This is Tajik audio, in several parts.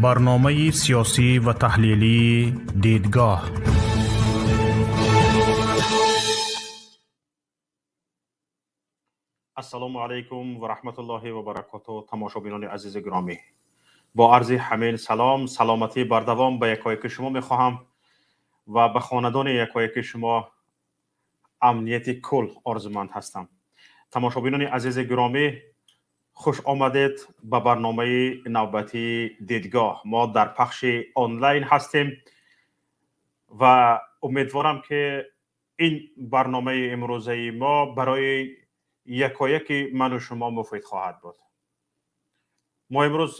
Барномаи сиёсӣ ва таҳлилии «Дидгоҳ». Ассалому алайкум ва раҳматуллоҳи ва баракоту, тамошобинони азизи гиромӣ. Бо арзи ҳамин салом, саломатии бардавом ба якояки шумо мехоҳам ва ба хонадони якояки шумо амнияти кул орзуманд ҳастам. Тамошобинони азизи гиромӣ, хуш омадед ба барномаи навбатии «Дидгоҳ». Мо дар пахши онлайн ҳастем ва умедворам, ки ин барномаи имрӯзаи мо барои якояки ману шумо муфид хоҳад буд. Мо имрӯз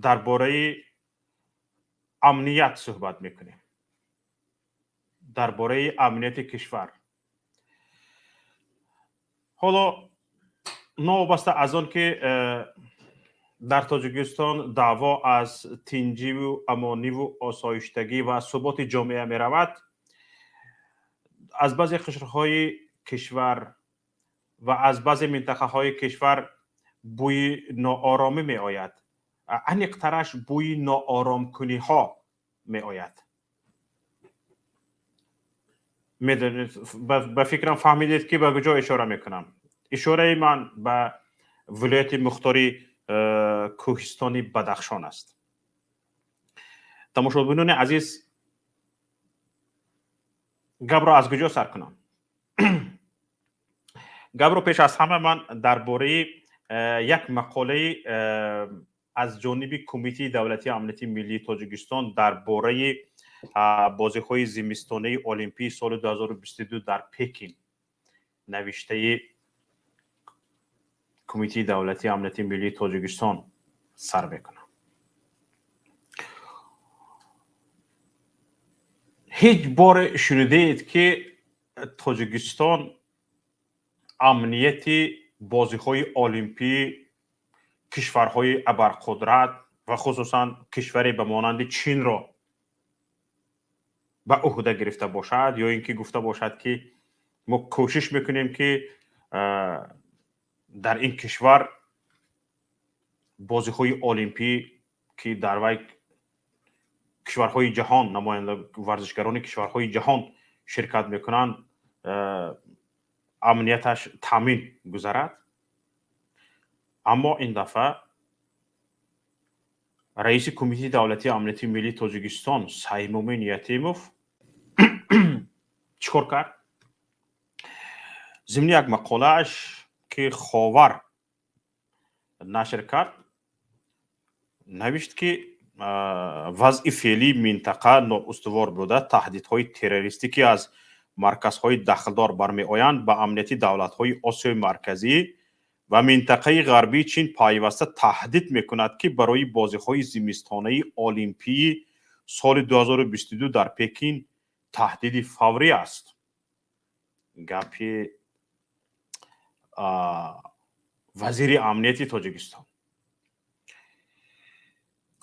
дар бораи амният суҳбат мекунем, дар бораи амнияти кишвар. Ҳоло новобаста аз он ки дар Тоҷикистон даъво аз тинҷиву амониву осоиштагӣ ва суботи ҷомеа меравад, аз баъзе қишрҳои кишвар ва аз баъзе минтақаҳои кишвар бӯи нооромӣ меояд, аниқтараш бӯи нооромкуниҳо меояд. Медонед, ба фикрам, фаҳмидед, ки ба куҷо ишора мекунам. Ишораи ман ба вилояти мухтори Кӯҳистони Бадахшон аст. Тамошобинони азиз, гапро аз куҷо сар кунам? Гапро пеш аз ҳама ман дар бораи як мақолаи аз ҷониби Кумитаи давлатии амнияти миллии Тоҷикистон дар бораи бозиҳои зимистонаи олимпии соли 2022 дар Пекин навиштаи Кумитаи давлатии амнияти миллии Тоҷикистон сар мекунам. Ҳеҷ боре шунидаед, ки Тоҷикистон амнияти бозиҳои олимпии кишварҳои абарқудрат ва хусусан кишваре ба монанди Чинро ба ӯҳда гирифта бошад ё ин ки гуфта бошад, ки мо кӯшиш мекунем, ки дар ин кишвар бозиҳои олимпӣ, ки дар вай кишварҳои ҷаҳон намоянда, варзишгарони кишварҳои ҷаҳон ширкат мекунанд, амнияташ таъмин гузарад? Аммо ин дафъа раиси Кумитаи давлатии амнияти миллии Тоҷикистон Саймумин Ятимов чӣ кор кард? Зимни як мақолааш, ки «Ховар» нашр кард, навишт, ки вазъи феълии минтақа ноустувор буда, таҳдидҳои террористӣ, ки аз марказҳои дахлдор бармеоянд, ба амнияти давлатҳои Осиёи Марказӣ ва минтақаи ғарбии Чин пайваста таҳдид мекунад, ки барои бозиҳои зимистонаи олимпии соли 2022 дар Пекин таҳдиди фаврӣ аст. Гапи вазири амнияти Тоҷикистон.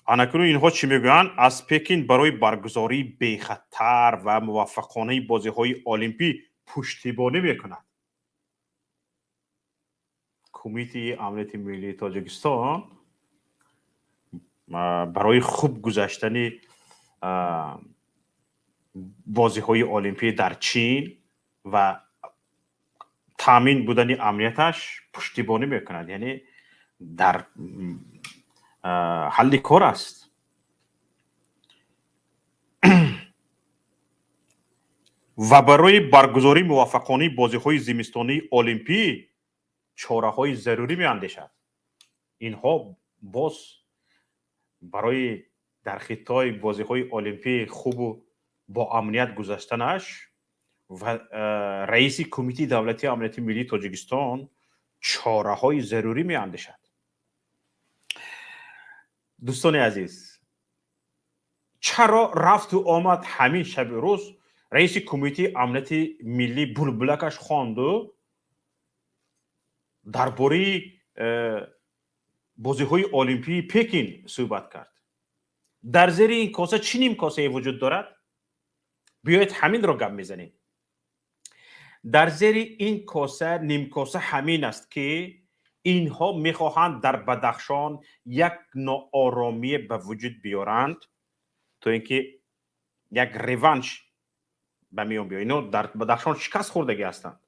Анакунун инҳо чӣ мегӯянд? Аз Пекин барои баргузории бехатар ва муваффақонаи бозиҳои олимпӣ пуштибонӣ мекунад. Кумитаи амнияти миллии Тоҷикистон барои хуб гузаштани бозиҳои олимпӣ дар Чин ва таъмин будани амнияташ пуштибонӣ мекунад, яъне дар ҳалли кор аст. Ва барои баргузории муваффақонаи бозиҳои зимистонии олимпӣ чораҳои зарурӣ меандешад. Инҳо боз барои дар Хитой бозиҳои олимпӣ хубу бо амният гузаштанаш ва раиси Кумитаи давлатии амнияти миллии Тоҷикистон чораҳои зарурӣ меандешад. Дӯстони азиз, чаро рафту омад ҳамин шаби рӯз раиси Кумитаи амнияти миллӣ булбулакаш хонду дар бораи бозиҳои олимпии Пекин суҳбат кард? Дар зери ин коса чӣ ним косае вуҷуд дорад? Биёед, ҳаминро гап мезанем. Дар зери ин коса нимкоса ҳамин аст, ки Инҳо мехоҳанд дар Бадахшон як нооромие ба вуҷуд биёранд, то ин ки як реванш ба миён биёяд. Ино дар Бадахшон шикаст хӯрдагӣ ҳастанд.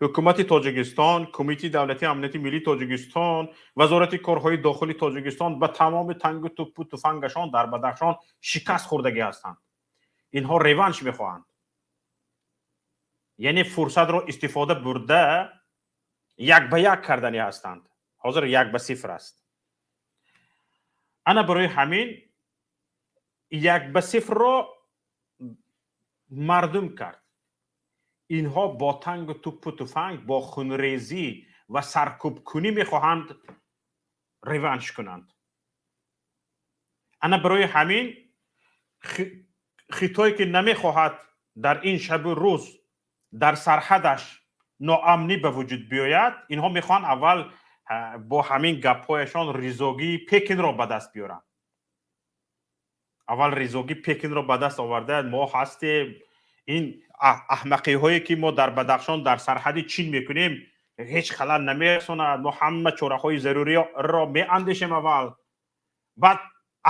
Ҳукумати Тоҷикистон, Кумитаи давлатии амнияти миллии Тоҷикистон, Вазорати корҳои дохилии Тоҷикистон ба тамоми тангу туппу туфангашон дар Бадахшон шикаст хӯрдагӣ ҳастанд. Инҳо реванш мехоҳанд, яъне фурсатро истифода бурда 1 ба 1 кардани ҳастанд. Ҳозир 1 ба 0 аст. Ана барои ҳамин 1 ба 0-ро мардум кард. Инҳо бо тангу туппу туфанг, бо хунрезӣ ва саркӯбкунӣ мехоҳанд реванш кунанд. Ана барои ҳамин Хитое ки намехоҳад дар ин шабу рӯз дар сарҳадаш ноамнӣ ба вуҷуд биёяд, инҳо мехоҳанд аввал бо ҳамин гапҳояшон ризогии Пекинро ба даст биёранд. Аввал ризогии Пекинро ба даст оварда, мо ҳастем, ин аҳмақиҳое ки мо дар Бадахшон, дар сарҳади Чин мекунем, ҳеҷ халал намерасонад, мо ҳама чораҳои заруриро меандешем аввал, баъд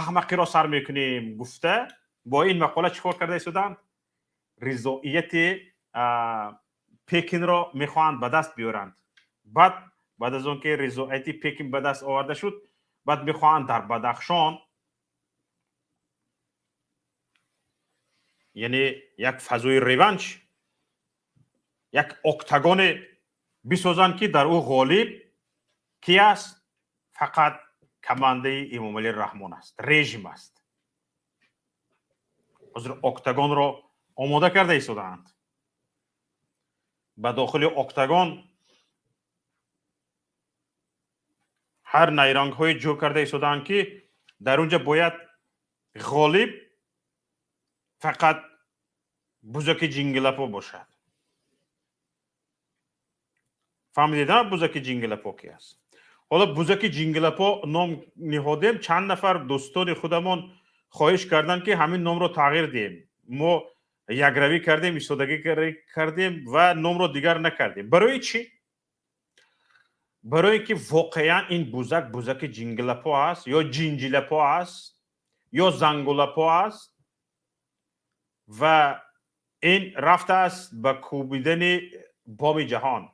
аҳмақиро сар мекунем гуфта, бо ин мақола чӣ кор карда истоданд? Ризоияти Пекинро мехоҳанд ба даст биёранд. Баъд аз он ки ризоияти Пекин ба даст оварда шуд, баъд мехоҳанд дар Бадахшон, яъне як фазои реванш, як октагоне бисозанд, ки дар ӯ ғолиб ки аст? Фақат командаи Эмомалӣ Раҳмон аст, режим аст. Ҳозир октагонро омода карда истодаанд. Ба дохили октагон ҳар найрангҳое ҷо карда истодаанд, ки дар он ҷа бояд ғолиб фақат бузаки ҷингилапо бошад. Фаҳмидед, бузаки ҷингилапо ки аст? Ҳоло бузаки ҷингилапо ном ниҳодем. Чанд нафар дӯстони худамон хоҳиш карданд, ки ҳамин номро тағйир диҳем. Мо якравӣ кардем, истодагӣ кардем ва номро дигар накардем. Барои чӣ? Барое ки воқеан ин бузак бузаки ҷингилапо аст ё ҷинҷилапо аст ё зангулапо аст ва ин рафтааст ба кӯбидани боми ҷаҳон.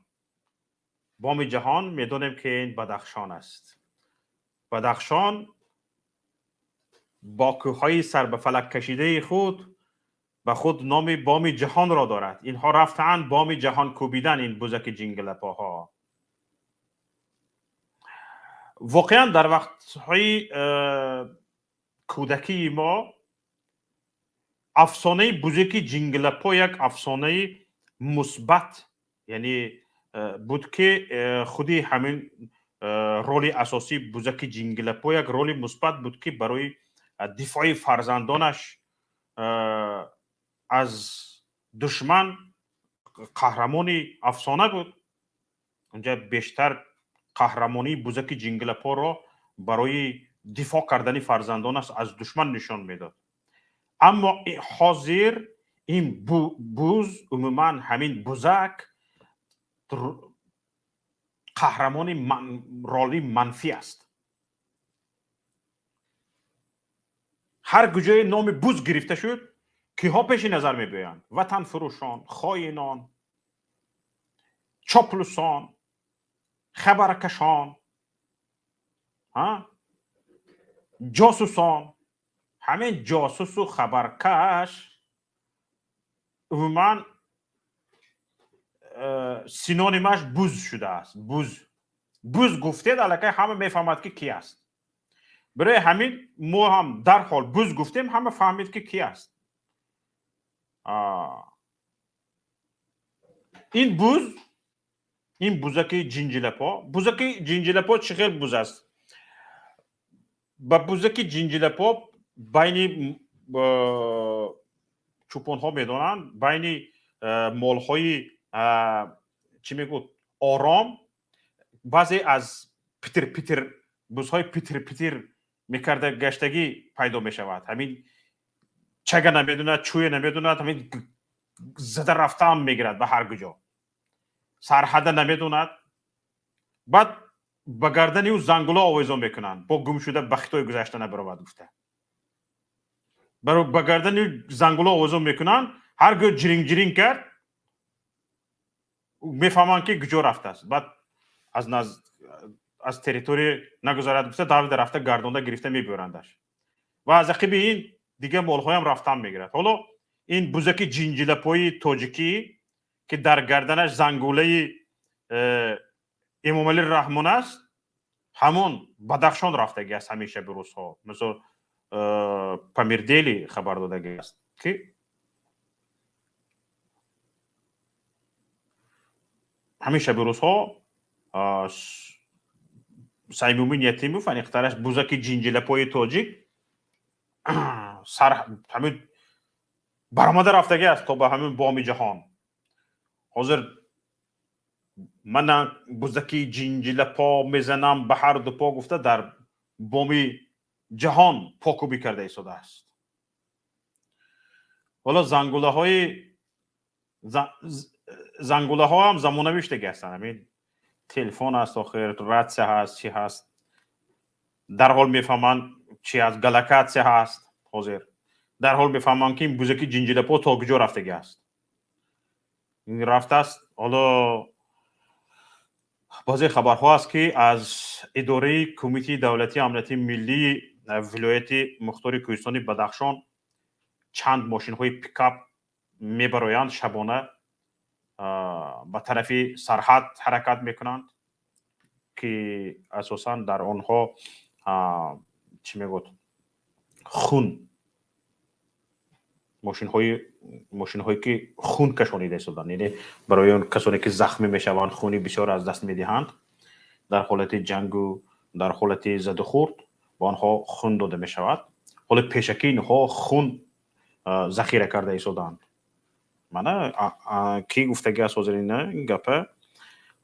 Боми ҷаҳон медонем, ки ин Бадахшон аст. Бадахшон бо кӯҳҳои сар ба фалак кашидаи худ ба худ номи боми ҷаҳонро дорад. Инҳо рафтаанд боми ҷаҳон кӯбидан, ин бузаки ҷингилапоҳо. Воқеан дар вақтҳои кӯдакии мо афсонаи бузаки ҷингилапо як афсонаи мусбат, яъне буд, ки худи ҳамин роли асосии бузаки ҷингилапо як роли мусбат буд, ки барои дифои фарзандонаш аз душман қаҳрамони афсона буд. Унҷа бештар қаҳрамонии бузаки ҷингилапоро барои дифоъ кардани фарзандонаш аз душман нишон медод. Аммо ҳозир ин буз, умуман ҳамин бузак қаҳрамони роли манфӣ аст. Ҳар куҷое номи буз гирифта шуд, киҳо пеши назар мебиёянд? Ватанфурӯшон, хоинон, чоплусон, хабаркашон, ҷосусон. Ҳамин ҷосусу хабаркаш умуман синонимаш буз шудааст. Буз, буз гуфтед, аллакай ҳама мефаҳмад, ки ки аст. Барои ҳамин мо ҳам дарҳол буз гуфтем, ҳама фаҳмид, ки ки аст ин буз, ин бузаки ҷинҷилапо. Бузаки ҷинҷилапо чӣ хел буз аст? Ба бузаки ҷинҷилапо байни чӯпонҳо медонанд, байни молҳои, чӣ мегӯд, ором, баъзе аз питир питир, бузҳои питир питир мекарда гаштагӣ пайдо мешавад. Ҳамин чага намедонад, чӯя намедонад, ҳамин зада рафтаам мегирад ба ҳар куҷо, сарҳада намедонад. Баъд ба гардани ӯ зангула овезон мекунанд, бо гум шуда ба Хитой гузашта набаровад гуфта. Ба гардани зангула овезон мекунанд, ҳар гоҳ ҷиринг ҷиринг кард, мефаҳманд, ки куҷо рафтааст. Баъд аз территория нагузарад гуфта, давида рафта, гардонда гирифта мебиёрандаш. Ва аз ақиби ин дигар молҳоям рафтан мегирад. Ҳоло ин бузаки ҷинҷилапои тоҷикӣ, ки дар гарданаш зангулаи Эмомалӣ Раҳмон аст, ҳамон Бадахшон рафтагӣ аст. Ҳамеша би рӯзҳо, мисол, Памирдели хабар додагӣ аст, ки ҳамеша би рӯзҳо Саймумин Ятимов, аниқтараш бузаки ҷинҷилапои тоҷик, сар ҳамин баромада рафтагӣ аст то ба ҳамин боми ҷаҳон. Ҳозир мана бузаки ҷинҷилапо мезанам ба ҳар ду по гуфта, дар боми ҷаҳон покубӣ карда истодааст. Ҳоло зангулаҳо ҳам замонавӣ шудагӣ ҳастанд. Ҳамин телефон аст, охир ратсия ҳаст, чӣ ҳаст, дарҳол мефаҳманд чӣ аст, галокатсия ҳаст. Ҳозир дарҳол мефаҳманд, ки ин бузаки ҷинҷилапо то куҷо рафтагӣ аст. Рафтааст. Ҳоло баъзе хабарҳо аст, ки аз идораи Кумитаи давлатии амнияти миллии вилояти мухтори Кӯҳистони Бадахшон чанд мошинҳои пикап мебароянд, шабона ба тарафи сарҳад ҳаракат мекунанд, ки асосан дар онҳо, чӣ мегӯд, хун, мошинҳое ки хун кашонида истоданд, яъне барои он касоне ки захмӣ мешаванд, хуни бисёр аз даст медиҳанд дар ҳолати ҷангу дар ҳолати задухӯрд, ба онҳо хун дода мешавад. Ҳоло пешакӣ инҳо хун захира карда истоданд. Мана кӣ гуфтагӣ аст ҳозир ина ин гапа?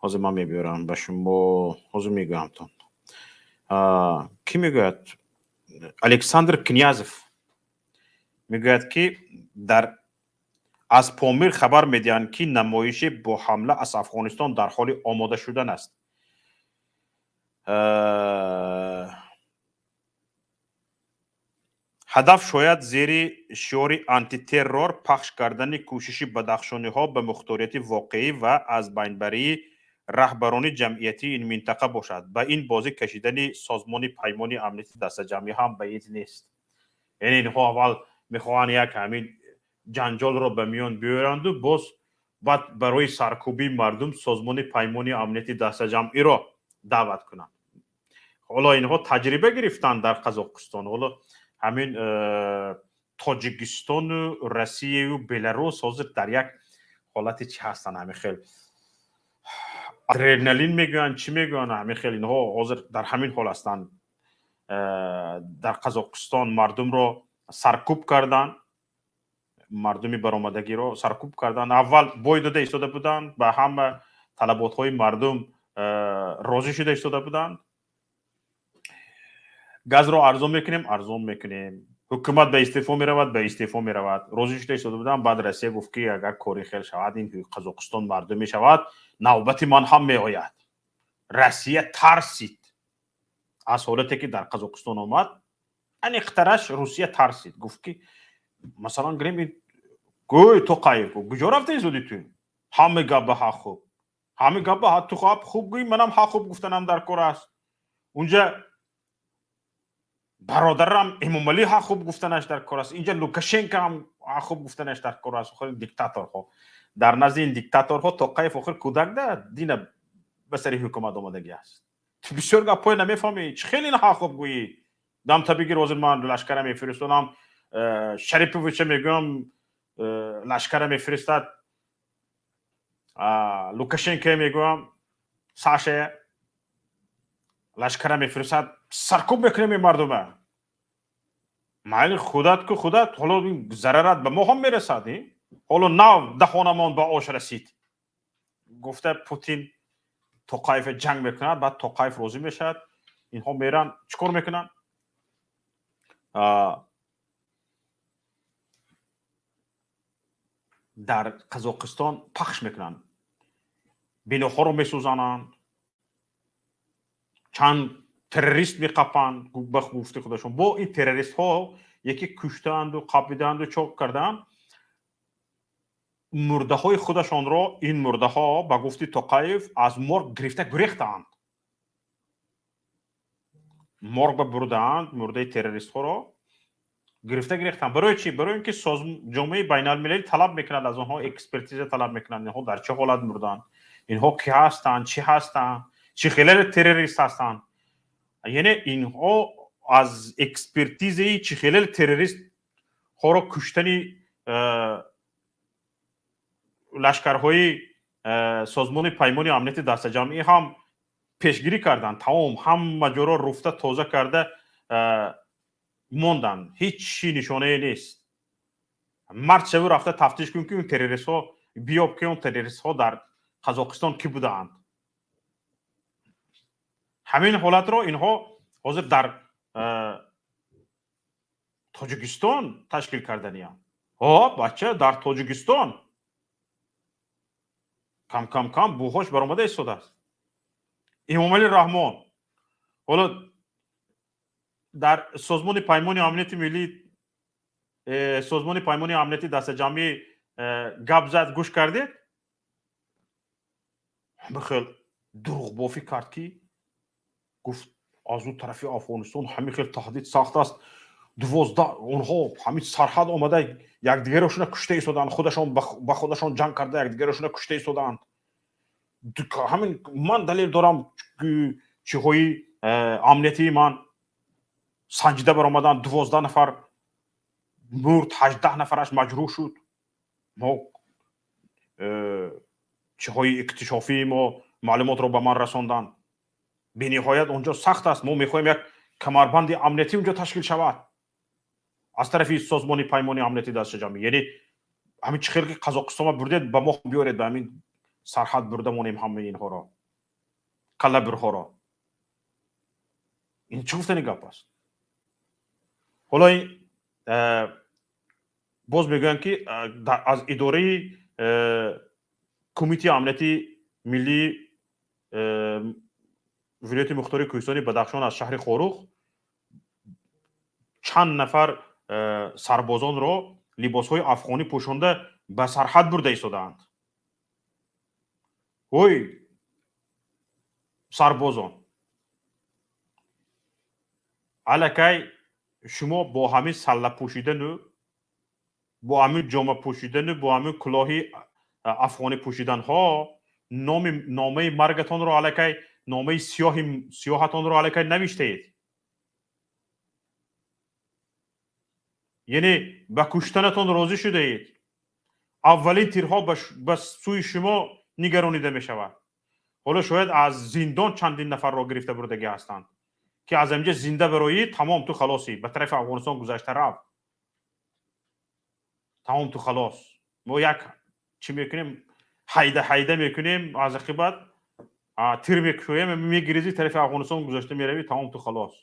Ҳозир ман мебиёрам ба шумо, ҳозир мегӯямтон, кӣ мегӯяд. Александр Князев мегӯяд, ки дар аз Помир хабар медиҳанд, ки намоише бо ҳамла аз Афғонистон дар ҳоли омода шудан аст. Ҳадаф шояд зери шиори антитеррор пахш кардани кӯшиши бадахшониҳо ба мухторияти воқеӣ ва аз байнбарии раҳбарони ҷамъиятии ин минтақа бошад. Ба ин бозӣ кашидани Созмони Паймони Амнияти Дастаҷамъӣ ҳам баид нест. Яъне инҳо аввал мехоҳанд як ҳамин ҷанҷолро ба миён биёранду боз баъд барои саркӯбии мардум Созмони Паймони Амнияти Дастаҷамъиро даъват кунанд. Ҳоло инҳо таҷриба гирифтанд дар Қазоқистон. Ҳоло ҳамин Тоҷикистону Россияю Беларус ҳозир дар як ҳолати чӣ ҳастанд, ҳамин хел адреналин мегӯянд, чӣ мегӯянд, ҳамин хел инҳо ҳозир дар ҳамин ҳол ҳастанд. Дар Қазоқистон мардумро саркӯб карданд, мардуми баромадагиро саркӯб карданд. Аввал бой дода истода буданд, ба ҳама талаботҳои мардум розӣ шуда истода буданд. Газро арзон мекунем, арзон мекунем, ҳукумат ба истеъфо меравад, ба истеъфо меравад, розӣ шуда истода буданд. Баъд Россия гуфт, ки агар кори хел шавад, ин Қазоқистон мардум мешавад, навбати ман ҳам меояд. Россия тарсид аз ҳолате, ки дар Қазоқистон омад. Аниқтараш, Русия тарсид, гуфт, ки масалан гирем, гӯй Тоқаев, куҷо рафта истоди ту? Ҳама гап ба ҳақ хуб, ҳама гап ба ту хуб гӯй, манам ҳақ хуб гуфтанам дар кор аст. Унҷа бародарам Эмомалӣ ҳақ хуб гуфтанаш дар кор аст, инҷа Лукашенко ҳам ҳақ хуб гуфтанаш дар кор аст. Охир диктаторҳо, дар назди ин диктаторҳо Тоқаев охир кӯдак да дина ба сари ҳукумат омадагӣ аст. Ту бисёр гапҳое намефаҳмӣ, чӣ хеле ин ҳақ хуб гӯӣ? Дамта бигир, ҳозир ман лашкара мефиристонам, Шариповича мегӯям, лашкара мефиристад, Лукашенко мегӯям, Саша лашкара мефиристад, саркӯб мекунем ин мардума. Майли, худат ку, худат ҳоло зарарат ба мо ҳам мерасад. Ҳоло нав даҳонамон ба ош расид гуфта, Путин Тоқаев ҷанг мекунад. Баъд Тоқаев розӣ мешавад. Инҳо меранд, чӣ кор мекунанд? Дар Қазоқистон пахш мекунанд, биноҳоро месӯзананд. Чанд террорист меқапанд, ба гуфти худашон. Бо ин террористҳо яке куштаанду, қапидаанду, чок кардаанд мурдаҳои худашонро. Ин мурдаҳо, ба гуфти Тоқаев, аз морг гирифта гурехтаанд, морг ба бурдаанд, мурдаи террористҳоро гирифта гирехтаанд. Барои чӣ? Барои ин ки ҷомеаи байналмилалӣ талаб мекунад аз онҳо, экспертиза талаб мекунад: инҳо дар чӣ ҳолат мурданд, инҳо кӣ ҳастанд, чӣ ҳастанд, чӣ хеле террорист ҳастанд. Яъне инҳо аз экспертизаи чӣ хеле террористҳоро куштани лашкарҳои Созмони Паймони Амнияти Дастаҷамъӣ ҳам пешгирӣ карданд. Тамом, ҳама ҷоро руфта, тоза карда монданд, ҳеҷ чи нишонае нест. Мард шаву рафта тафтиш кун, ки он террористҳо биёб, ки он террористҳо дар Қазоқистон кӣ будаанд. Ҳамин ҳолатро инҳо ҳозир дар Тоҷикистон ташкил карданиям. О бача, дар Тоҷикистон кам кам кам бӯҳош баромада истодааст. Эмомалӣ Раҳмон ҳоло дар Созмони Паймони Амнияти Миллӣ, Созмони Паймони Амнияти Дастаҷамъӣ гап зад, гӯш кардед? Хел дурӯғбофӣ кард, ки гуфт, аз ӯ тарафи Афғонистон ҳамин хел таҳдид сахт аст, 12 онҳо ҳамин сарҳад омада, якдигарошона кушта истодаанд, худашон ба худашон ҷанг карда, якдигарошона кушта истодаанд. Ҳамин ман далел дорам, чиҳои амниятии ман санҷида баромаданд, 12 нафар мурд, 18 нафараш маҷрӯҳ шуд. Мо чиҳои иктишофии мо маълумотро ба ман расонданд. Бениҳоят онҷо сахт аст, мо мехоҳем, як камарбанди амниятӣ онҷо ташкил шавад аз тарафи Созмони Паймони Амнияти Дастаҷамъӣ. Яъне ҳамин чӣ хел ки Қазоқистонма бурдед, ба мо биёред, ба ҳамин сарҳад бурда монем ҳамаи инҳоро, каллабирҳоро. Ин чӣ гуфтани гап аст? Ҳоло боз мегӯянд, ки аз идораи Кумитаи Амнияти Миллии Вилояти Мухтори Кӯҳистони Бадахшон аз шаҳри Хоруғ чанд нафар сарбозонро либосҳои афғонӣ пӯшонда ба сарҳад бурда истодаанд. Ой сарбозон, аллакай шумо бо ҳамин салла пӯшидану, бо ҳамин ҷома пӯшидану, бо ҳамин кулоҳи афғонӣ пӯшиданҳо номи номаи маргатонро аллакай, номаи сиёҳи сиёҳатонро аллакай навиштаед. Яъне ба куштанатон розӣ шудаед. Аввалин тирҳо ба сӯи шумо нигаронида мешавад. Ҳоло шояд аз зиндон чандин нафарро гирифта бурдагӣ ҳастанд, ки аз инҷа зинда бароӣ, тамом, ту халосӣ, ба тарафи Афғонистон гузашта рафт, тамом, ту халос. Мо як чӣ мекунем, ҳайда ҳайда мекунем, аз ақибат тир мекушоем, мегирезӣ, тарафи Афғонистон гузашта меравӣ, тамом, ту халос.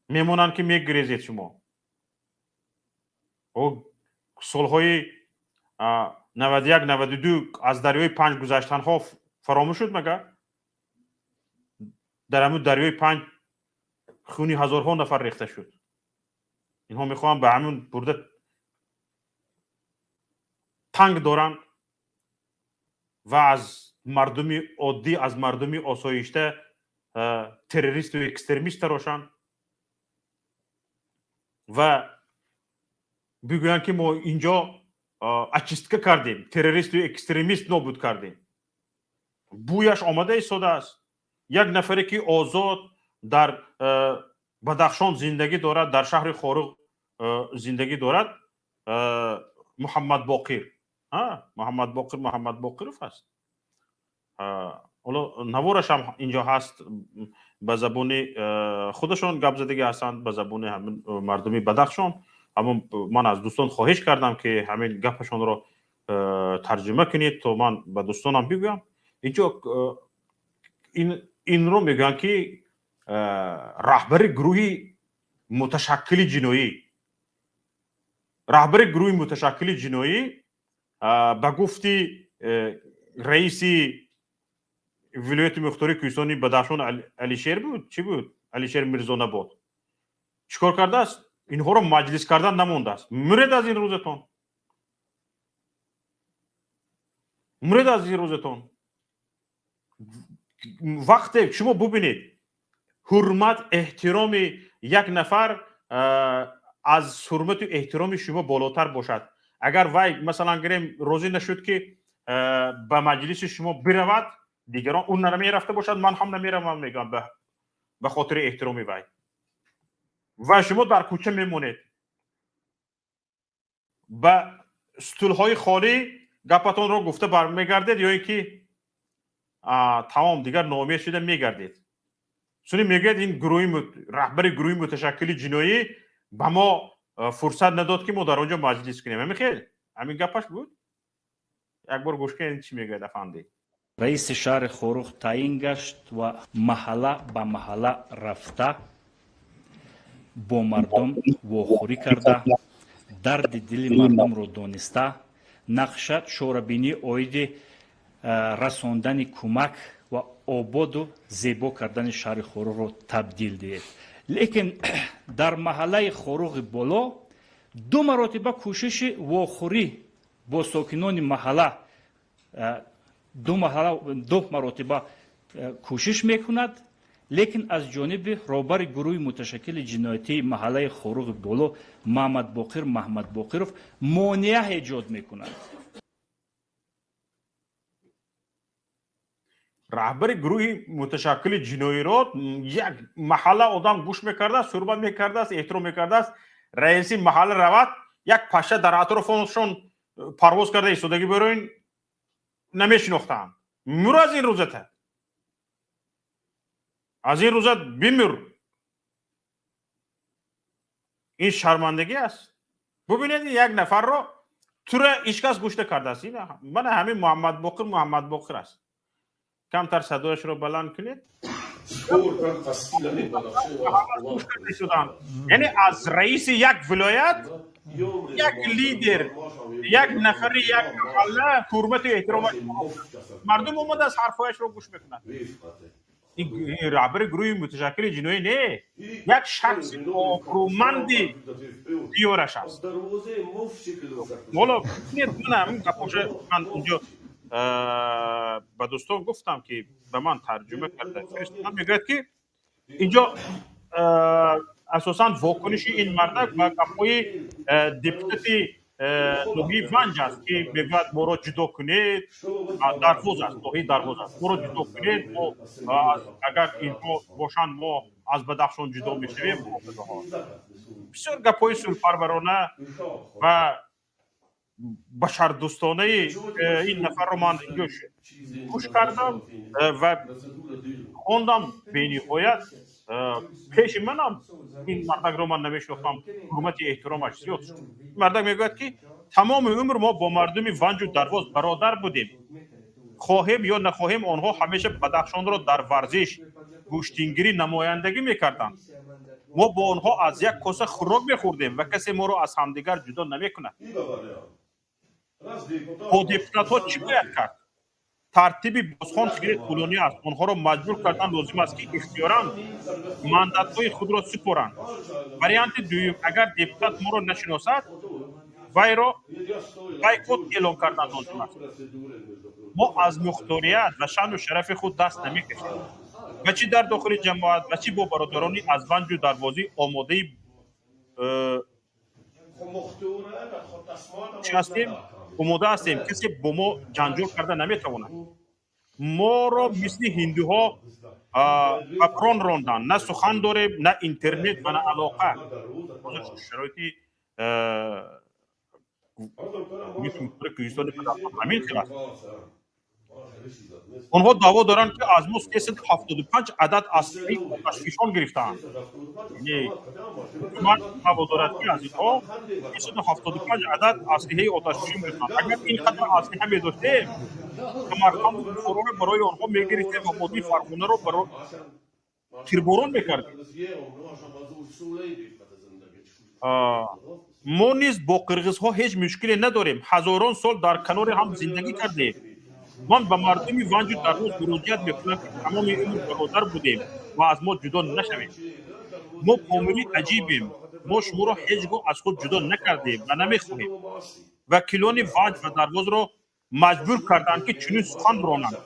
Мемонанд, ки мегирезед шумо. Солҳои 91, 92 аз дарёи Панҷ гузаштанҳо фаромӯш шуд магар? Дар ҳамун дарёи Панҷ хуни ҳазорҳо нафар рехта шуд. Инҳо мехоҳанд ба ҳамун бурда танг доранд ва аз мардуми оддӣ, аз мардуми осоишта террористу экстремист тарошанд ва бигӯянд, ки мо инҷо очистка кардем, террористу экстремист нобуд кардем. Бӯяш омада истодааст. Як нафаре, ки озод дар Бадахшон зиндагӣ дорад, дар шаҳри Хоруғ зиндагӣ дорад, Муҳаммадбоқир, Муҳаммадбоқир Муҳаммадбоқиров аст. Ҳоло наворашам инҷо ҳаст, ба забони худашон гап задагӣ ҳастанд, ба забони ҳамин мардуми Бадахшон. Аммо ман аз дӯстон хоҳиш кардам, ки ҳамин гапашонро тарҷума кунед, то ман ба дӯстонам бигӯям. Инҷо инро мегӯянд, ки раҳбари гурӯҳи муташаккили ҷиноӣ, раҳбари гурӯҳи муташаккили ҷиноӣ, ба гуфти раиси Вилояти мухтори Кӯҳистони Бадахшон Алишер буд, чӣ буд, Алишер Мирзонабод чӣ кор кардааст? Инҳоро маҷлис кардан намондааст. Муред аз ин рӯзатон, муред аз ин рӯзатон. Вақте шумо бубинед, ҳурмат эҳтироми як нафар аз ҳурмату эҳтироми шумо болотар бошад, агар вай, масалан гирем, розӣ нашуд, ки ба маҷлиси шумо биравад, дигарон ӯ намерафта бошад, ман ҳам намеравам, мегӯям, ба хотири эҳтироми вай. Ва шумо дар кӯча мемонед, ба стулҳои холӣ гапатонро гуфта бармегардед ё ин ки тамом, дигар ноумед шуда мегардед. Суни мегӯяд, ин гурӯҳи раҳбари гурӯҳи муташаккили ҷиноӣ ба мо фурсат надод, ки мо дар он ҷо маҷлис кунем. Ҳамин хел, ҳамин гапаш буд. Як бор гӯш кунед, чӣ мегӯяд афанди. Раиси шаҳри Хоруғ таъин гашт ва маҳалла ба маҳалла рафта, бо мардум вохӯрӣ карда, дарди дили мардумро дониста, нақша, чорабинӣ оиди расондани кӯмак ва ободу зебо кардани шаҳри Хоруғро табдил диҳед. Лекин дар маҳаллаи Хоруғи Боло ду маротиба кӯшиши вохӯрӣ бо сокинони маҳалла, ду маротиба кӯшиш мекунад, лекин аз ҷониби роҳбари гурӯҳи муташаккили ҷиноятии маҳаллаи Хоруғи Боло Маҳмадбоқир Маҳмадбоқиров монеа эҷод мекунад. Раҳбари гурӯҳи муташаккили ҷиноиро як маҳалла одам гӯш мекардааст, суҳбат мекардааст, эҳтиром мекардааст. Раиси маҳалла равад, як паша дар атрофашон парвоз карда истодагӣ бероин намешинохтаанд. Мур аз ин рӯзата, аз ин рӯзат бимур. Ин шармандагӣ аст. Бубинед, як нафарро тура ҳеҷ кас гӯш накардааст. Мана ҳамин Муҳаммадбоқир Муҳаммадбоқир аст. Камтар садояшро баланд кунед. Яъне аз раиси як вилоят, як лидер, як нафари як маҳалла ҳурмату эҳтиромаш мардум омадааст, ҳарфҳояшро гӯш мекунад. Ин раҳбари гурӯҳи муташаккили ҷиноӣ не, як шахси обрӯманди диёраш аст. Ҳоло бубинед, ман ҳамин гапоша ман инҷо ба дӯстон гуфтам, ки ба ман тарҷума карда фиристодам. Мегӯяд, ки инҷо асосан вокуниши ин мардак ба гапҳои депутати ноҳияи Ванҷ аст, ки мегӯяд, моро ҷудо кунед, Дарвоз аст, ноҳияи Дарвоз аст, моро ҷудо кунед, мо агар инҳо бошанд, мо аз Бадахшон ҷудо мешавем. Бисёр гапҳои сулҳпарварона ва башардӯстонаи ин нафарро ман инҷо гӯш кардам ва хондам. Бениҳоят пеши манам ин мардакро ман намешинохтам, ҳурмати эҳтиромаш зиёд шуд. Мардак мегӯяд, ки тамоми умр мо бо мардуми Ванҷу Дарвоз бародар будем. Хоҳем ё нахоҳем, онҳо ҳамеша Бадахшонро дар варзиш, гӯштингирӣ намояндагӣ мекарданд. Мо бо онҳо аз як коса хӯрок мехӯрдем ва касе моро аз ҳамдигар ҷудо намекунад. Бо депутатҳо чӣ бояд кард? Тартиби бозхон хеле тӯлонӣ аст. Онҳоро маҷбур кардан лозим аст, ки ихтиёран мандатҳои худро супоранд. Варианти дуюм: агар депутат моро нашиносад, вайро бойкот эълон кардан лозим аст. Мо аз мухторият ва шаъну шарафи худ даст намекашем ва чӣ дар дохили ҷамоат ва чӣ бо бародарони аз Ванҷу Дарвозӣ омодаи чӣ ҳастем, омода ҳастем. Касе бо мо ҷанҷол карда наметавонад. Моро мисли ҳиндуҳо ба крон ронданд. На сухан дорем, на интернет ва на алоқа. Шароити Кӯҳистони ҳамин хел аст. Онҳо даъво доранд, ки аз мо 375 адад аслиҳаи оташфишон гирифтаанд. Яъне ҳукумат даъво дорад, ки аз инҳо 375 адад аслиҳаи оташфишон гирифтаанд. Агар ин қадар аслиҳа медоштем, Самарқанду Бухороро барои онҳо мегирифтем ва водии Фарғонаро тирборон мекардем. Мо низ бо қирғизҳо ҳеҷ мушкиле надорем. Ҳазорон сол дар канори ҳам зиндагӣ кардем. Ман ба мардуми Ванҷу Дарвоз муроҷиат мекунам, ки тамоми умр бародар будем ва аз мо ҷудо нашавед. Мо помирӣ аҷибем, мо шуморо ҳеҷ гоҳ аз худ ҷудо накардем ва намехоҳем. Вакилони Ванҷ ва Дарвозро маҷбур карданд, ки чунин сухан ронанд,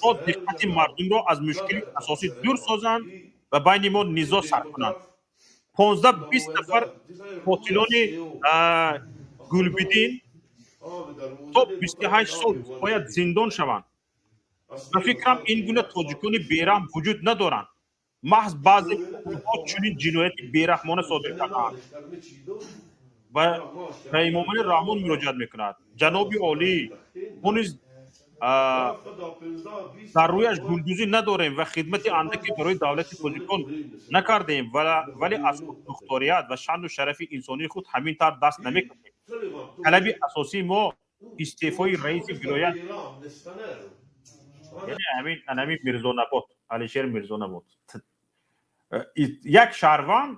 то диққати мардумро аз мушкили асосӣ дур созанд ва байни мо низоъ сар кунанд. 15-20 нафар қотилони Гулбиддин то 28 сол бояд зиндон шаванд. Ба фикрам, ин гуна тоҷикони бераҳм вуҷуд надоранд. Маҳз баъзе гурӯҳҳо чунин ҷинояти бераҳмона содир кардаанд. Ба Эмомалӣ Раҳмон муроҷиат мекунад. Ҷаноби олӣ, мо низ дар рӯяш гулдӯзӣ надорем ва хидмати андаке барои давлати тоҷикон накардем, вале аз худмухторият ва шаъну шарафи инсонии худ ҳамин тавр даст намекашем. Талаби асосии мо истеъфои раиси вилоят, яъне ҳамин Мирзонабот, Алишер Мирзонабот. Як шаҳрванд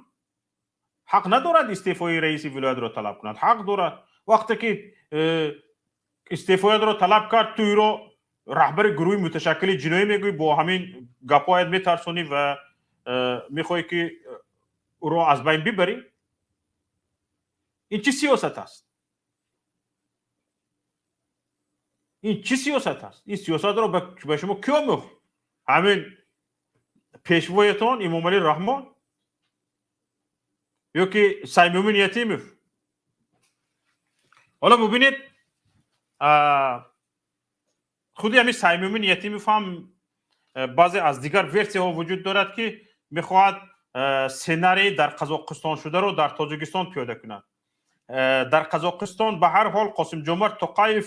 ҳақ надорад истеъфои раиси вилоятро талаб кунад? Ҳақ дорад. Вақте ки истеъфоятро талаб кард, ту иро раҳбари гурӯҳи муташаккили ҷиноӣ мегӯӣ, бо ҳамин гапҳоят метарсонӣ ва мехоҳӣ, ки ӯро аз байн бибарӣ. Ин чӣ сиёсат аст? Ин чӣ сиёсат аст? Ин сиёсатро ба шумо кӣ омӯхт? Ҳамин пешвоятон Эмомалӣ Раҳмон ё ки Саймумин Ятимов? Ҳоло бубинед, худи ҳамин Саймумин Ятимов ҳам баъзе аз дигар версияҳо вуҷуд дорад, ки мехоҳад сценарии дар Қазоқистон шударо дар Тоҷикистон пиёда кунад. Дар Қазоқистон ба ҳар ҳол Қосимҷомарт Тоқаев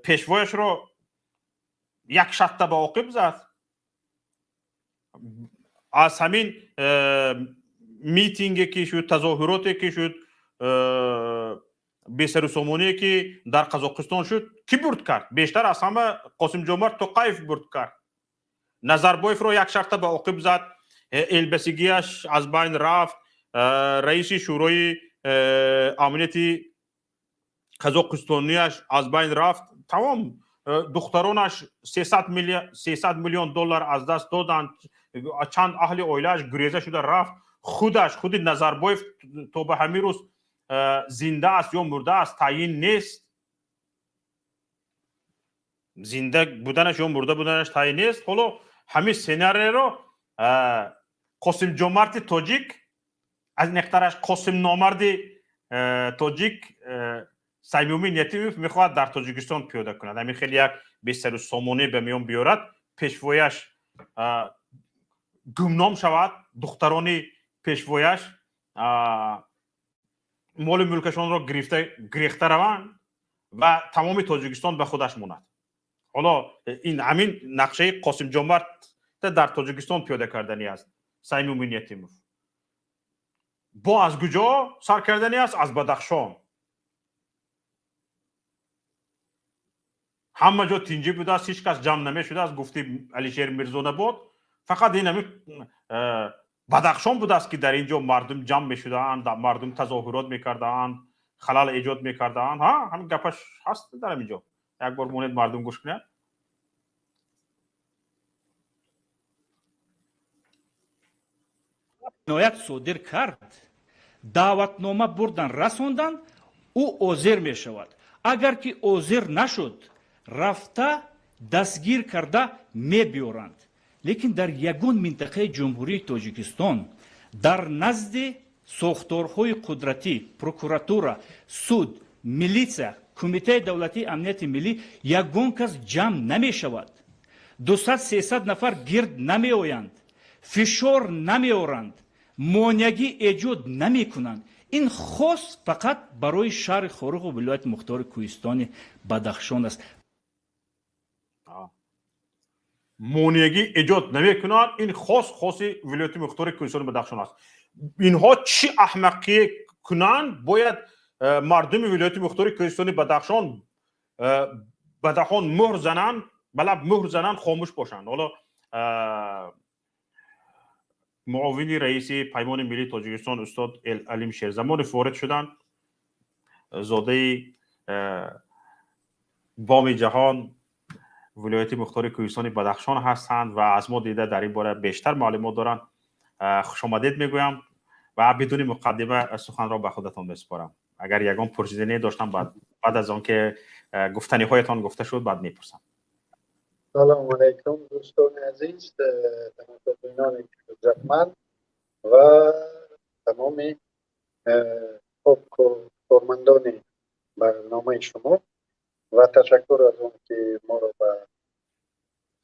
пешвояшро як шатта ба оқиб зад. Аз ҳамин митинге ки шуд, тазоҳуроте ки шуд, бесарусомоние ки дар Қазоқистон шуд, кӣ бурд кард? Бештар аз ҳама Қосимҷомарт Тоқаев бурд кард. Назарбоевро як шарта ба оқиб зад, элбасигиаш аз байн рафт, раиси Шӯрои амнияти қазоқистонияш аз байн рафт, тамом духтаронаш 300 миллион доллар аз даст доданд, чанд аҳли оилааш гуреза шуда рафт. Худаш, худи Назарбоев, то ба ҳамин рӯз зинда аст ё мурда аст, таъйин нест. Зинда буданаш ё мурда буданаш таъйин нест. Ҳоло ҳамин сценарийро Қосимҷомарти тоҷик, аз неқтараш Қосимномарди тоҷик Саймумин Ятимов мехоҳад дар Тоҷикистон пиёда кунад. Ҳамин хеле як бесарусомонӣ ба миён биёрад, пешвояш гумном шавад, духтарони пешвояш моли мулкашонро гирифта гирехта раванд ва тамоми Тоҷикистон ба худаш монад. Ҳоло ин ҳамин нақшаи Қосимҷомарт дар Тоҷикистон пиёда карданӣ аст Саймумин Ятимов. Бо аз куҷо сар карданӣ аст? Аз Бадахшон. Ҳама ҷо тинҷӣ будааст, ҳеҷ кас ҷамъ намешудааст, гуфти Алишер Мирзонабод. Фақат ин ҳамин Бадахшон будааст, ки дар ин ҷо мардум ҷамъ мешудаанд, мардум тазоҳурот мекардаанд, халал эҷод мекардаанд. Ҳа, ҳамин гапаш ҳаст дар ҳамин ҷо. Як бор монед, мардум гӯш кунад. Ҷиноят содир кард, даъватнома бурдан расонданд, ӯ озир мешавад. Агар ки озир нашуд, рафта дастгир карда мебиёранд. Лекин дар ягон минтақаи Ҷумҳурии Тоҷикистон дар назди сохторҳои қудратӣ, прокуратура, суд, милитсия, Кумитаи давлатии амнияти миллӣ ягон кас ҷамъ намешавад, 200-300 нафар гирд намеоянд, фишор намеоранд, монеагӣ эҷод намекунанд. Ин хос фақат барои шаҳри Хоруғу вилояти мухтори кӯҳистони Бадахшон аст. Монеагӣ эҷод намекунанд, ин хос хоси вилояти мухтори кӯҳистони Бадахшон аст. Инҳо чӣ аҳмақие кунанд, бояд мардуми вилояти мухтори кӯҳистони Бадахшон ба даҳон муҳр зананд, ба лаб муҳр зананд, хомӯш бошанд. Ҳоло муовини раиси Паймони миллии Тоҷикистон устод Алим Шерзамонов ворид шуданд, зодаи Боми Ҷаҳон. Вилояти Мухтори Кӯҳистони Бадахшон ҳастанд ва аз мо дида дар ин бора бештар маълумот доранд. Хушомадед мегӯям ва бидуни муқаддима суханро ба худатон месупорам. Агар ягон пурсидане доштам, баъд аз он ки гуфтаниҳоятон гуфта шуд, баъд мепурсам. Салому алайкум, дӯстони азиз, тамошобинони иззатманд ва тамоми кормандони барномаи шумо, ва ташаккур аз он ки моро ба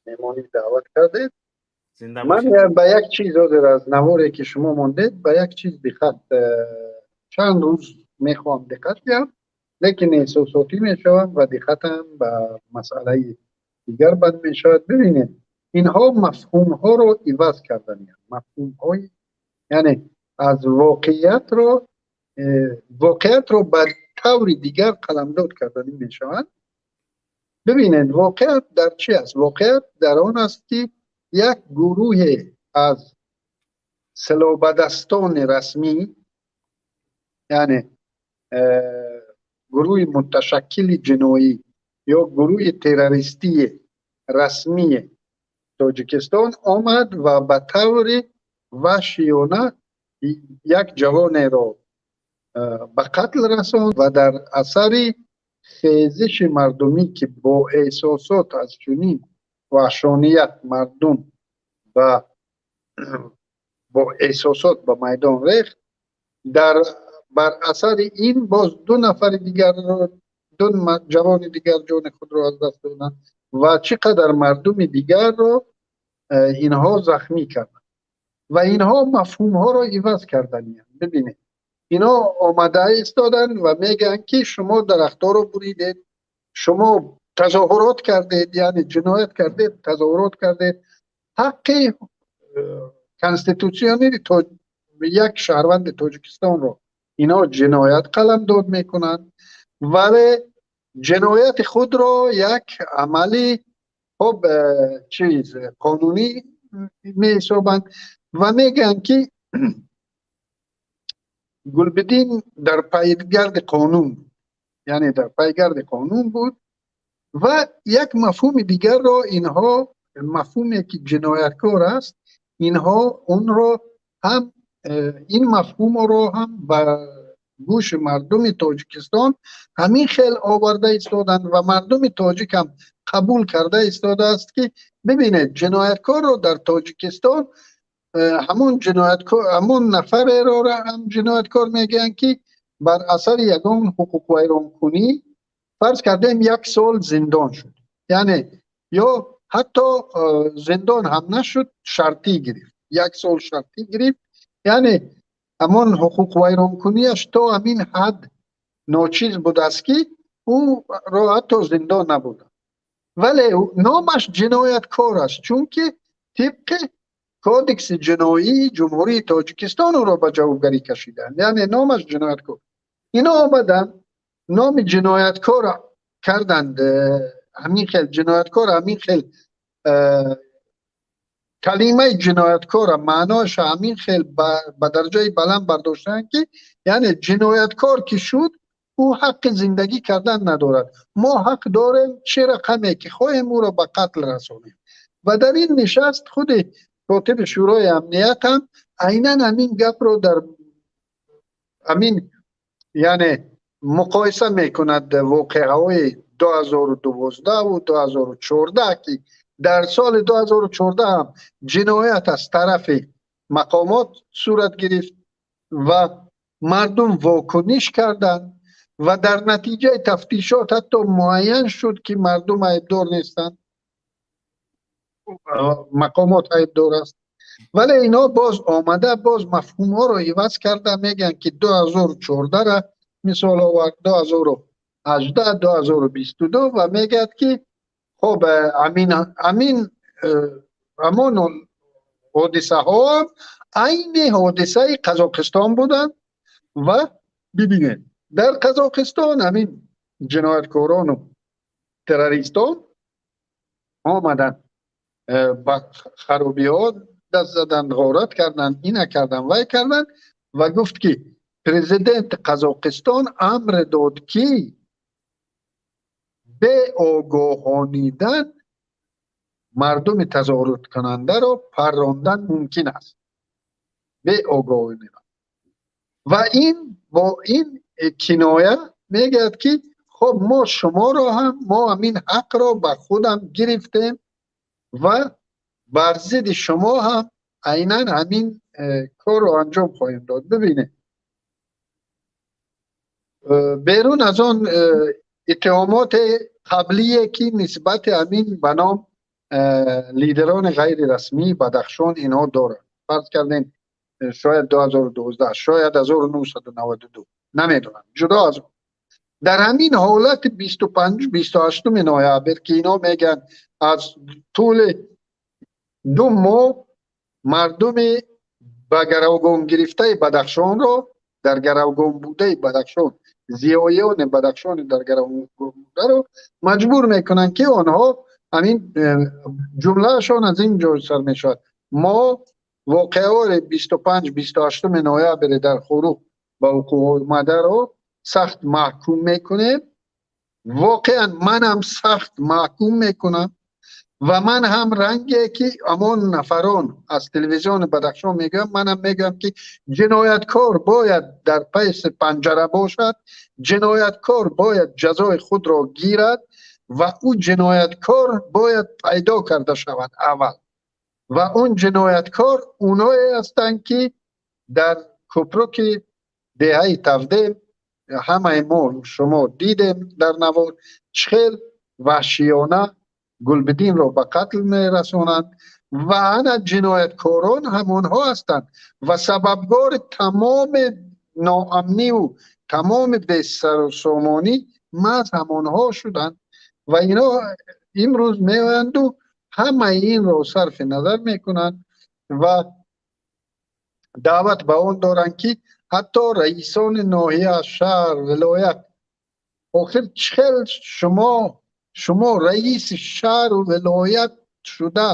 меҳмонӣ даъват кардед. Ман ба як чиз ҳозир аз наворе ки шумо мондед, ба як чиз диққат, чанд рӯз мехоҳам диққат диҳам, лекин эҳсосотӣ мешавам ва диққатам ба масъалаи дигар банд мешавад. Бибинед, инҳо мафҳумҳоро иваз карданианд, мафҳумҳои, яъне аз воқеиятро ба таври дигар қаламдод карданӣ мешаванд. Бибинед, воқеият дар чи аст? Воқеият дар он аст, ки як гурӯҳе аз силоҳбадастони расмӣ, яъне гурӯҳи муташаккили ҷиноӣ ё гурӯҳи террористии расмии Тоҷикистон омад ва ба таври ваҳшиёна як ҷавонеро ба қатл расонд ва дар асари хезиши мардумӣ, ки бо эҳсосот аз чунин ваҳшоният мардум бо эҳсосот ба майдон рехт, дар бар асари ин боз ду нафари дигарро, ду ҷавони дигар ҷони худро аз даст доданд ва чӣ қадар мардуми дигарро инҳо захмӣ карданд ва инҳо мафҳумҳоро иваз карданианд. Бибинед, инҳо омада истоданд ва мегӯянд, ки шумо дарахтҳоро буридед, шумо тазоҳурот кардед, яъне ҷиноят кардед, тазоҳурот кардед. Ҳаққи конститутсионии як шаҳрванди Тоҷикистонро инҳо ҷиноят қаламдод мекунанд, вале ҷинояти худро як амали хоб чиз қонунӣ меҳисобанд ва мегӯянд, ки Гулбиддин дар пайгарди қонун, яъне дар пайгарди қонун буд. Ва як мафҳуми дигарро инҳо, мафҳуме ки ҷинояткор аст, инҳо онро ҳам, ин мафҳумро ҳам ба гӯши мардуми Тоҷикистон ҳамин хел оварда истоданд ва мардуми тоҷик ҳам қабул карда истодааст, ки бибинед, ҷинояткорро дар Тоҷикистон ҳамон ҷинояткор, ҳамон нафареро ҳам ҷинояткор мегӯянд, ки бар асари ягон ҳуқуқвайронкунӣ, фарз кардем, як сол зиндон шуд, яъне ё ҳатто зиндон ҳам нашуд, шартӣ гирифт, як сол шартӣ гирифт, яъне ҳамон ҳуқуқвайронкунияш то ҳамин ҳад ночиз будааст, ки ӯро ҳатто зиндон набуда, вале номаш ҷинояткор аст, чунки тибқи Кодекси ҷиноии Ҷумҳурии Тоҷикистон ӯро ба ҷавобгарӣ кашиданд, яъне номаш ҷинояткор. Ино омаданд, номи ҷинояткор карданд, ҳамин хел ҷинояткор, ҳамин хел калимаи ҷинояткора маъноаша ҳамин хел ба дараҷаи баланд бардоштанд, ки яъне ҷинояткор ки шуд, ӯ ҳаққи зиндагӣ кардан надорад, мо ҳақ дорем чӣ рақаме ки хоҳем, ӯро ба қатл расонем. Ва дар ин нишаст худи котиби Шӯрои Амният ҳам айнан ҳамин гапро дар ҳамин, яъне муқоиса мекунад воқеаҳои 2012-ву 2014, ки дар соли 2014 ҳам ҷиноят аз тарафи мақомот сурат гирифт ва мардум вокуниш карданд ва дар натиҷаи тафтишот ҳатто муайян шуд, ки мардум айбдор нестанд, мақомот айбдор аст. Вале инҳо боз омада, боз мафҳумҳоро иваз карда мегӯянд, ки 2014-ра мисол овард, 2018, 2022, ва мегӯяд, ки хоб, амин ҳамон ҳодисаҳо айни ҳодисаи Қазоқистон буданд. Ва бибинед, дар Қазоқистон ҳамин ҷинояткорону террористон омаданд, ба харобиҳо даст заданд, ғорат карданд, ина карданд, вай карданд, ва гуфт, ки президенти Қазоқистон амр дод, ки беогоҳонидан Мардуми тазоҳуроткунандаро паррондан мумкин аст беогоҳӣ. Ва ин бо ин киноя мегӯяд, ки хоб, мо шуморо ҳам, мо ҳамин ҳақро ба худам гирифтем ва бар зидди шумо ҳам айнан ҳамин корро анҷом хоҳем дод. Бибинед, берун аз он иттиҳомоти қаблие, ки нисбати ҳамин ба ном лидерони ғайрирасмии Бадахшон инҳо доранд, фарз кардем, шояд 2012, шояд 1992, намедонам. Ҷудо аз он, дар ҳамин ҳолати 25, 28 ноябр, ки инҳо мегӯянд, аз тӯли 2 моҳ мардуми ба гаравгон гирифтаи Бадахшонро, дар гаравгон будаи Бадахшон, зиёиёни Бадахшони дар гаравгон бударо маҷбур мекунанд, ки онҳо ҳамин ҷумлаашон аз ин ҷо сар мешавад: мо воқеаҳои 25, 28 ноябри дар Хоруғ ба вуқӯъ омадаро сахт маҳкум мекунем. Воқеан манам сахт маҳкум мекунам ва ман ҳам ранге ки ҳамон нафарон аз телевизиони Бадахшон мегӯям, манам мегӯям, ки ҷинояткор бояд дар паси панҷара бошад, ҷинояткор бояд ҷазои худро гирад ва ӯ ҷинояткор бояд пайдо карда шавад аввал. Ва он ҷинояткор оное ҳастанд, ки дар кӯпруки деҳаи Тавдем ҳамаи мо шумо дидем дар навор, чӣ хел ваҳшиёна Гулбидинро ба қатл мерасонанд. Ва ана ҷинояткорон ҳамонҳо ҳастанд ва сабабгори тамоми ноамниву тамоми бесарусомонӣ маҳз ҳамонҳо шуданд. Ва ино имрӯз меоянду ҳамаи инро сарфи назар мекунанд ва даъват ба он доранд, ки ҳатто раисони ноҳия, шаҳр, вилоят. Охир чӣ хел шумо раиси шаҳру вилоят шуда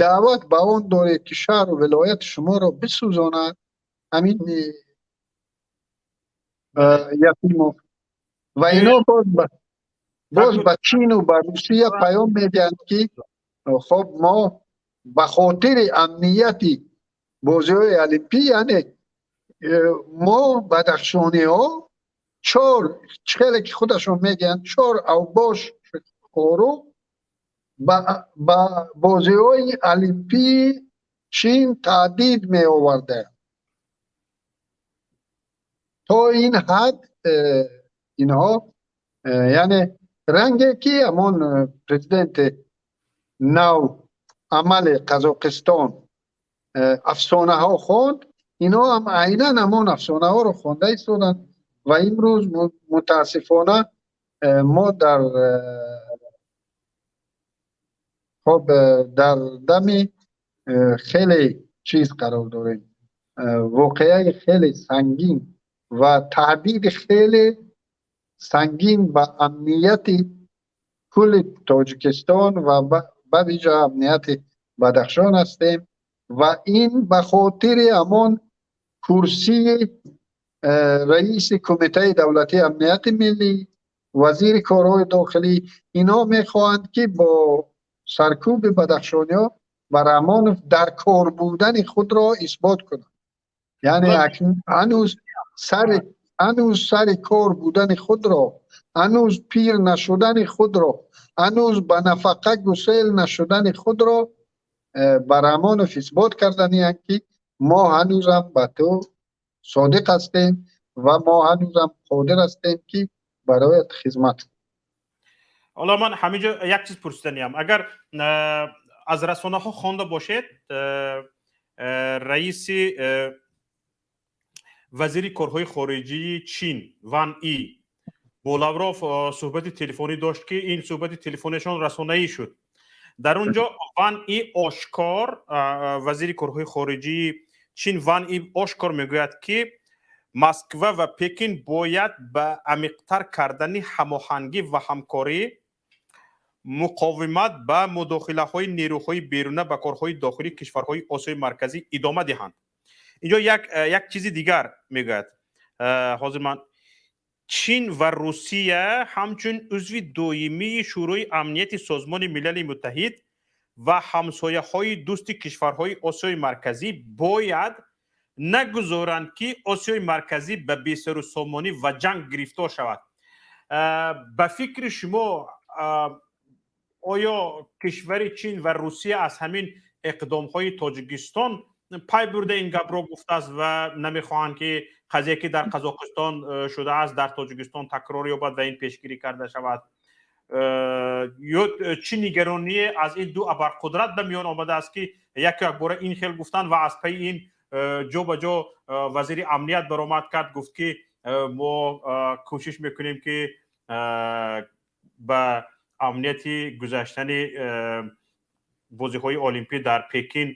даъват ба он доред, ки шаҳру вилояти шуморо бисӯзонад? Ҳамин Ятимов ва ино боз ба Чину ба Русия паём медиҳанд, ки хоб, мо ба хотири амнияти бозиҳои олимпӣ, яъне мо бадахшониҳо чор, хеле ки худашон мегӯянд, чор авбош Хоруғ ба бозиҳои олимпии Чин таҳдид меовардаанд. То ин ҳад инҳо, яъне ранге ки ҳамон президенти нав амали Қазоқистон афсонаҳо хонд, инҳо ҳам айнан ҳамон афсонаҳоро хонда истоданд. Ва имрӯз мутаассифона мо дар хоб, дар дами хеле чиз қарор дорем, воқеаи хеле сангин ва таҳдиди хеле сангин ба амнияти кулли Тоҷикистон ва ба вижа амнияти Бадахшон ҳастем. Ва ин ба хотири ҳамон курсии раиси Кумитаи давлатии амнияти миллӣ, вазири корҳои дохилӣ, инҳо мехоҳанд, ки бо саркӯби бадахшониҳо ба Раҳмонов дар кор будани худро исбот кунанд, яъне ҳанӯз сари кор будани худро, ҳанӯз пир нашудани худро, ҳанӯз ба нафақа гусел нашудани худро ба Раҳмонов исбот карданианд, ки мо ҳанӯзам ба ту содиқ ҳастем ва мо ҳанӯзам қодир ҳастем, ки бароят хизмат. Ҳоло ман ҳаминҷо як чиз пурсиданиям. Агар аз расонаҳо хонда бошед, раиси вазири корҳои хориҷии Чин Ван И бо Лавров суҳбати телефонӣ дошт, ки ин суҳбати телефонишон расонаӣ шуд. Дар он ҷо Ван И ошкор, вазири корҳои хориҷии Чин Ван И ошкор мегӯяд, ки Москва ва Пекин бояд ба амиқтар кардани ҳамоҳангӣ ва ҳамкорӣ, муқовимат ба мудохилаҳои нерӯҳои беруна ба корҳои дохилии кишварҳои Осиёи Марказӣ идома диҳанд. Инҷо як чизи дигар мегӯяд ҳозир ман: Чин ва Русия ҳамчун узви доимии Шӯрои Амнияти Созмони Милали Муттаҳид. Ва ҳамсояҳои дӯсти кишварҳои Осиёи Марказӣ бояд нагузоранд, ки Осиёи Марказӣ ба бесарусомонӣ ва ҷанг гирифтор шавад. Ба фикри шумо, оё кишвари Чин ва Русия аз ҳамин иқдомҳои Тоҷикистон пай бурда, ин гапро гуфтааст ва намехоҳанд, ки қазие, ки дар Қазоқистон шудааст, дар Тоҷикистон такрор ёбад ва ин пешгирӣ карда шавад? Ё чӣ нигароние аз ин ду абарқудрат ба миён омадааст, ки яку якбора ин хел гуфтанд ва аз пайи ин ҷо ба ҷо вазири амният баромад кард, гуфт, ки мо кӯшиш мекунем, ки ба амнияти гузаштани бозиҳои олимпӣ дар Пекин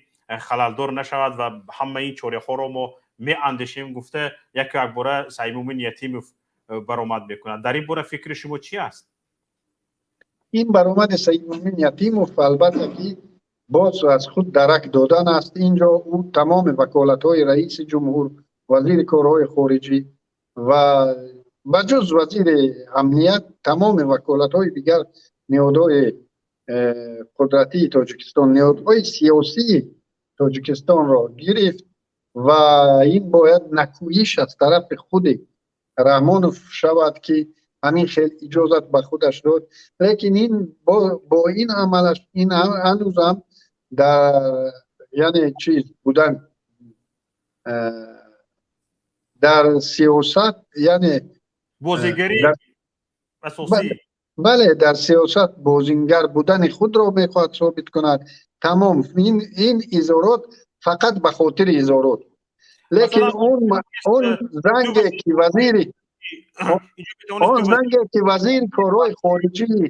халалдор нашавад ва ҳамаи ин чораҳоро мо меандешем, гуфта яку якбора Саидмумин Ятимов баромад мекунад. Дар ин бора фикри шумо чӣ аст? Ин баромади Саидмумин Ятимов, албатта, ки боз аз худ дарак додан аст. Инҷо ӯ тамоми ваколатҳои раиси ҷумҳур, вазири корҳои хориҷӣ ва ба ҷуз вазири амният тамоми ваколатҳои дигар ниҳодҳои қудратии Тоҷикистон, ниҳодҳои сиёсии Тоҷикистонро гирифт ва ин бояд накӯиш аз тарафи худи Раҳмонов шавад, ки ҳамин хел иҷозат ба худаш дод. Лекин ин бо ин амалаш ин ҳанӯзам дар, яъне чиз будан, дар сиёсат, яъне бозигари асосӣ. Бале, дар сиёсат бозингар будани худро мехоҳад собит кунад. Тамом, ин изҳорот фақат ба хотири изҳорот. Лекин он занге ки вазири он занге ки вазири корҳои хориҷии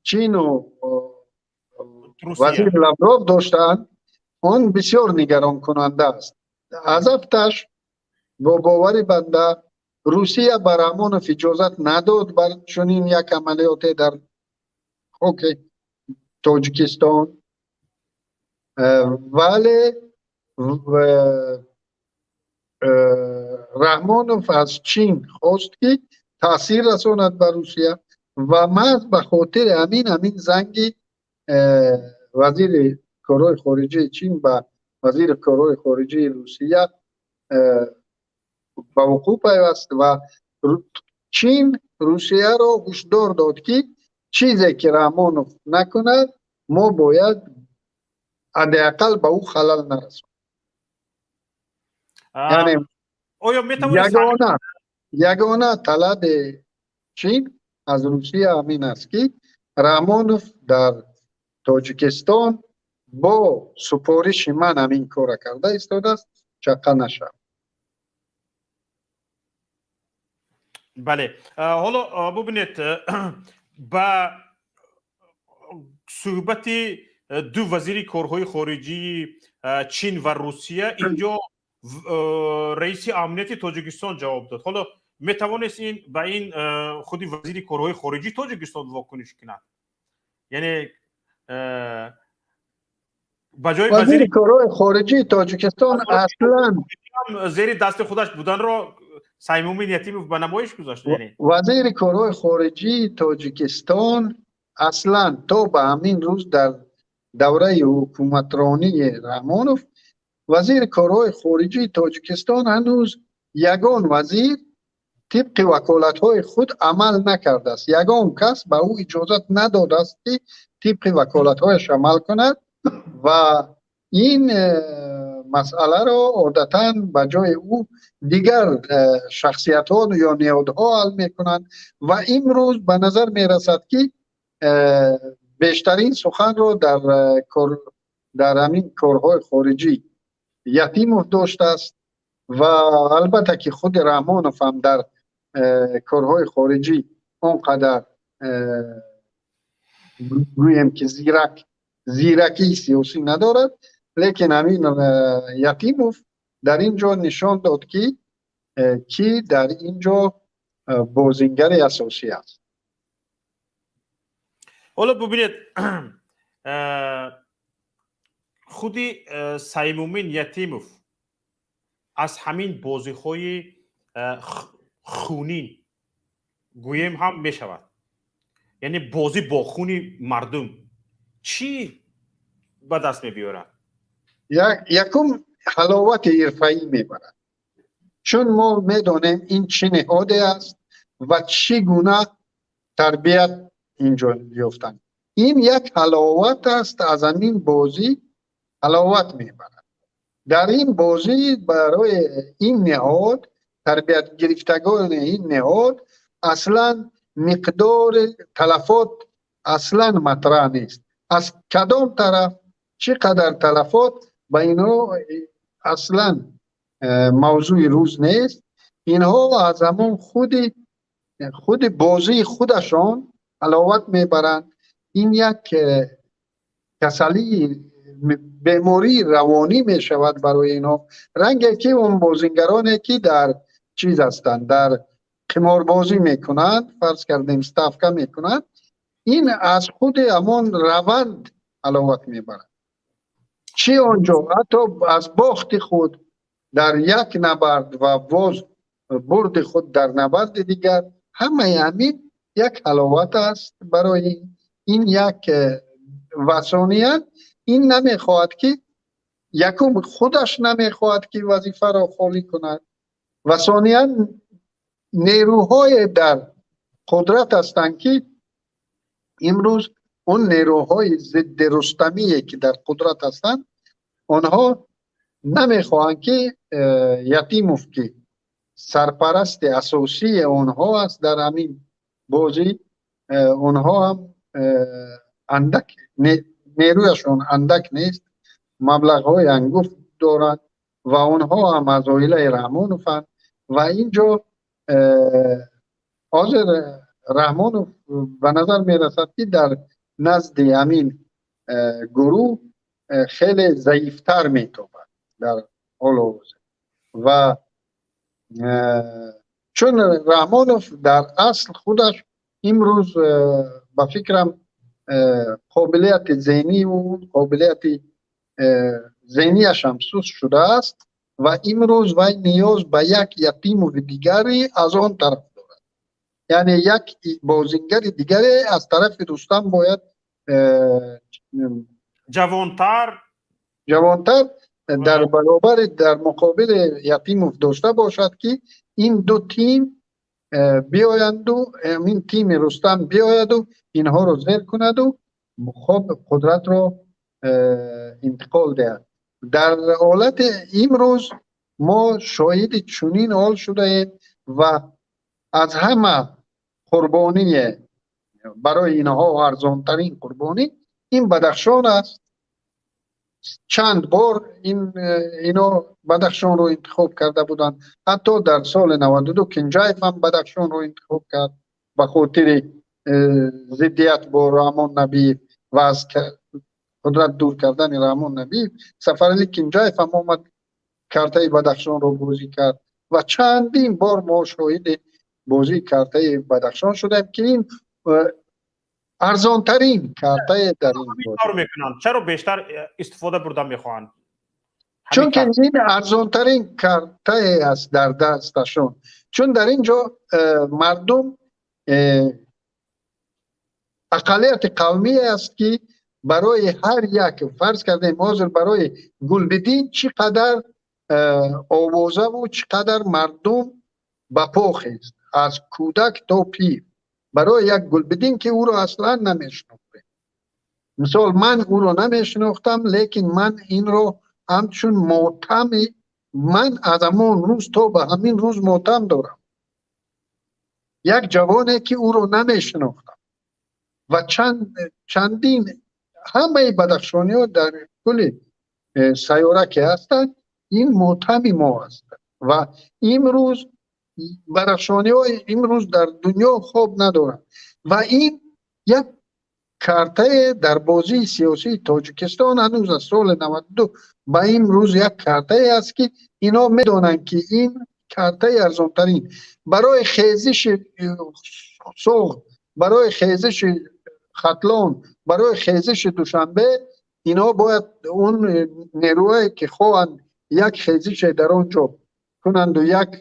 Чину вазир Лавров доштанд, он бисёр нигаронкунанда аст. Аз афташ, бо бовари банда, Русия ба Раҳмонов иҷозат надод бар чунин як амалиёте дар хоки Тоҷикистон, вале Раҳмонов аз Чин хост, ки таъсир расонад ба Русия ва маҳз ба хотири ҳамин занги вазири корҳои хориҷии Чин ба вазири корҳои хориҷии Русия ба вуқӯъ пайваст ва Чин Русияро ҳушдор дод, ки чизе ки Раҳмонов накунад, мо бояд ҳадди ақал ба ӯ халал нарасонем. Яъне оё метавонед ягона талаби Чин аз Русия ҳамин аст, ки Раҳмонов дар Тоҷикистон бо супориши ман ҳамин кора карда истодааст, чақа нашавад. Бале, ҳоло бубинед, ба суҳбати ду вазири корҳои хориҷии Чин ва Русия инҷо раиси амнияти Тоҷикистон ҷавоб дод. Ҳоло метавонест ин ба ин худи вазири корҳои хориҷии Тоҷикистон вокуниш кунад, яъне ба ҷои вазири корҳои хориҷии Тоҷикистон аслан зери дасти худаш буданро Саймумин Ятимов ба намоиш гузошт. Яъне вазири корҳои хориҷии Тоҷикистон аслан то ба ҳамин рӯз дар давраи ҳукуматронии Раҳмонов вазири корҳои хориҷии Тоҷикистон ҳанӯз ягон вазир тибқи ваколатҳои худ амал накардааст. Ягон кас ба ӯ иҷозат надодааст, ки тибқи ваколатҳояш амал кунад ва ин масъаларо одатан ба ҷои ӯ дигар шахсиятҳо ё ниҳодҳо ҳал мекунанд ва имрӯз ба назар мерасад, ки бештарин суханро дар ҳамин корҳои хориҷӣ Ятимов доштааст ва албатта ки худи Раҳмонов ҳам дар корҳои хориҷӣ он қадар, гӯем ки, зиракии сиёсӣ надорад, лекин ҳамин Ятимов дар ин ҷо нишон дод, ки дар ин ҷо бозингари асосӣ аст. Ҳоло бубинед, худи Саймумин Ятимов аз ҳамин бозиҳои хунин гӯем ҳам мешавад, яъне бозӣ бо хуни мардум. Чӣ ба даст мебиёрад? Якум, ҳаловати ҳирфаӣ мебарад, чун мо медонем, ин чӣ ниҳоде аст ва чӣ гуна тарбият инҷо ёфтанд. Ин як ҳаловат аст, аз ҳамин бозӣ ҳаловат мебарад. Дар ин бозӣ барои ин ниҳод, тарбият гирифтагони ин ниҳод, аслан миқдори талафот аслан матраҳ нест. Аз кадом тараф чӣ қадар талафот ба инҳо аслан мавзӯи рӯз нест. Инҳо аз ҳамон худи бозии худашон ҳаловат мебаранд. Ин як касалии, бемории равонӣ мешавад барои инҳо, ранге ки он бозингароне ки дар чиз ҳастанд, дар қиморбозӣ мекунанд, фарз кардем, ставка мекунанд, ин аз худи ҳамон раванд ҳаловат мебарад. Чӣ онҷо ҳатто аз бохти худ дар як набард ва боз бурди худ дар набарди дигар, ҳамаи ҳамин як ҳаловат аст барои ин як ва сониян ин намехоҳад ки, якум, худаш намехоҳад ки вазифаро холӣ кунад ва сониян нерӯҳое дар қудрат ҳастанд ки имрӯз он нерӯҳои зидди Рустамие ки дар қудрат ҳастанд, онҳо намехоҳанд ки Ятимов, ки сарпарасти асосии онҳо аст дар ҳамин бозӣ, онҳо ҳам андак нерӯяшон андак нест, маблағҳои ҳангуфт доранд ва онҳо ҳам аз оилаи Раҳмонованд. Ва инҷо ҳозир Раҳмонов ба назар мерасад ки дар назди ҳамин гурӯҳ хеле заифтар метобад дар ҳолу ҳозир. Ва чун Раҳмонов дар асл худаш имрӯз, ба фикрам, қобилияти зеҳнию қобилияти зеҳнияш ҳам суст шудааст ва имрӯз вай ниёз ба як Ятимови дигаре аз он тараф дорад, яъне як бозингари дигаре аз тарафи Рустам бояд ҷавонтар. Ҷавонтар дар баробари, дар муқобили Ятимов дошта бошад, ки ин ду тим биёянду, ин тими Рустам биёяду инҳоро зер кунаду хоб қудратро интиқол диҳад. Дар ҳолати имрӯз мо шоҳиди чунин ҳол шудаем ва аз ҳама қурбоние барои инҳо арзонтарин қурбонӣ ин Бадахшон аст. Чанд бор ин ино Бадахшонро интихоб карда буданд. Ҳатто дар соли 92 Кинҷаев ҳам Бадахшонро интихоб кард ба хотири зиддият бо Раҳмон Набиев ва аз қудрат дур кардани Раҳмон Набиев. Сафарали Кинҷаев ҳам омад, картаи Бадахшонро бозӣ кард ва чандин бор мо шоҳиди бозии картаи Бадахшон шудем, ки ин арзонтарин картае дар ин кор мекунанд. Чаро бештар истифода бурда мехоҳанд? Чунки ин арзонтарин картае аст дар дасташон, чун дар ин ҷо мардум ақаллияти қавмие аст, ки барои ҳар як, фарз кардем, ҳозир барои Гулбиддин чӣ қадар овозаву чӣ қадар мардум ба по хест, аз кӯдак то пир, барои як Гулбиддин, ки ӯро аслан намешинохтем. Мисол, ман ӯро намешинохтам, лекин ман инро ҳамчун мотами ман аз ҳамон рӯз то ба ҳамин рӯз мотам дорам. Як ҷавоне ки ӯро намешинохтам ва чандин ҳамаи бадахшониҳо дар кули сайёра ки ҳастанд, ин мотами мо аст. Ва имрӯз бадахшониҳо имрӯз дар дунё хоб надоранд ва ин як картае дар бозии сиёсии Тоҷикистон ҳанӯз аз соли 92 ба имрӯз як картае аст, ки ино медонанд, ки ин картаи арзонтарин барои хезиши Суғд, барои хезиши Хатлон, барои хезиши Душанбе. Инҳо бояд он нерӯҳое ки хоҳанд як хезише дар он ҷо кунанду як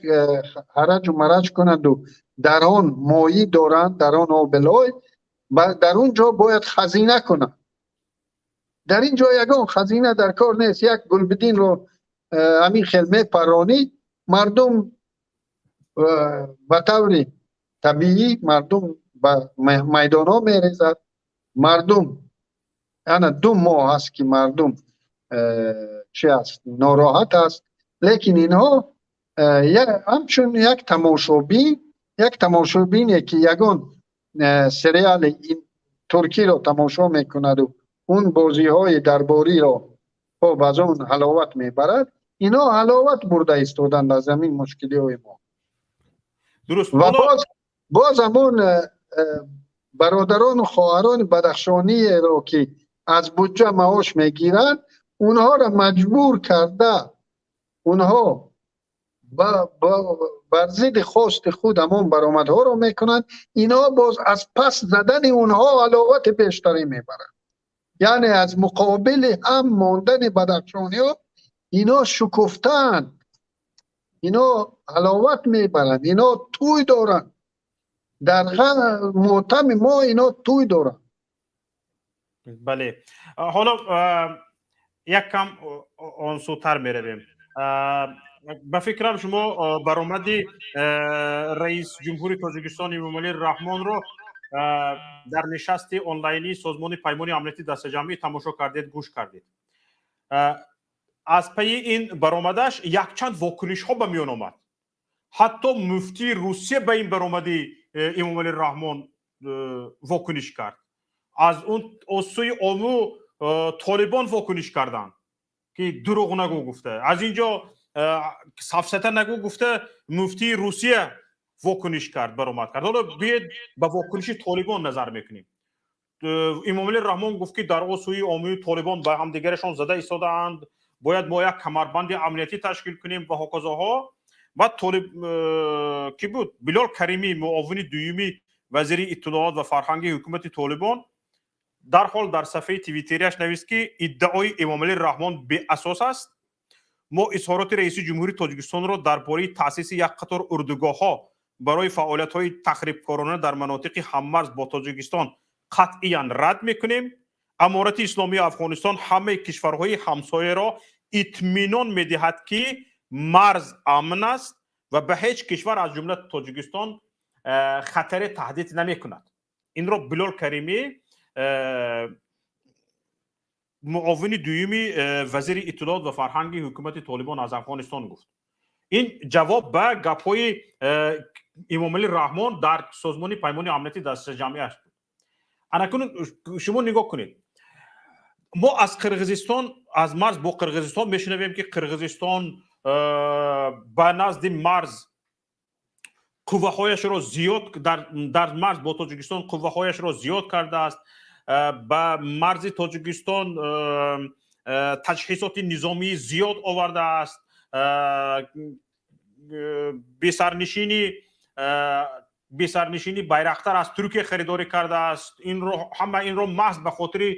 ҳараҷу мараҷ кунанду дар он моҳӣ доранд, дар он обелой, дар он ҷо бояд хазина кунанд. Дар ин ҷо ягон хазина дар кор нест. Як Гулбидинро ҳамин хел мепаронӣ, мардум ба таври табиӣ мардум ба майдонҳо мерезад. Мардум ана 2 моҳ аст, ки мардум чи аст, нороҳат аст, лекин инҳо ҳамчун як тамошобин, як тамошобине, ки ягон сериали туркиро тамошо мекунаду он бозиҳои дарбориро, хоб, аз он ҳаловат мебарад, инҳо ҳаловат бурда истоданд аз ҳамин мушкилиҳои мо. Дуруст. Ва боз ҳамон бародарону хоҳарони бадахшониеро, ки аз буҷа маош мегиранд, онҳоро маҷбур карда, онҳо бар зидди хости худ ҳамон баромадҳоро мекунанд. Инҳо боз аз пас задани онҳо ҳаловати бештарӣ мебаранд, яъне аз муқобили ҳам мондани бадахшониҳо ино шукуфтаанд, ино ҳаловат мебаранд, ино тӯй доранд. Дар мотами мо ино тӯй доранд. Бале, ҳоло як кам он сӯтар меравем. Ба фикрам, шумо баромади раис ҷумҳури Тоҷикистон Эмомалӣ Раҳмонро дар нишасти онлайнии Созмони Паймони Амнияти Дастаҷамъӣ тамошо кардед, гӯш кардед. Аз пайи ин баромадаш якчанд вокунишҳо ба миён омад. Ҳатто муфтии Русия ба ин баромади Эмомалӣ Раҳмон вокуниш кард. Аз он сӯи Ому Толибон вокуниш карданд, ки дурӯғ нагӯ гуфта, аз ин ҷо сафсата нагӯ гуфта, муфтии Русия вокуниш кард, баромад кард. Ҳоло биед, ба вокуниши Толибон назар мекунем. Эмомалӣ Раҳмон гуфт, ки дар о сӯи Омӯи Толибон ба ҳамдигарашон зада истодаанд, бояд мо як камарбанди амниятӣ ташкил кунем ва ҳоказоҳо. Баъд Толиб кӣ буд, Билол Каримӣ, муовини дуюми вазири иттилоот ва фарҳанги ҳукумати Толибон, дарҳол дар сафҳаи Твиттериаш навист, ки иддаои Эмомалӣ Раҳмон беасос аст. Мо изҳороти раиси ҷумҳури Тоҷикистонро дар бораи таъсиси як қатор урдугоҳҳо барои фаъолиятҳои тахрибкорона дар манотиқи ҳаммарз бо Тоҷикистон қатъиян рад мекунем. Аморати Исломии Афғонистон ҳамаи кишварҳои ҳамсояро итминон медиҳад, ки марз амн аст ва ба ҳеҷ кишвар, аз ҷумла Тоҷикистон, хатаре таҳдид намекунад. Инро Билол Каримӣ, муовини дуюми вазири иттилоот ва фарҳанги ҳукумати Толибон аз Афғонистон гуфт. Ин ҷавоб ба гапҳои Эмомалӣ Раҳмон дар Созмони Паймони Амнияти Дастаҷамъиаш буд. Анакунун шумо нигоҳ кунед, мо аз Қирғизистон, аз марз бо Қирғизистон мешунавем, ки Қирғизистон ба назди марз қувваҳояшро зиёд, дар марз бо Тоҷикистон қувваҳояшро зиёд кардааст, ба марзи Тоҷикистон таҷҳизоти низомии зиёд овардааст, бесарнишини Байрақтар аз Туркия харидорӣ кардааст. Инро ҳама инро маҳз ба хотири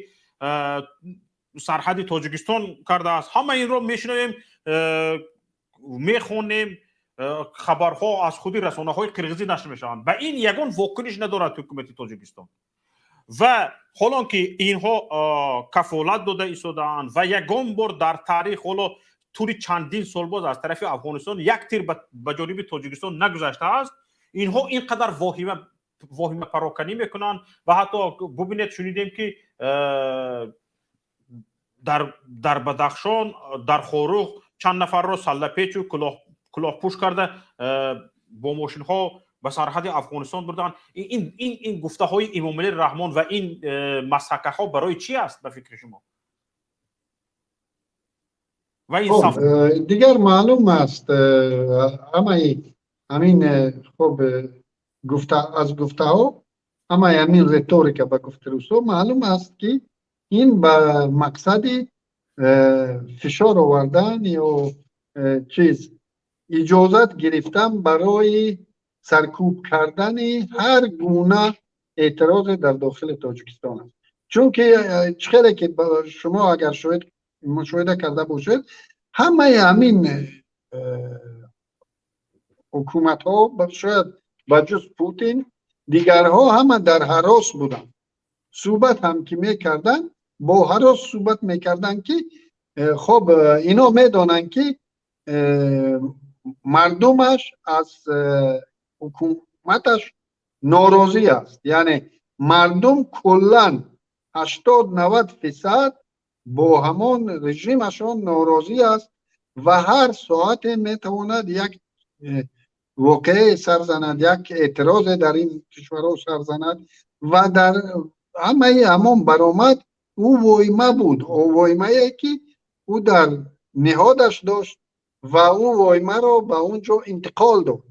сарҳади Тоҷикистон кардааст. Ҳама инро мешунавем, мехонем, хабарҳо аз худи расонаҳои қирғизӣ нашр мешаванд. Ба ин ягон вокуниш надорад ҳукумати Тоҷикистон. Ва ҳолон ки инҳо кафолат дода истодаанд ва ягон бор дар таърих, ҳоло тӯли чандин сол боз, аз тарафи Афғонистон як тир ба ҷониби Тоҷикистон нагузаштааст, инҳо ин қадар воҳима пароканӣ мекунанд. Ва ҳатто бубинед, шунидем, ки дар Бадахшон, дар Хоруғ чанд нафарро саллапечу кулоҳпӯш карда, бо мошинҳо ба сарҳади Афғонистон бурданд. Ин гуфтаҳои Эмомалӣ Раҳмон ва ин масхакаҳо барои чӣ аст, ба фикри шумо? Ва ин дигар маълум аст, ҳамаи ҳамин, хуб, гуфта, аз гуфтаҳо, ҳамаи ҳамин риторика, ба гуфти русо, маълум аст, ки ин ба мақсади фишор овардан ё чиз, иҷозат гирифтан барои саркӯб кардани ҳар гуна эътирозе дар дохили Тоҷикистон аст. Чунки чӣ хеле ки шумо агар шоҳид мушоҳида карда бошед, ҳамаи ҳамин ҳукуматҳо, шояд ба ҷуз Путин, дигарҳо ҳама дар ҳарос буданд. Суҳбат ҳам ки мекарданд. Бо ҳарос суҳбат мекарданд, ки хоб, ино медонанд, ки мардумаш аз ҳукуматаш норозӣ аст, яъне мардум куллан 80-90% бо ҳамон режимашон норозӣ аст ва ҳар соате метавонад як воқеае сар занад, як эътирозе дар ин кишварҳо сар занад. Ва дар ҳамаи ҳамон баромад ӯ воима буд, воимае ки ӯ дар ниҳодаш дошт ва ӯ воимаро ба он ҷо интиқол дод.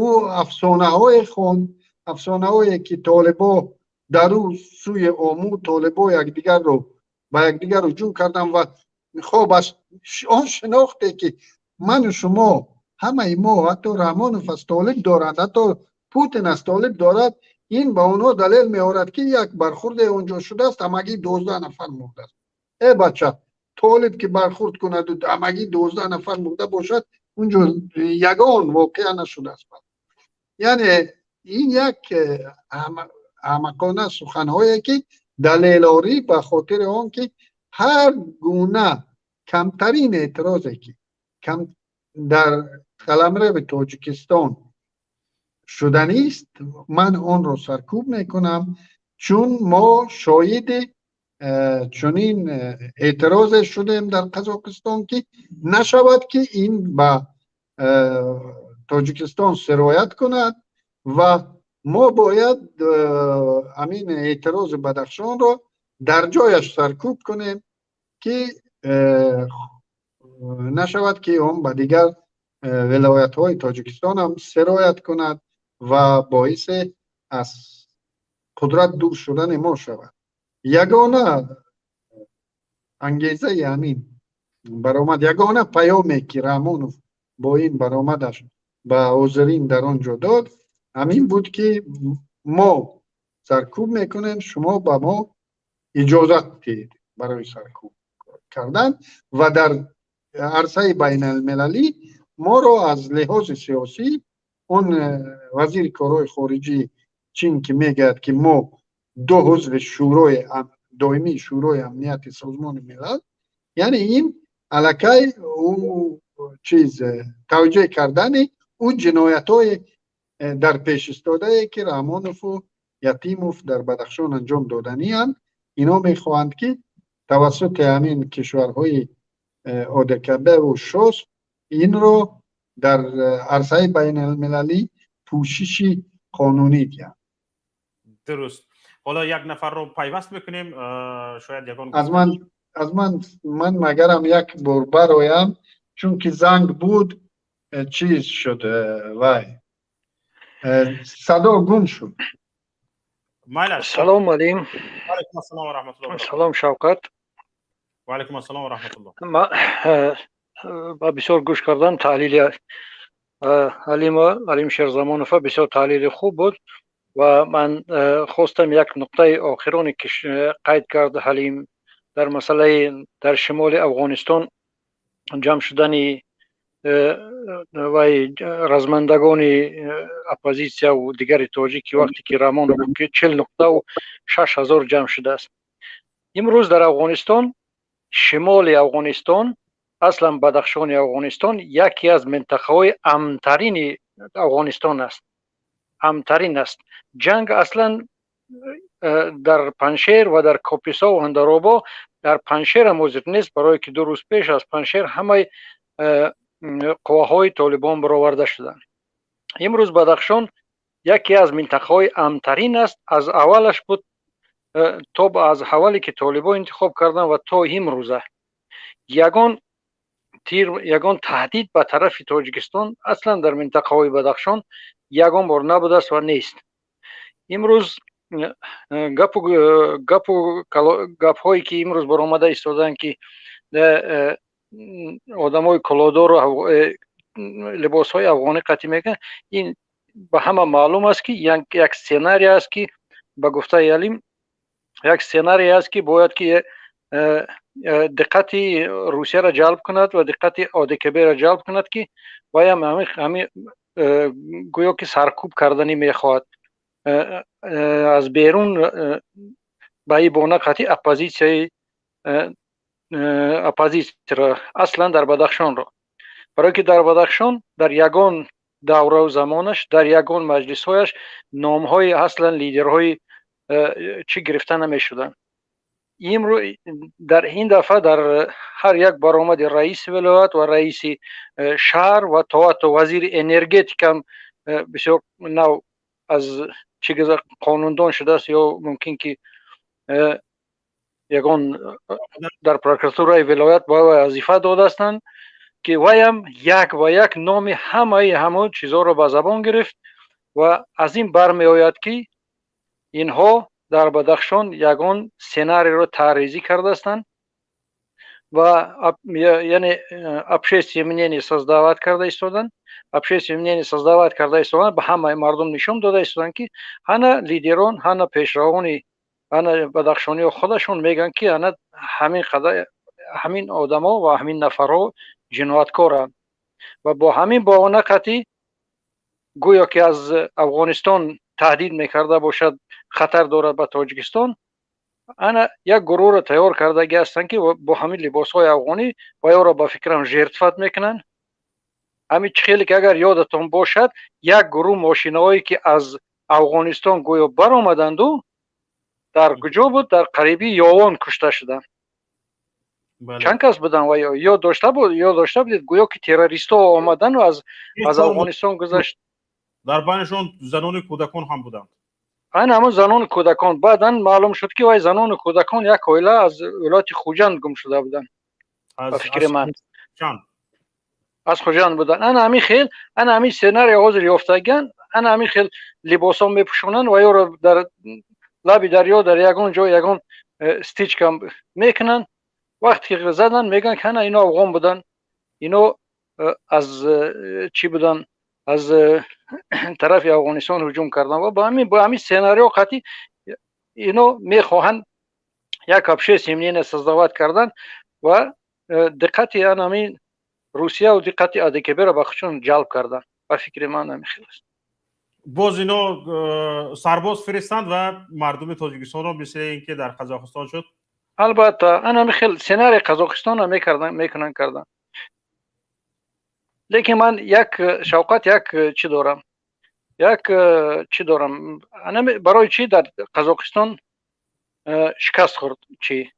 Ӯ афсонаҳое хонд, афсонаҳое ки толибо дар ӯ сӯи Ому толибо якдигарро ба якдигар ҳуҷум карданд. Ва хоб, аз он шинохте ки ману шумо, ҳамаи мо, ҳатто Раҳмонов аз толиб дорад, ҳатто Путин аз толиб дорад, ин ба онҳо далел меорад, ки як бархурде онҷо шудааст, ҳамагӣ 12 нафар мурдааст. Э бача, толиб ки бархурд кунаду ҳамагӣ 12 нафар мурда бошад, унҷо ягон воқеа нашудааст. Яъне ин як аҳмақона суханҳое ки далелорӣ ба хотири он ки ҳар гуна камтарин эътирозе ки дар қаламрави Тоҷикистон шуданист, ман онро саркӯб мекунам, чун мо шоҳиди чунин эътирозе шудем дар Қазоқистон, ки нашавад ки ин ба Тоҷикистон сироят кунад ва мо бояд ҳамин эътирози Бадахшонро дар ҷояш саркӯб кунем, ки нашавад ки он ба дигар вилоятҳои Тоҷикистон ҳам сироят кунад ва боиси аз қудрат дур шудани мо шавад. Ягона ангезаи ҳамин баромад, ягона паёме ки Раҳмонов бо ин баромадаш ба ҳозирин дар он ҷо дод, ҳамин буд, ки мо саркӯб мекунем, шумо ба мо иҷозат диҳед барои саркӯб кардан ва дар арсаи байналмилалӣ моро аз лиҳози сиёсӣ. Он вазири корҳои хориҷии Чин ки мегӯяд, ки мо ду узви Шӯрои доимии Шӯрои Амнияти Созмони Милал, яъне ин аллакай ӯ чиз тавҷеҳ кардани ӯ ҷиноятҳои дар пеш истодае ки Раҳмонову Ятимов дар Бадахшон анҷом доданианд. Ино мехоҳанд, ки тавассути ҳамин кишварҳои ОДКБу ШОС инро дар арсаи байналмилалӣ пӯшиши қонунӣ диҳанд. Дуруст, ҳоло як нафарро пайваст мекунем, шояд ягон Аз ман ман магарам як бор бароям, чунки занг буд, чиз шуд, вай садо гум шуд. Салом, Алим. Алайкум ассалом ва раҳматуллоҳ. Салом, Шавкат. Ва алайкум ассалом ва раҳматуллоҳ. Ба бисёр гӯш кардам таҳлили Алима, Алим Шерзамонова, бисёр таҳлили хуб буд. Ва ман хостам як нуқтаи охироне ки қайд кард Ҳалим дар масъалаи дар шимоли Афғонистон ҷамъ шудани вай размандагони оппозитсияву дигари тоҷик, ки вақте ки Раҳмонов гуфт, ки 40 нуқтаву 6000 ҷамъ шудааст. Имрӯз дар Афғонистон, шимоли Афғонистон, аслан Бадахшони Афғонистон яке аз минтақаҳои амнтарини Афғонистон аст, амнтарин аст. Ҷанг аслан дар Паншер ва дар Кописо ва Андаробо, дар Паншерам ҳозир нест, барое ки 2 рӯз пеш аз Паншер ҳамаи қувваҳои толибон бароварда шуданд. Имрӯз Бадахшон яке аз минтақаҳои амнтарин аст. Аз аввалаш буд, то аз аввале ки толибон интихоб карданд ва то имрӯза ягон тир, ягон таҳдид ба тарафи Тоҷикистон аслан дар минтақаҳои Бадахшон ягон бор набудааст ва нест. Имрӯз гапу гапҳое ки имрӯз баромада истодаанд, ки одамои кулоҳдору либосҳои афғонӣ қатъӣ мекунанд, ин ба ҳама маълум аст, ки як сценарий аст, ки ба гуфтаи Алим як сценарий аст, ки бояд ки диққати Русияро ҷалб кунад ва диққати ОДКБро ҷалб кунад, ки ваям ҳами гӯё ки саркӯб карданӣ мехоҳад аз берун ба ин бона қатъи оппозитсияи. Оппозитсияро, аслан дар Бадахшонро, барое ки дар Бадахшон дар ягон даврау замонаш, дар ягон маҷлисҳояш номҳои аслан лидерҳои чӣ гирифта намешуданд. Имрӯ дар ин дафъа дар ҳар як баромади раиси вилоят ва раиси шаҳр ва то ҳатто вазири энергетикам бисёр нав аз чӣ қонундон шудааст ё мумкин ки ягон дар прокуратураи вилоят ба вазифа додаастанд, ки ваям як ба як номи ҳамаи ҳамон чизҳоро ба забон гирифт. Ва аз ин бармеояд, ки инҳо дар Бадахшон ягон сценарийро тарҳрезӣ кардаастанд ва яъне общественное мнение создавать карда истоданд, общественное мнение создавать карда истоданд, ба ҳамаи мардум нишон дода истоданд, ки ҳана лидерон, ҳана пешравони, ҳана бадахшониҳо худашон мегӯянд, ки ана ҳамин қадар ҳамин одамо ва ҳамин нафарҳо ҷинояткоранд. Ва бо ҳамин баҳона қатъӣ гӯё ки аз Афғонистон таҳдид мекарда бошад, хатар дорад ба Тоҷикистон, ана як гурӯҳро тайёр кардагӣ ҳастанд, ки бо ҳамин либосҳои афғонӣ ва ёро ба фикрам жертвовать мекунанд. Ҳамин чӣ хеле ки агар ёдатон бошад, як гурӯҳ мошинаҳое ки аз Афғонистон гӯё баромаданду, дар куҷо буд, дар қарибии Ёвон кушта шуданд. Чанд кас буданд ва ёд дошта буд, ёд дошта будед, гӯё ки террористҳо омадану аз Афғонистон гузашт. Дар байнашон занони кӯдакон ҳам буданд. Айн ҳамон занони кӯдакон. Баъдан маълум шуд, ки вай занони кӯдакон як оила аз вилояти Хуҷанд гум шуда буданд, ба фикри ман, аз Хуҷанд буданд. Ана ҳамин хел, ана ҳамин сценарий ҳозир ёфтаган, ана ҳамин хел либосҳо мепӯшонанд ва ёро дар лаби дарё, дар ягон ҷо ягон стычка мекунанд. Вақте ки заданд, мегӯянд, ки ана ино афғон буданд, ино аз чӣ буданд, аз тарафи Афғонистон ҳуҷум карданд. Ва бо ҳамин сценарио қатъӣ ино мехоҳанд як общественное мнение создавать кардан ва диққати ҳамин Русия ва диққати ОДКБро ба худшон ҷалб кардан. Ба фикри ман, ҳамин хел аст. Боз ино сарбоз фиристанд ва мардуми Тоҷикистонро, мисли ин ки дар Қазоқистон шуд. Албатта, ана ҳамин хел сценарий Қазоқистонро мекунанд кардан. Лекин ман як шавқат, як чӣ дорам, як чӣ дорам. Барои чӣ дар Қазоқистон шикаст хӯрд? Чӣ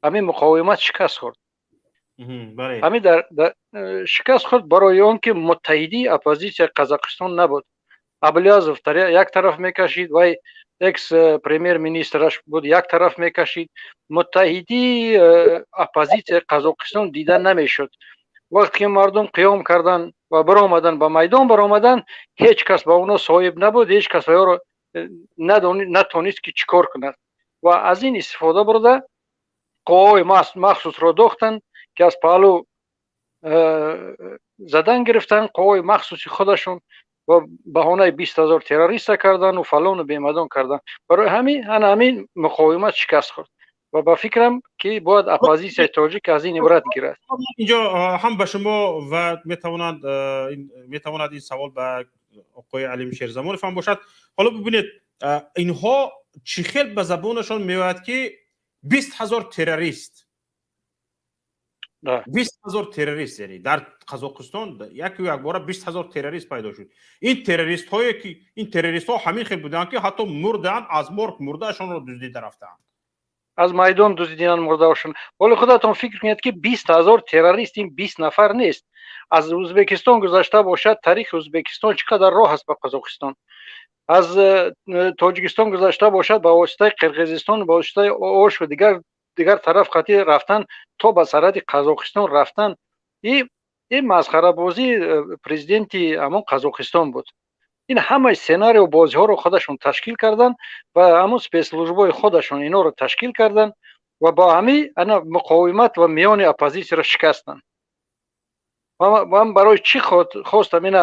ҳамин муқовимат шикаст хӯрд? Ҳамин дар шикаст хӯрд барои он ки муттаҳидии оппозитсияи Қазоқистон набуд. Аблязов як тараф мекашид, вай экс премьер министраш буд, як тараф мекашид. Муттаҳидии оппозитсияи Қазоқистон дида намешуд. Вақте ки мардум қиём карданд ва баромаданд, ба майдон баромаданд, ҳеҷ кас ба онҳо соҳиб набуд, ҳеҷ кас оёро натонист, ки чӣ кор кунад. Ва аз ин истифода бурда, қувваҳои махсусро дохтанд, ки аз паҳлӯ задан гирифтанд қувваҳои махсуси худашон ва баҳонаи 20 000 террориста кардану фалону бемадон карданд. Барои ҳамин ана ҳамин муқовимат шикаст хӯрд. Ва ба фикрам, ки бояд оппозитсияи тоҷик аз ин ибрат гирад. Инҷо ҳам ба шумо ва метавонад ин савол ба оқои Алим Шерзамонов ҳам бошад. Ҳоло бибинед, инҳо чӣ хел ба забонашон меояд, ки 20 000 террорист, 20 000 террорист, яъне дар Қазоқистон яку якбора 20 000 террорист пайдо шуд. Ин террористҳое ки ин террористҳо ҳамин хел буданд, ки ҳатто мурдаанд, аз морг мурдаашонро дуздида рафтаанд. Аз майдон дуздидан мурдаошон. Ҳоло худатон фикр кунед, ки 20 000 террорист ин 20 нафар нест. Аз Ӯзбекистон гузашта бошад, таърихи Ӯзбекистон чӣ қадар роҳ аст ба Қазоқистон. Аз Тоҷикистон гузашта бошад, ба воситаи Қирғизистон, ба воситаи Ош ва дигар тараф қатӣ рафтан, то ба сарҳади Қазоқистон рафтан, ин масхарабозии президенти ҳамон Қазоқистон буд. Ин ҳамаи сценарио бозиҳоро худашон ташкил карданд ва ҳамон спецслужбаҳои худашон инҳоро ташкил карданд ва бо ҳамин ана муқовимат ва миёни оппозитсияро шикастанд. Ман барои чӣ хостам ина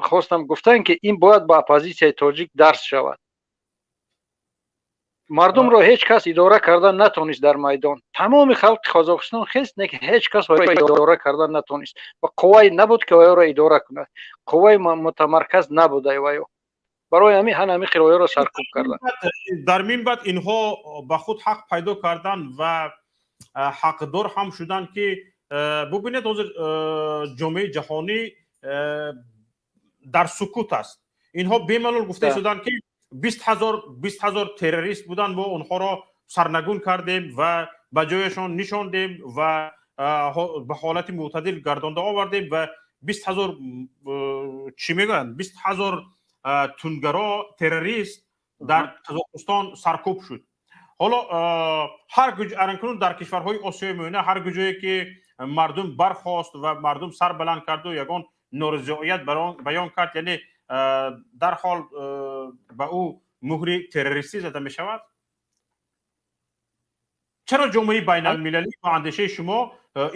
хостам гуфтан, ки ин бояд ба оппозитсияи тоҷик дарс шавад. Мардумро ҳеҷ кас идора кардан натонист. Дар майдон тамоми халқи Қазоқистон хест, не ки ҳеҷ кас идора кардан натонист ва қуввае набуд, ки оёро идора кунад. Қувваи мутамарказ набуд. Айваё. Барои ҳамин ҳамин хирояро саркӯб карданд. Дар мин баъд инҳо ба худ ҳақ пайдо карданд ва ҳақдор ҳам шуданд, ки бубинед, ҳозир ҷомеаи ҷаҳонӣ дар сукут аст. Инҳо бемалол гуфта истоданд, ки 20 000 террорист буданд, мо онҳоро сарнагун кардем ва ба ҷояшон нишондем ва ба ҳолати мӯътадил гардонда овардем ва 20 000, чӣ мегӯянд, 20 000 тундгаро, террорист дар Қазоқистон саркӯб шуд. Ҳоло ҳар кунун дар кишварҳои Осиёи Миёна ҳар куҷое ки мардум бархост ва мардум сар баланд карду ягон норизоият баён кард, яъне дарҳол ба ӯ муҳри террористӣ зада мешавад. Чаро ҷомеаи байналмилалӣ ба андешаи шумо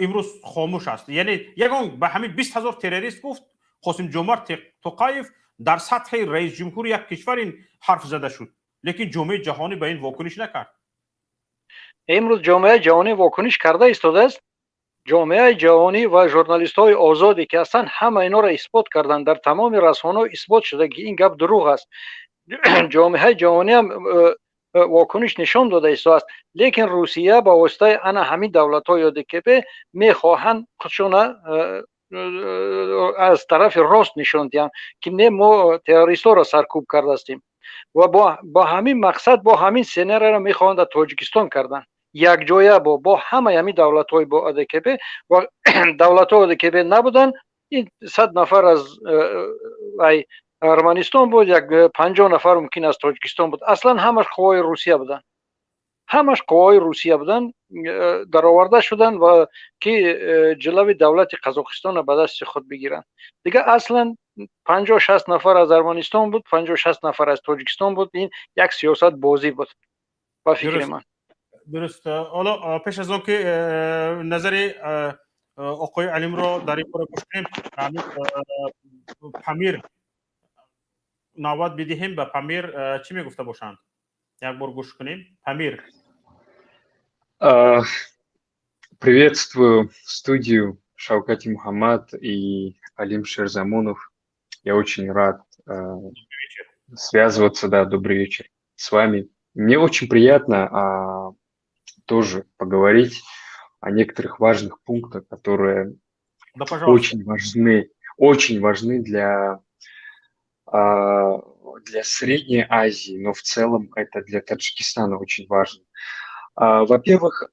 имрӯз хомӯш аст? Яъне ягон ба ҳамин 20 000 террорист гуфт Қосим Ҷомарт Тоқаев, дар сатҳи раисҷумҳури як кишвар ин ҳарф зада шуд, лекин ҷомеаи ҷаҳонӣ ба ин вокуниш накард. Имрӯз ҷомеаи ҷаҳонӣ вокуниш карда истодааст. Ҷомеаи ҷаҳонӣ ва журналистҳои озоде ки ҳастанд, ҳама инҳоро исбот карданд. Дар тамоми расонаҳо исбот шуда, ки ин гап дурӯғ аст. Ҷомеаи ҷаҳонӣ ҳам вокуниш нишон дода истодааст, лекин Русия ба воситаи ана ҳамин давлатҳои ОДКБ мехоҳанд худшона аз тарафи рост нишон диҳанд, ки не, мо террористҳоро саркӯб кардастем. Ва бо ҳамин мақсад, бо ҳамин сценарийро мехоҳанд дар Тоҷикистон кардан, якҷоя бо ҳамаи ҳамин давлатҳои бо ОДКБ. Ва давлатҳои ОДКБ набуданд. Ин 100 нафар аз ай Арманистон буд, як 50 нафар мумкин аз Тоҷикистон буд. Аслан ҳамаш қувваи Русия буданд, ҳамаш қувваҳои Русия буданд, дароварда шуданд ва ки ҷилави давлати Қазоқистонро ба дасти худ бигиранд. Дигар аслан 50-60 нафар аз Арманистон буд, 50-60 нафар аз Тоҷикистон буд. Ин як сиёсат бозӣ буд, ба фикри ман. Дуруст. Ҳоло пеш аз он ки назари оқои Алимро дар ин бора гӯш кунем, Памир навбат бидиҳем ба Памир, чӣ мегуфта бошанд, як бор гӯш кунем. Памир. Приветствую студию, Шавкати Мухаммад и Алим Шерзамонов. Я очень рад связываться, да, добрый вечер, с вами. Мне очень приятно тоже поговорить о некоторых важных пунктах, которые Да, очень важны для Средней Азии, но в целом это для Таджикистана очень важно. Во-первых,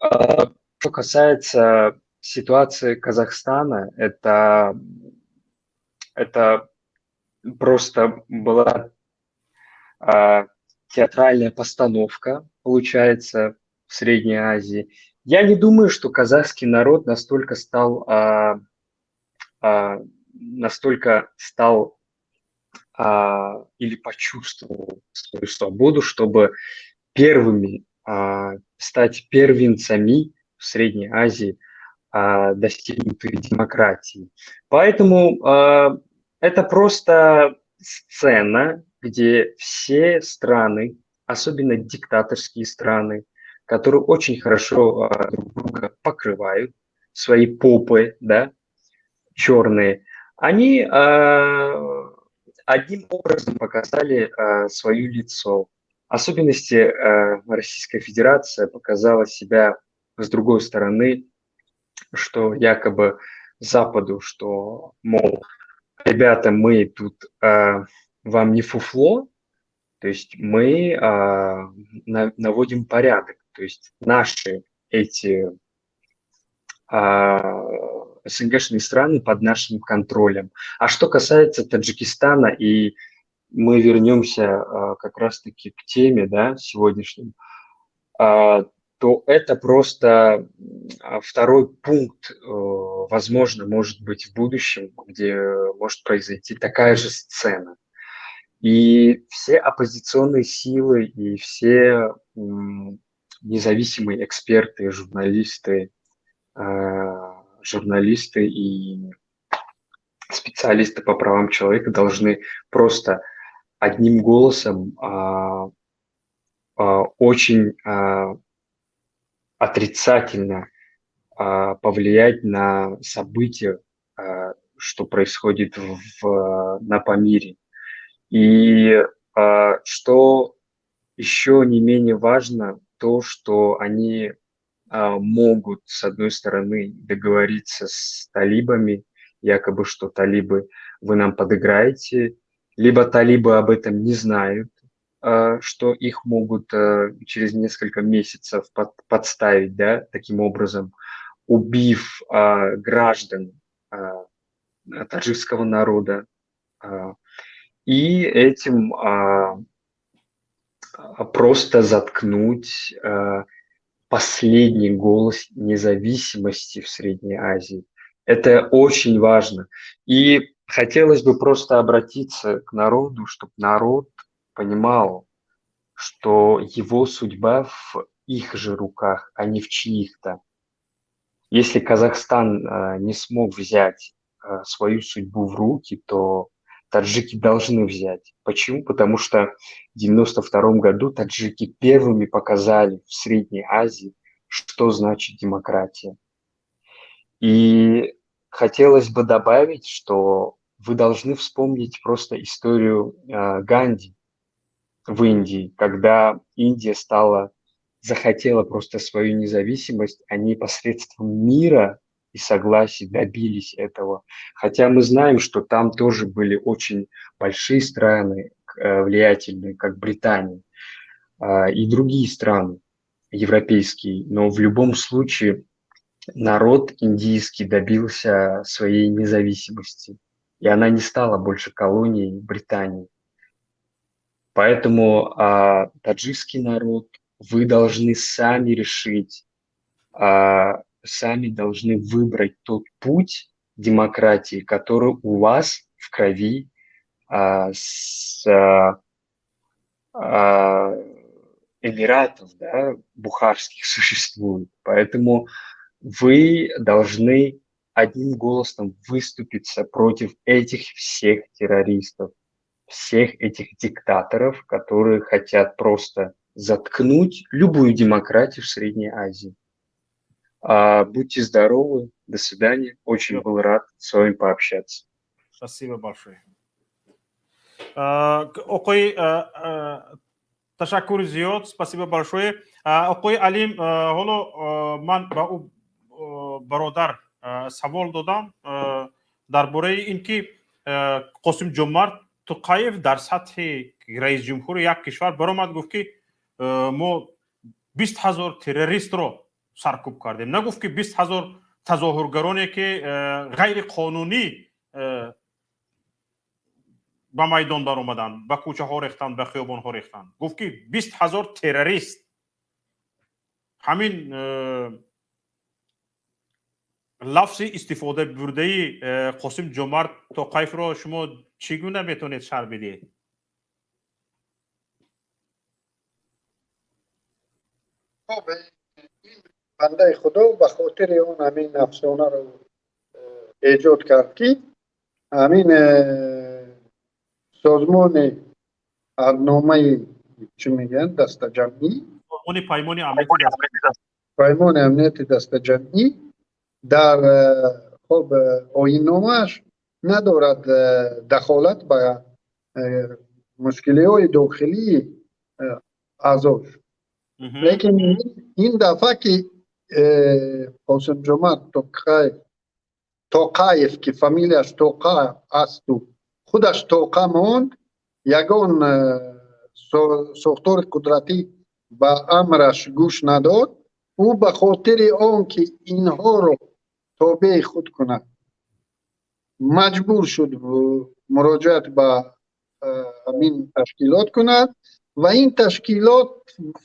что касается ситуации Казахстана, это просто была театральная постановка, получается, в Средней Азии. Я не думаю, что казахский народ настолько стал или почувствовал свою свободу, чтобы первыми стать первенцами в Средней Азии достигнутой демократии. Поэтому это просто сцена, где все страны, особенно диктаторские страны, которые очень хорошо друг друга покрывают, свои попы, да, черные, они одним образом показали свое лицо. В особенности Российская Федерация показала себя с другой стороны, что якобы Западу, что, мол, ребята, мы тут вам не фуфло, то есть мы наводим порядок, то есть наши эти СНГшные страны под нашим контролем. А что касается Таджикистана, и мы вернемся как раз-таки к теме, да, сегодняшним, то это просто второй пункт, возможно, может быть в будущем, где может произойти такая же сцена. И все оппозиционные силы, и все независимые эксперты, журналисты и специалисты по правам человека должны просто одним голосом очень отрицательно повлиять на события, что происходит на Памире. И Что еще не менее важно, то, что они могут, с одной стороны, договориться с талибами, якобы, что талибы, вы нам подыграете, либо талибы об этом не знают, что их могут через несколько месяцев подставить, да, таким образом, убив граждан таджикского народа, и этим просто заткнуть последний голос независимости в Средней Азии. Это очень важно. И хотелось бы просто обратиться к народу, чтобы народ понимал, что его судьба в их же руках, а не в чьих-то. Если Казахстан не смог взять свою судьбу в руки, то таджики должны взять. Почему? Потому что в 1992 году таджики первыми показали в Средней Азии, что значит демократия. И хотелось бы добавить, что вы должны вспомнить просто историю Ганди в Индии, когда Индия захотела просто свою независимость, они посредством мира и согласия добились этого. Хотя мы знаем, что там тоже были очень большие страны, влиятельные, как Британия и другие страны европейские. Но в любом случае народ индийский добился своей независимости, и она не стала больше колонией Британии. Поэтому таджикский народ, вы должны сами решить, сами должны выбрать тот путь демократии, который у вас в крови с Эмиратов, да, бухарских существует. Поэтому вы должны одним голосом выступиться против этих всех террористов, всех этих диктаторов, которые хотят просто заткнуть любую демократию в Средней Азии. Будьте здоровы, до свидания. Очень был рад с вами пообщаться. Спасибо большое. Оқои ташаккури зиёд, спасибо большое. Оқои Алим, ҳоло ман ба ӯ бародар савол додам дар бораи ин ки Қосим Ҷомарт Тоқаев дар сатҳи раисҷумҳури як кишвар баромад, гуфт ки мо 20 ҳазор террористро саркӯб кардем. Нагуфт ки 20 ҳазор тазоҳургароне ки ғайриқонунӣ ба майдон баромаданд, ба кӯчаҳо рехтанд, ба хиёбонҳо рехтанд. Гуфт ки 20 ҳазор террорист. Ҳамин лафзи истифода бурдаи Қосим Ҷомарт Тоқаевро шумо чӣ гуна метавонед шарҳ бидиҳед? Хоб, ин бандаи худо ба хотири он ҳамин афсонаро эҷод кард, ки ҳамин созмони аҳдномаи чӣ мегӯянд, дастаҷамъӣ, паймони амнияти дастаҷамъӣ дар хоб оинномааш надорад дахолат ба мушкилиҳои дохилии аъзош. Лекин ин дафъа ки Қосим Ҷомарт Тоқаев, ки фамилияш Тоқа асту худаш тоқа монд, ягон сохтори қудратӣ ба амраш гӯш надод. Ӯ ба хотири он ки инҳоро тобеи худ кунад, маҷбур шуд муроҷиат ба ҳамин ташкилот кунад ва ин ташкилот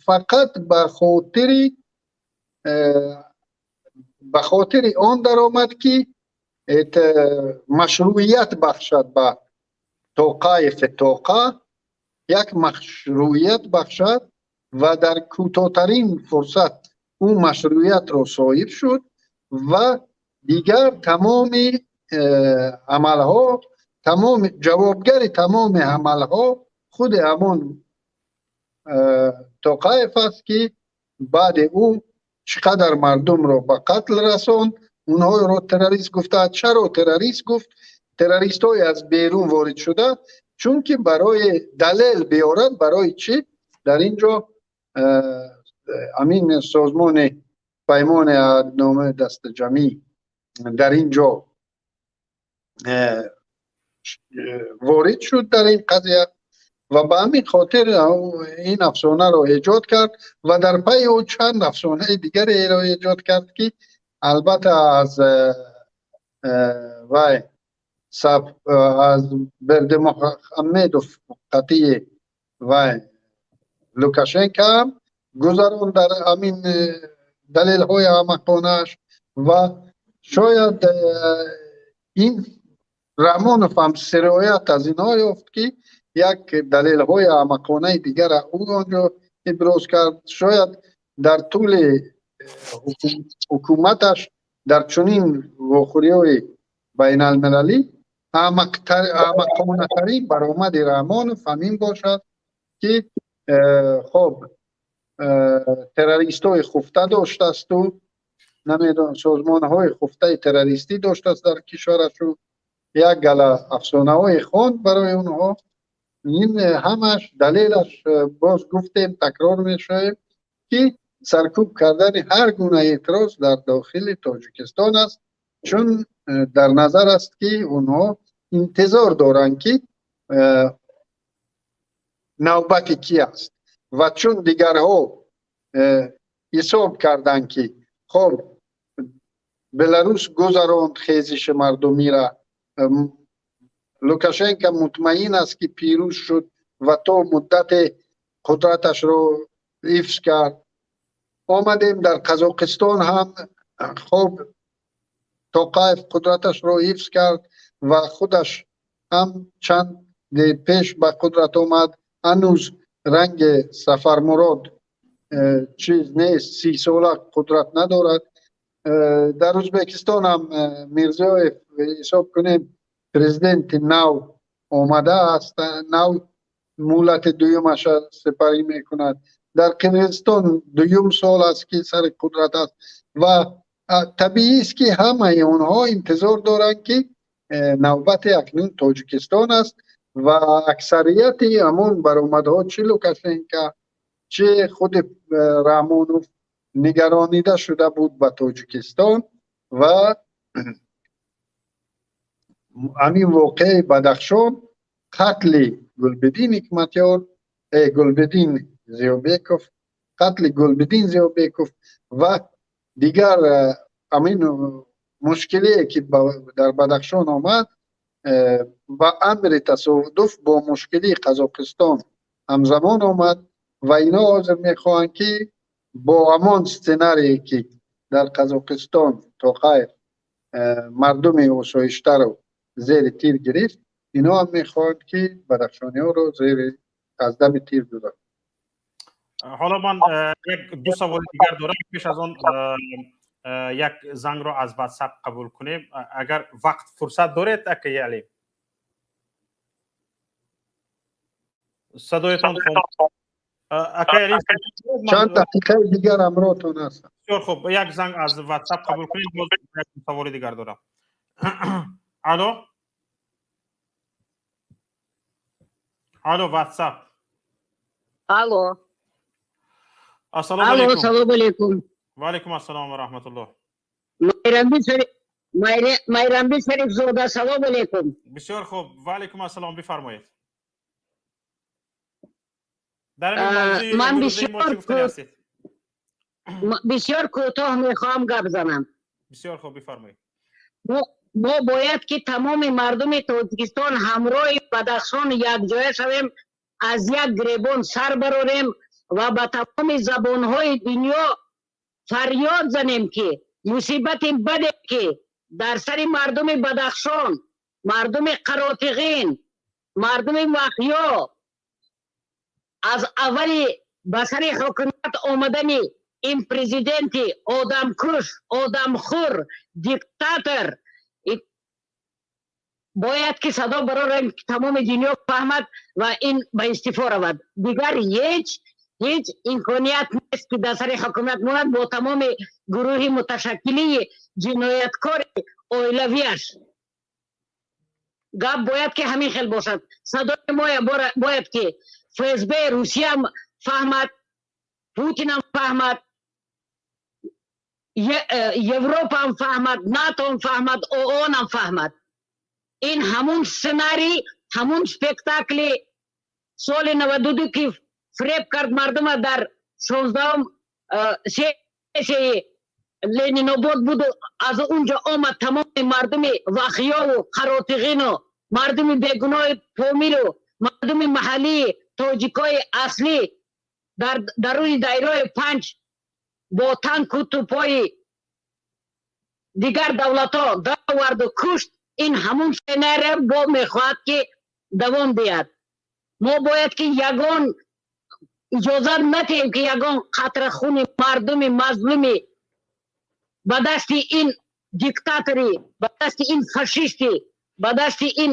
фақат ба хотири он даромад, ки машрӯият бахшад ба Тоқаев, тоқа як машрӯият бахшад ва дар кӯтоҳтарин фурсат ӯ машрӯиятро соҳиб шуд ва дигар тамоми амалҳо, тамоми ҷавобгари тамоми амалҳо худи ҳамон Тоқаев аст, ки баъди ӯ чӣ қадар мардумро ба қатл расонд, онҳоро террорист гуфта. Чаро террорист гуфт? Террористҳое аз берун ворид шуда Чунки барои далел биёрад, барои чӣ дар ин ҷо ҳамин созмони Паймони Аҳдномаи Дастаҷамъӣ дар ин ҷо ворид шуд дар ин қазия ва ба ҳамин хотир ин афсонаро эҷод кард ва дар пайи ӯ чанд афсонаи дигареро эҷод кард, ки албатта аз вай аз Бердимуҳаммедов қатъи вай Лукашенко ҳам гузаронд дар ҳамин далелҳои аҳмақонааш. Ва шояд ин Раҳмонов ҳам сироят аз инҳо ёфт, ки як далелҳои аҳмақонаи дигара ӯ онҷо иброз кард. Шояд дар тӯли ҳукуматаш дар чунин вохӯриҳои байналмилалӣ аҳмақонатарин баромади Раҳмонов ҳамин бошад, ки хоб террористҳои хуфта доштасту намедонам созмонҳои хуфтаи террористӣ доштааст дар кишварашу як гала афсонаҳое хонд барои онҳо. Ин ҳамаш далелаш, боз гуфтем, такрор мешавем, ки саркӯб кардани ҳар гуна эътироз дар дохили Тоҷикистон аст, чун дар назар аст, ки онҳо интизор доранд, ки навбати кӣ аст. Ва чун дигарҳо ҳисоб карданд, ки хоб Беларус гузаронд хезиши мардумира, Лукашенко мутмаин аст, ки пирӯз шуд ва то муддате қудраташро ҳифз кард. Омадем дар Қазоқистон ҳам хоб Тоқаев қудраташро ҳифз кард ва худаш ҳам чанд пеш ба қудрат омад. Ҳанӯз ранги Сафармурод чиз нест, 30 сола қудрат надорад. Дар Ӯзбекистон ҳам Мирзиёев, ҳисоб кунем, президенти нав омадааст, нав муҳлати дуюмаша сипарӣ мекунад. Дар Қирғизистон дуюм сол аст, ки сари қудрат аст. Ва табиист, ки ҳамаи онҳо интизор доранд, ки навбати акнун Тоҷикистон аст. Ва аксарияти ҳамон баромадҳо, чӣ Лукашенко, чӣ худи Раҳмонов, нигаронида шуда буд ба Тоҷикистон. Ва ҳамин воқеаи Бадахшон, қатли Гулбиддин Ҳикматёр, Гулбиддин Зиёбеков, қатли Гулбиддин Зиёбеков ва дигар ҳамин мушкилие, ки дар Бадахшон омад, ба амри тасодуф бо мушкилии Қазоқистон ҳамзамон омад. Ва ино ҳозир мехоҳанд, ки бо ҳамон сценарие, ки дар Қазоқистон Тоқаев мардуми осоиштаро зери тир гирифт, ино ҳам мехоҳанд, ки бадахшониҳоро зери аз дами тир гузаранд. Ҳоло ман як ду саволи дигар дорам. Пеш аз он як зангро аз Ватсап қабул кунем, агар вақт фурсат доред. Акаи Алим, садоятон? Акаи Алим. Чанд дақиқаи дигар ҳамроҳтон ҳастам. Бисёр хуб, як занг аз Ватсап қабул кунем, боз як саволи дигар дорам. Алло, алло, Ватсап. Алло. Ассалому Алло, алайкум. Салом алейкум. Ва алайкум ассалом ва раҳматуллоҳ. Майрамби Шарифзода, салом алейкум. Бисёр хуб, ва алайкум ассалом, бифармоед. Дар ин мавзӯи Ман имрӯзаи мо чӣ гуфтани ҳастед? Бисёр кӯтоҳ мехоҳам гап занам. Бисёр хуб, бифармоед. Мо бояд, ки тамоми мардуми Тоҷикистон ҳамроҳи Бадахшон якҷоя шавем, аз як гиребон сар барорем ва ба тамоми забонҳои дунё фарёд занем, ки мусибати баде, ки дар сари мардуми Бадахшон, мардуми Қаротиғин, мардуми Вахё аз аввали ба сари ҳокимият омадани ин президенти одамкуш, одамхӯр, диктатор, бояд, ки садо барорем, ки тамоми дунё фаҳмад ва ин ба истифо равад. Дигар ҳеҷ имконият нест, ки дар сари ҳокимият монад бо тамоми гурӯҳи муташаккилии ҷинояткори оилавиаш. Гап бояд ки ҳамин хел бошад. Садои мо бояд ки ФСБ Русиям фаҳмад, Путинам фаҳмад, Европам фаҳмад, НАТОм фаҳмад, ООНам фаҳмад. Ин ҳамун сценарий, ҳамун спектакли соли 92, ки фиреб кард мардума, дар 16-ум сессияи Ленинобод буду, аз унҷо омад, тамоми мардуми Вахёву Қаротиғину мардуми бегуноҳи Помиру мардуми маҳаллии тоҷикои аслӣ дар даруни дайрои Панҷ бо танку тӯпои дигар давлатҳо дароварду кушт. Ин ҳамун сценария бо мехоҳад ки давом диҳад. Мо бояд ки ягон иҷозат надиҳем, ки ягон қатра хуни мардуми мазлуми ба дасти ин диктатори, ба дасти ин фашисти, ба дасти ин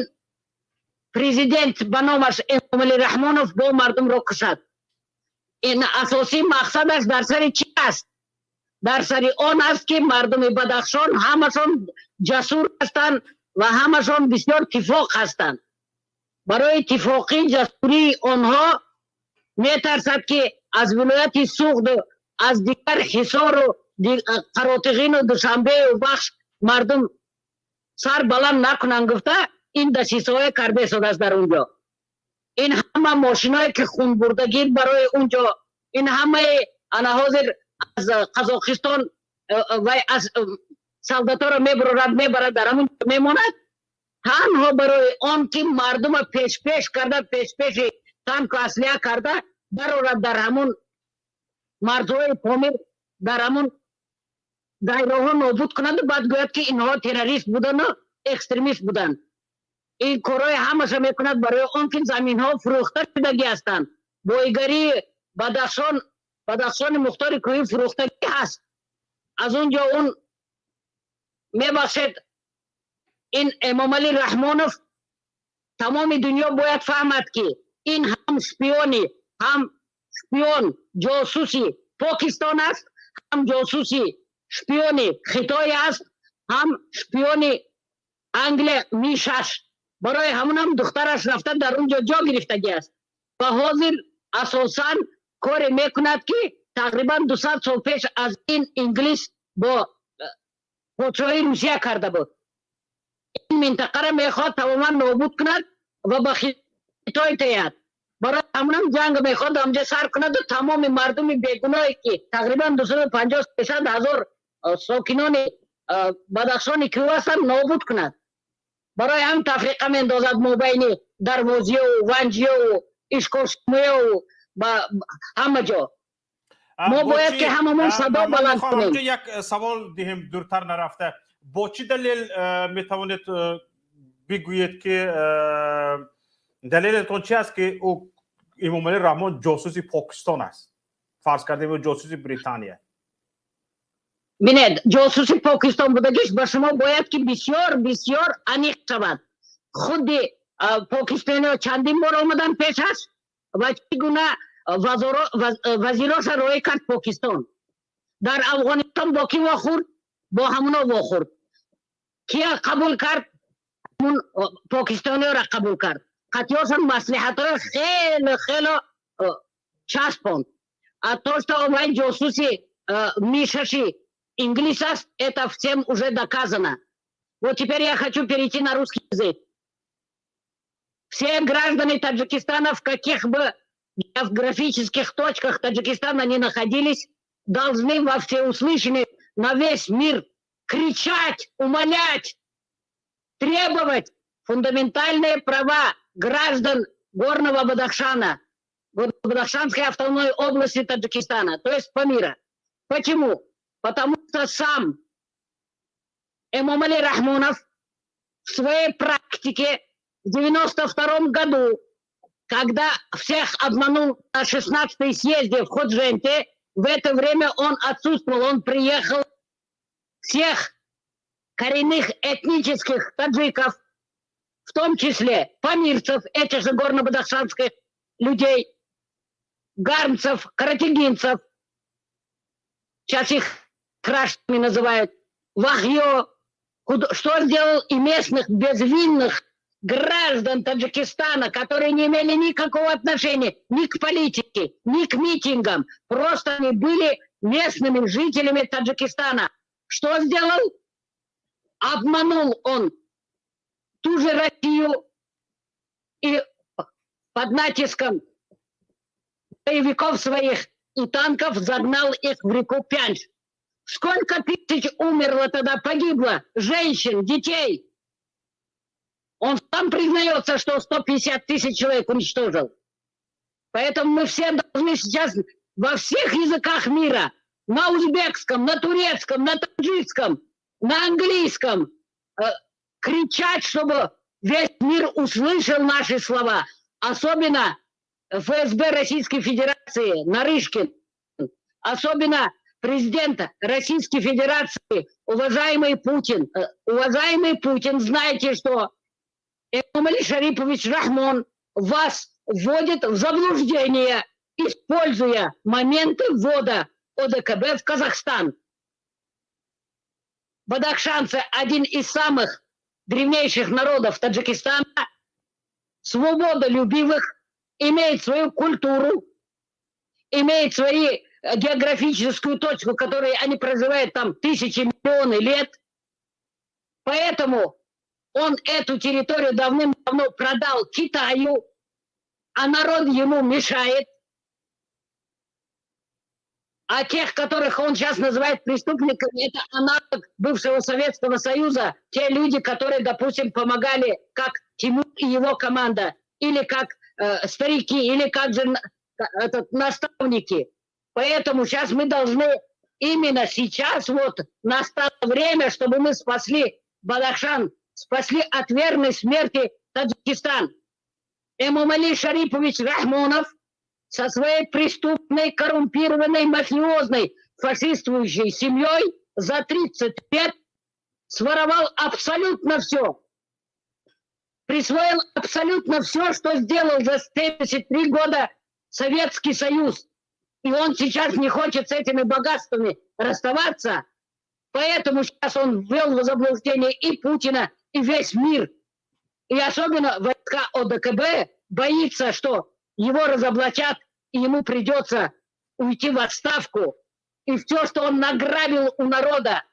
президент ба номаш Эмомалӣ Раҳмонов бо мардумро кушад. Ин асосии мақсадаш дар сари чи аст? Дар сари он аст, ки мардуми Бадахшон ҳамашон ҷасур ҳастанд ва ҳамашон бисёр тифоқ ҳастанд. Барои тифоқӣ, ҷасурии онҳо метарсад, ки аз вилояти Суғду аз дигар Ҳисору Қаротиғину Душанбею Вахш мардум сар баланд накунанд гуфта, ин дасисаҳое карда истодааст дар он ҷо. Ин ҳама мошиное ки хунбурдагӣ барои он ҷо, ин ҳамаи ана ҳозир аз Қазоқистон вай аз солдаторо мебарорад, мебарад, дар ҳамон мемонад, танҳо барои он ки мардума пешпеш карда, пешпеши танку аслиҳа карда барорад, дар ҳамун марзҳои Помир, дар ҳамун дайроҳо нобуд кунанду баъд гӯяд, ки инҳо террорист будану экстремист буданд. Ин корҳои ҳамаша мекунад барои он ки заминҳо фурӯхта шудагӣ ҳастанд. Боигарии Бадахшон, Бадахшони мухтори кӯҳӣ фурӯхтагӣ ҳаст. Аз он ҷо он, мебахшед, ин Эмомалӣ Раҳмонов, тамоми дунё бояд фаҳмад, ки ин ҳам шпиони, ҳам шпион, ҷосуси Покистон аст, ҳам ҷосуси, шпиони Хитой аст, ҳам шпиони Англия Ми-6. Барои ҳамунам духтараш рафта дар он ҷо ҷо гирифтагӣ аст ва ҳозир асосан коре мекунад, ки тақрибан 200 сол пеш аз ин инглис бо подшоҳии Русия карда буд. Ин минтақаро мехоҳад тамоман нобуд кунад ва ба Хитой теяд. Барои ҳамунам ҷанг мехоҳад ҳамҷа сар кунаду тамоми мардуми бегуноҳе, ки тақрибан 250-300 ҳазор сокинони Бадахшони кӯҳ ҳастанд, нобуд кунад. Барои ҳам тафриқа мендозад мобайни Дарвозиёву Ванҷиёву Ишкошмиёву ба ҳама ҷо. Мо бояд ки ҳамамон садо баланд кунем. Як савол диҳем, дуртар нарафта. Бо чӣ далел метавонед бигӯед, ки далелатон чи аст, ки ӯ, Эмомалӣ Раҳмон, ҷосуси Покистон аст? Фарз кардем, ӯ ҷосуси Британия. Бинед, ҷосуси Покистон будагиш ба шумо бояд ки бисёр бисёр аниқ шавад. Худи покистониҳо чандин бор омадан пеш аст ва чӣ гуна вазироша роҳӣ кард Покистон. Дар Афғонистон бо кӣ вохӯрд? Бо ҳамуно вохӯрд. Кия қабул кард? Ҳамун покистониёро қабул кард. Қатъиёшон маслиҳатҳои хеле хеле часпонд. А то, что вай ҷосуси Ми-6 инглис аст, это всем уже доказано. Вот теперь я хочу перейти на русский язык. Все граждане Таджикистана, в каких бы географических точках Таджикистана ни находились, должны во всеуслышание на весь мир кричать, умолять, требовать фундаментальные права граждан Горного Бадахшана, Бадахшанской автономной области Таджикистана, то есть Памира. Почему? Потому что сам Эмомали Рахмонов в своей практике в 92 году, когда всех обманул на 16-й съезде в Ходженте, в это время он отсутствовал, он приехал всех коренных этнических таджиков, в том числе памирцев, этих же горно-бадахшанских людей, гармцев, каратегинцев, сейчас их крашами называют, вахьё, что сделал, и местных безвинных граждан Таджикистана, которые не имели никакого отношения ни к политике, ни к митингам. Просто они были местными жителями Таджикистана. Что сделал? Обманул он ту же Россию и под натиском боевиков своих и танков загнал их в реку Пяндж. Сколько тысяч умерло тогда, погибло женщин, детей. Он сам признается, что 150 тысяч человек уничтожил. Поэтому мы все должны сейчас во всех языках мира, на узбекском, на турецком, на таджикском, на английском, кричать, чтобы весь мир услышал наши слова. Особенно ФСБ Российской Федерации, Нарышкин, особенно президент Российской Федерации, уважаемый Путин. Уважаемый Путин, знаете, что Эмомали Шарипович Рахмон вас вводит в заблуждение, используя моменты ввода ОДКБ в Казахстан. Бадахшанцы – один из самых древнейших народов Таджикистана, свободолюбивых, имеет свою культуру, имеет свою географическую точку, которой они проживают там тысячи, миллионы лет. Поэтому он эту территорию давным-давно продал Китаю, а народ ему мешает. А тех, которых он сейчас называет преступниками, это аналог бывшего Советского Союза, те люди, которые, допустим, помогали, как Тимур и его команда, или как старики, или как же наставники. Поэтому сейчас мы должны, именно сейчас вот настало время, чтобы мы спасли Бадахшан, спасли от верной смерти Таджикистан. Эмомали Шарипович Рахмонов со своей преступной, коррумпированной, мафиозной, фашистующей семьей за 30 лет своровал абсолютно все. Присвоил абсолютно все, что сделал за 73 года Советский Союз. И он сейчас не хочет с этими богатствами расставаться. Поэтому сейчас он ввел в заблуждение и Путина, и весь мир. И особенно войска ОДКБ боится, что его разоблачат, и ему придется уйти в отставку. И все, что он награбил у народа,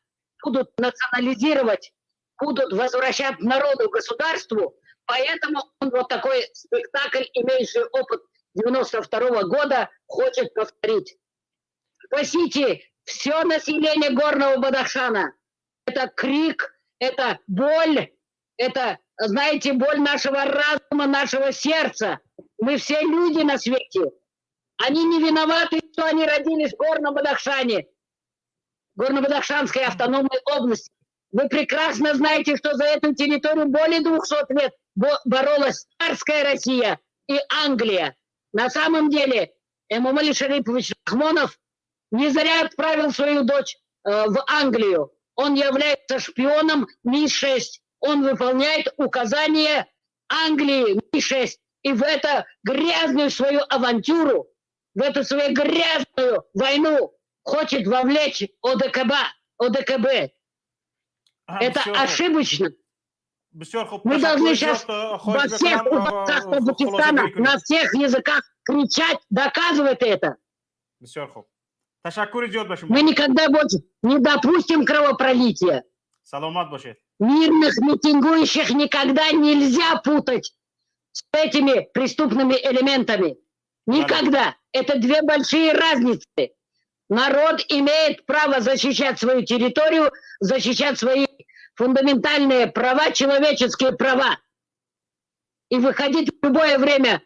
будут национализировать, будут возвращать народу, государству. Поэтому он вот такой спектакль, имеющий опыт 92 года, хочет повторить. Спасите все население Горного Бадахшана. Это крик, это боль, это, знаете, боль нашего разума, нашего сердца. Мы все люди на свете. Они не виноваты, что они родились в Горном Бадахшане, Горно-Бадахшанской автономной области. Вы прекрасно знаете, что за эту территорию более 200 лет боролась царская Россия и Англия. На самом деле Эмомали Шарипович Рахмонов не зря отправил свою дочь в Англию. Он является шпионом Ми-6. Он выполняет указания Англии Ми-6. И в эту грязную свою авантюру, в эту свою грязную войну хочет вовлечь ОДКБ. ОДКБ. Это ошибочно. Мы должны сейчас во всех уголках Таджикистана, на всех языках кричать, доказывать это. Мы никогда больше не допустим кровопролития. Саломат бошед. Мирных митингующих никогда нельзя путать с этими преступными элементами. Никогда. Это две большие разницы. Народ имеет право защищать свою территорию, защищать свои фундаментальные права, человеческие права. И выходить в любое время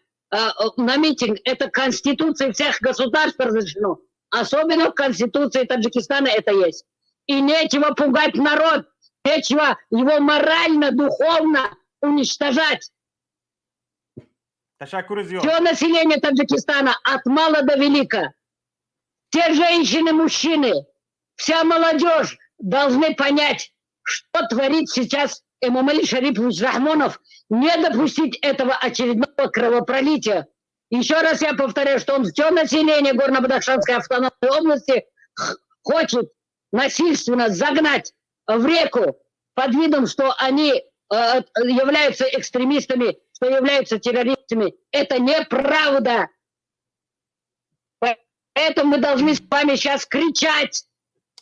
на митинг, это Конституция всех государств разрешено. Особенно в Конституции Таджикистана это есть. И нечего пугать народ, нечего его морально, духовно уничтожать. Все население Таджикистана от мала до велика, все женщины, мужчины, вся молодежь должны понять, что творит сейчас Эмомали Шарипович Рахмонов, не допустить этого очередного кровопролития. Еще раз я повторяю, что он все население Горно-Бадахшанской автономной области хочет насильственно загнать в реку под видом, что они являются экстремистами, что являются террористами. Это неправда. Поэтому мы должны с вами сейчас кричать.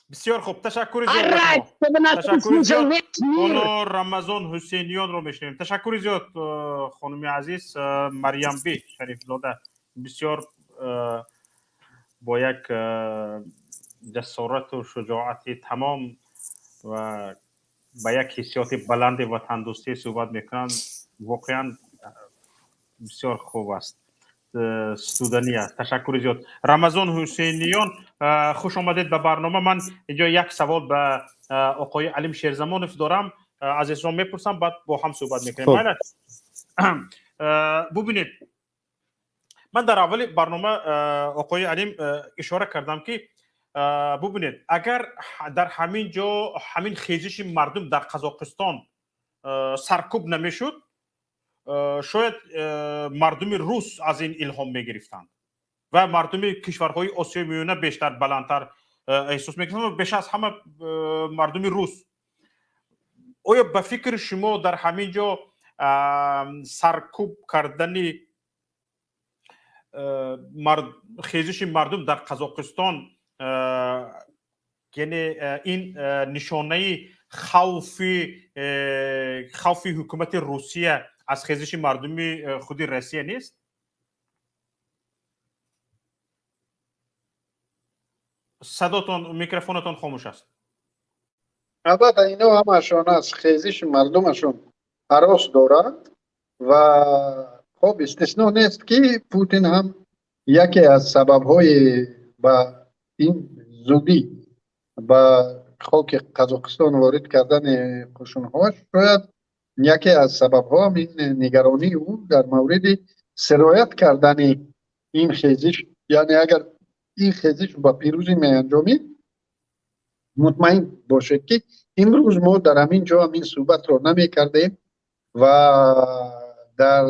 Бисёр хуб, ташаккури. Орать, чтобы нас услышал весь мир. Ҳоло Рамазон Ҳусейниёнро мешунавем. Ташаккури зиёд, хонуми азиз Марьямби Шарифзода. Бисёр бо як ҷасорату шуҷоати тамом ва ба як ҳиссиёти баланди ватандӯстӣ суҳбат мекунанд. Воқеан бисёр хуб аст, студанӣ аст. Ташаккури зиёд, Рамазон Ҳусейниён, хуш омадед ба барнома. Ман инҷо як савол ба оқои Алим Шерзамонов дорам, аз эшон мепурсам, баъд бо ҳам суҳбат мекунем. Бубинед, ман дар аввали барнома, оқои Алим, ишора кардам, ки бубинед, агар дар ҳамин ҷо ҳамин хезиши мардум дар Қазоқистон саркӯб намешуд, шояд мардуми рус аз ин илҳом мегирифтанд ва мардуми кишварҳои Осиёи Миёна бештар баландтар эҳсос мекунанд, беш аз ҳама мардуми рус. Оё ба фикри шумо дар ҳамин ҷо саркӯб кардани хезиши мардум дар Қазоқистон, яъне ин нишонаи хавфи ҳукумати Русия аз хезиши мардуми худи Россия нест? Садотон, микрофонатон хомӯш аст. Албатта, ино ҳамашон аз хезиши мардумашон ҳарос доранд ва хоб, истисно нест, ки Путин ҳам яке аз сабабҳои ба ин зудӣ ба хоки Қазоқистон ворид кардани қушунҳоаш, шояд яке аз сабабҳоам ин нигаронии ӯ дар мавриди сироят кардани ин хезиш, яъне агар ин хезиш ба пирӯзӣ меанҷомид, мутмаин бошед, ки имрӯз мо дар ҳамин ҷо ҳамин суҳбатро намекардем ва дар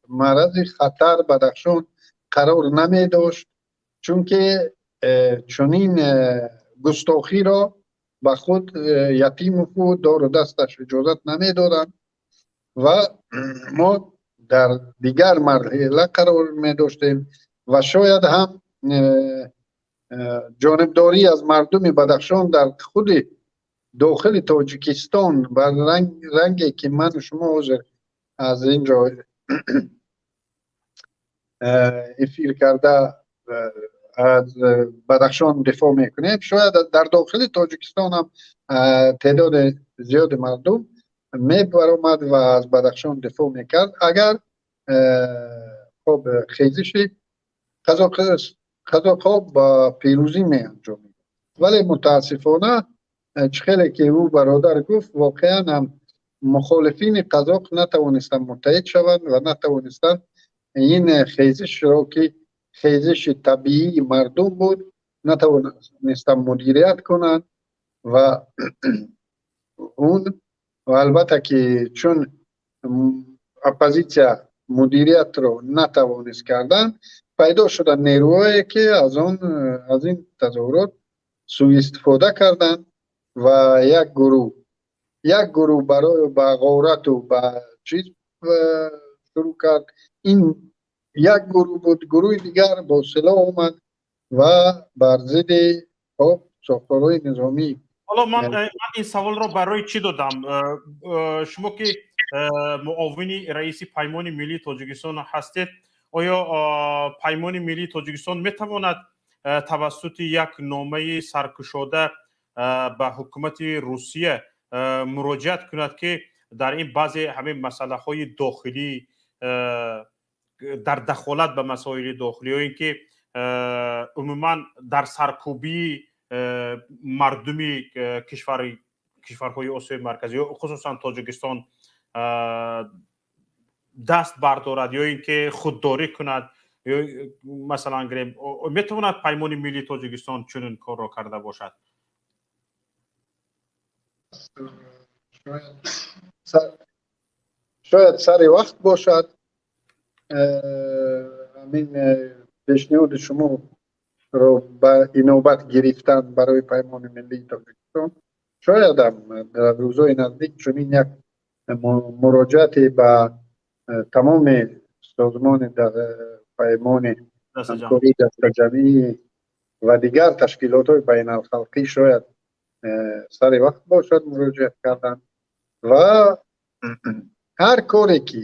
маърази хатар Бадахшон қарор намедошт, чунки чунин густохиро ба худ Ятимову дору дасташ иҷозат намедоданд ва мо дар дигар марҳила қарор медоштем ва шояд ҳам ҷонибдорӣ аз мардуми Бадахшон дар худи дохили Тоҷикистон бар ранге, ки ману шумо ҳозир аз ин ҷо эфир карда аз Бадахшон дифоъ мекунем, шояд дар дохили Тоҷикистон ҳам теъдоди зиёди мардум мебаромад ва аз Бадахшон дифоъ мекард, агар хоб хезиши қазоқҳо ба пирӯзӣ меанҷомид. Вале мутаассифона, чӣ хеле ки ӯ бародар гуфт, воқеан ҳам мухолифини қазоқ натавонистанд муттаҳид шаванд ва натавонистанд ин хезишро, ки хезиши табиии мардум буд, натавонистанд мудирият кунанд. Ва он албатта ки чун оппозитсия мудириятро натавонист кардан, пайдо шуданд нерӯҳое, ки аз он аз ин тазоҳурот сӯистифода карданд ва як гурӯҳ барои ба ғорату ба чиз шурӯъ кард. Ин як гурӯҳ буд. Гурӯҳи дигар бо силоҳ омад ва бар зидди хоб сохторҳои низомӣ. Ҳоло ман ин саволро барои чӣ додам? Шумо ки муовини раиси Паймони миллии Тоҷикистон ҳастед, оё Паймони миллии Тоҷикистон метавонад тавассути як номаи саркушода ба ҳукумати Русия муроҷиат кунад, ки дар ин баъзе ҳамин масъалаҳои дохилӣ, дар дахолат ба масоили дохилӣ ё ин ки умуман дар саркӯбии мардуми кишварҳои Осиёи Марказӣ ё хусусан Тоҷикистон даст бардорад ё ин ки худдорӣ кунад? Ё масалан гирем, метавонад Паймони миллии Тоҷикистон чунин корро карда бошад? Шояд сари вақт бошад ҳамин пешниҳоди шуморо ба инобат гирифтан барои Паймони миллии Тоҷикистон. Шоядам дар рӯзҳои наздик чунин як Муроҷиати ба тамоми созмони Паймони Ҳамкории Дастаҷамъӣ ва дигар ташкилотҳои байналхалқӣ шояд сари вақт бошад муроҷиат кардан. Ва ҳар коре ки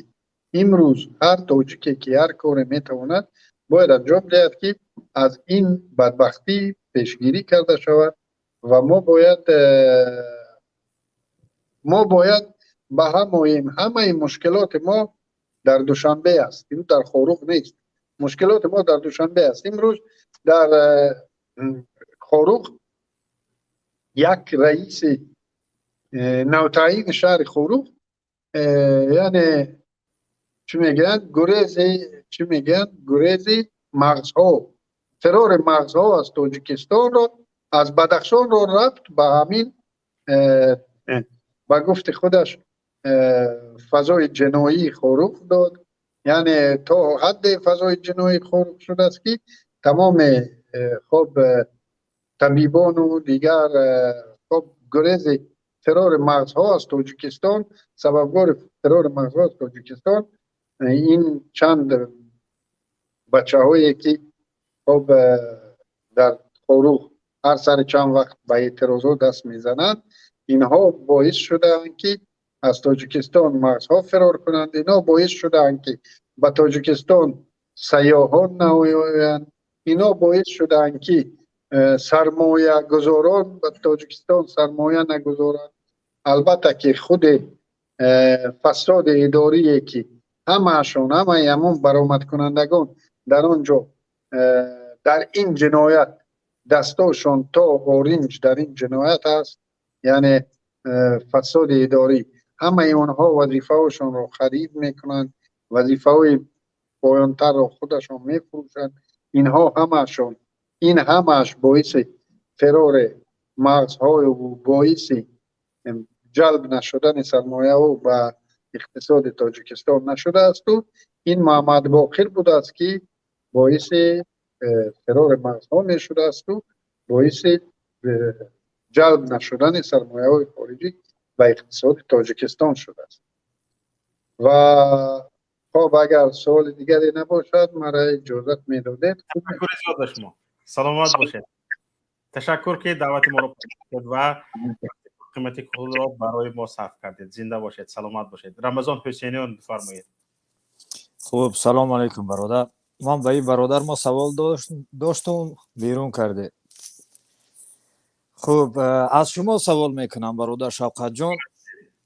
имрӯз ҳар тоҷике ки ҳар коре метавонад, бояд анҷом диҳад, ки аз ин бадбахтӣ пешгирӣ карда шавад. Ва мо бояд ба ҳам оем. Ҳамаи мушкилоти мо дар Душанбе аст, ин дар Хоруғ нест. Мушкилоти мо дар Душанбе аст. Имрӯз дар Хоруғ як раиси навтаъини шаҳри Хоруғ, яъне чӣ мегӯянд, гурези, чӣ мегӯянд, гурези мағзҳо, фирори мағзҳо аз Тоҷикистонро, аз Бадахшонро рабт ба ҳамин, ба гуфти худаш, фазои ҷиноии Хоруғ дод. Яъне то ҳадде фазои ҷиноии Хоруғ шудааст, ки тамоми хоб табибону дигар, хоб, гурези, фирори мағзҳо аз Тоҷикистон, сабабгори фирори мағзҳо аз Тоҷикистон ин чанд бачаҳое ки хоб дар Хоруғ ҳар сари чанд вақт ба эътирозҳо даст мезананд, инҳо боис шудаанд, ки аз Тоҷикистон мағзҳо фирор кунанд. Инҳо боис шудаанд, ки ба Тоҷикистон сайёҳон наоянд. Инҳо боис шудаанд, ки сармоягузорон ба Тоҷикистон сармоя нагузоранд. Албатта ки худи фасоди идорие, ки ҳамаашон, ҳамаи ҳамон баромадкунандагон дар он ҷо дар ин ҷиноят дастошон то оринҷ дар ин ҷиноят аст, яъне фасоди идорӣ, ҳамаи онҳо вазифаҳошонро харид мекунанд, вазифаҳои поёнтарро худашон мефурӯшанд. Инҳо ҳамаашон, ин ҳамааш боиси фирори мағзҳою боиси ҷалб нашудани сармояҳо ба иқтисоди Тоҷикистон нашудаасту ин Муҳаммадбоқир будааст, ки боиси фирори мағзҳо мешудаасту боиси ҷалб нашудани сармояҳои хориҷӣ ба иқтисоди Тоҷикистон шудааст. Ва хоб, агар суоли дигаре набошад, мара иҷозат медодед. Ташаккури зиёд ба шумо, саломат бошед. Ташаккур, ки даъвати моро ва қимати худро барои мо сарф кардед. Зинда бошед, саломат бошед. Рамазон Ҳусейниён, бифармоед. Хуб, салому алайкум, бародар. Ман ба ин бародар мо савол доштум, берун карде. Хуб, аз шумо савол мекунам, бародар Шавқатҷон: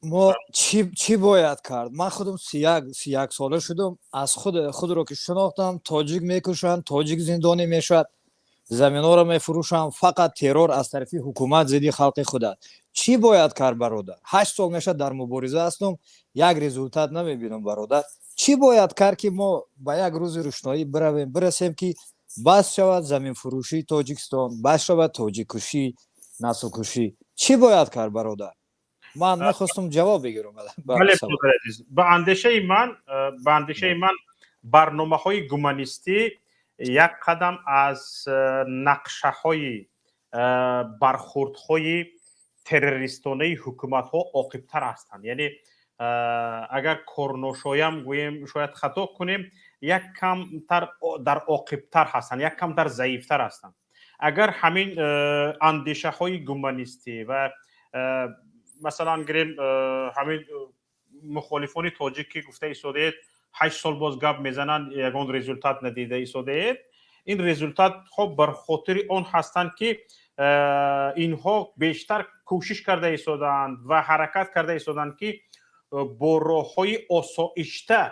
мо чӣ бояд кард? Ман худам 31 сола шудам. Аз худ худро ки шинохтам, тоҷик мекушанд, тоҷик зиндонӣ мешавад, заминҳоро мефурӯшанд, фақат террор аз тарафи ҳукумат зидди халқи худ аст. Чӣ бояд кард, бародар? 8 сол мешавад, дар мубориза ҳастам, як результат намебинам. Бародар, чӣ бояд кард, ки мо ба як рӯзи рӯшноӣ биравем, бирасем, ки бас шавад заминфурӯшии Тоҷикистон, бас шавад тоҷиккушӣ, наслкушӣ? Чӣ бояд кард, бародар? Ман мехостум ҷавоб бигирам. Бале, азиз, ба андешаи ман барномаҳои гуманистӣ як қадам аз нақшаҳои бархурдҳои террористонаи ҳукуматҳо оқибтар ҳастанд. Яъне агар корношоям гӯем, шояд хато кунем, як камтар дар оқибтар ҳастанд, як камтар заифтар ҳастанд. Агар ҳамин андешаҳои гуманистӣ ва масалан гирем, ҳамин мухолифони тоҷик, ки гуфта истодаед, 8 сол боз гап мезананд, ягон результат надида истодаед, ин результатҳо бар хотири он ҳастанд, ки инҳо бештар кӯшиш карда истодаанд ва ҳаракат карда истодаанд, ки бо роҳҳои осоишта,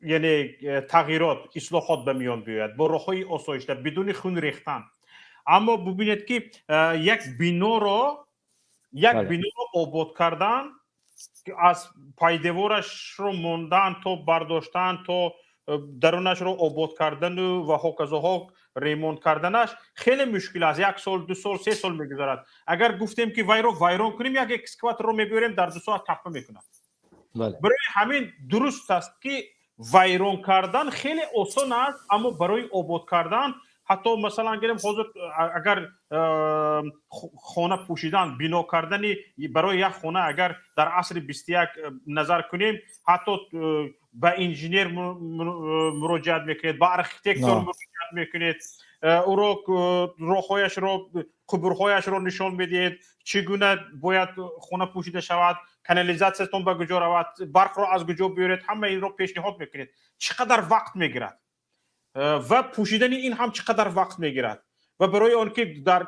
яъне тағйирот, ислоҳот ба миён биёяд бо роҳҳои осоишта, бидуни хун рехтан. Аммо бубинед, ки як биноро обод кардан, аз пайдеворашро мондан то бардоштан, то дарунашро обод кардану ва ҳоказоҳо ремонт карданаш хеле мушкил аст. Як сол, 2 сол, 3 сол мегузарад. Агар гуфтем, ки вайро вайрон кунем, як экскаваторро мебиёрем, дар 2 соат таппа мекунад. Барои ҳамин дуруст аст, ки вайрон кардан хеле осон аст, аммо барои обод кардан Ҳатто, масалан, гирем, ҳозир агар хона пӯшидан, бино кардани барои як хона, агар дар асри 21 назар кунем, ҳатто ба инженер муроҷиат мекунед, ба архитектор муроҷиат мекунед, ӯро роҳҳояшро, қубурҳояшро нишон медиҳед, чӣ гуна бояд хона пӯшида шавад, канализатсиятон ба куҷо равад, барқро аз куҷо биёред, ҳама инро пешниҳод мекунед. Чӣ қадар вақт мегирад ва пӯшидани ин ҳам чӣ қадар вақт мегирад. Ва барои он ки дар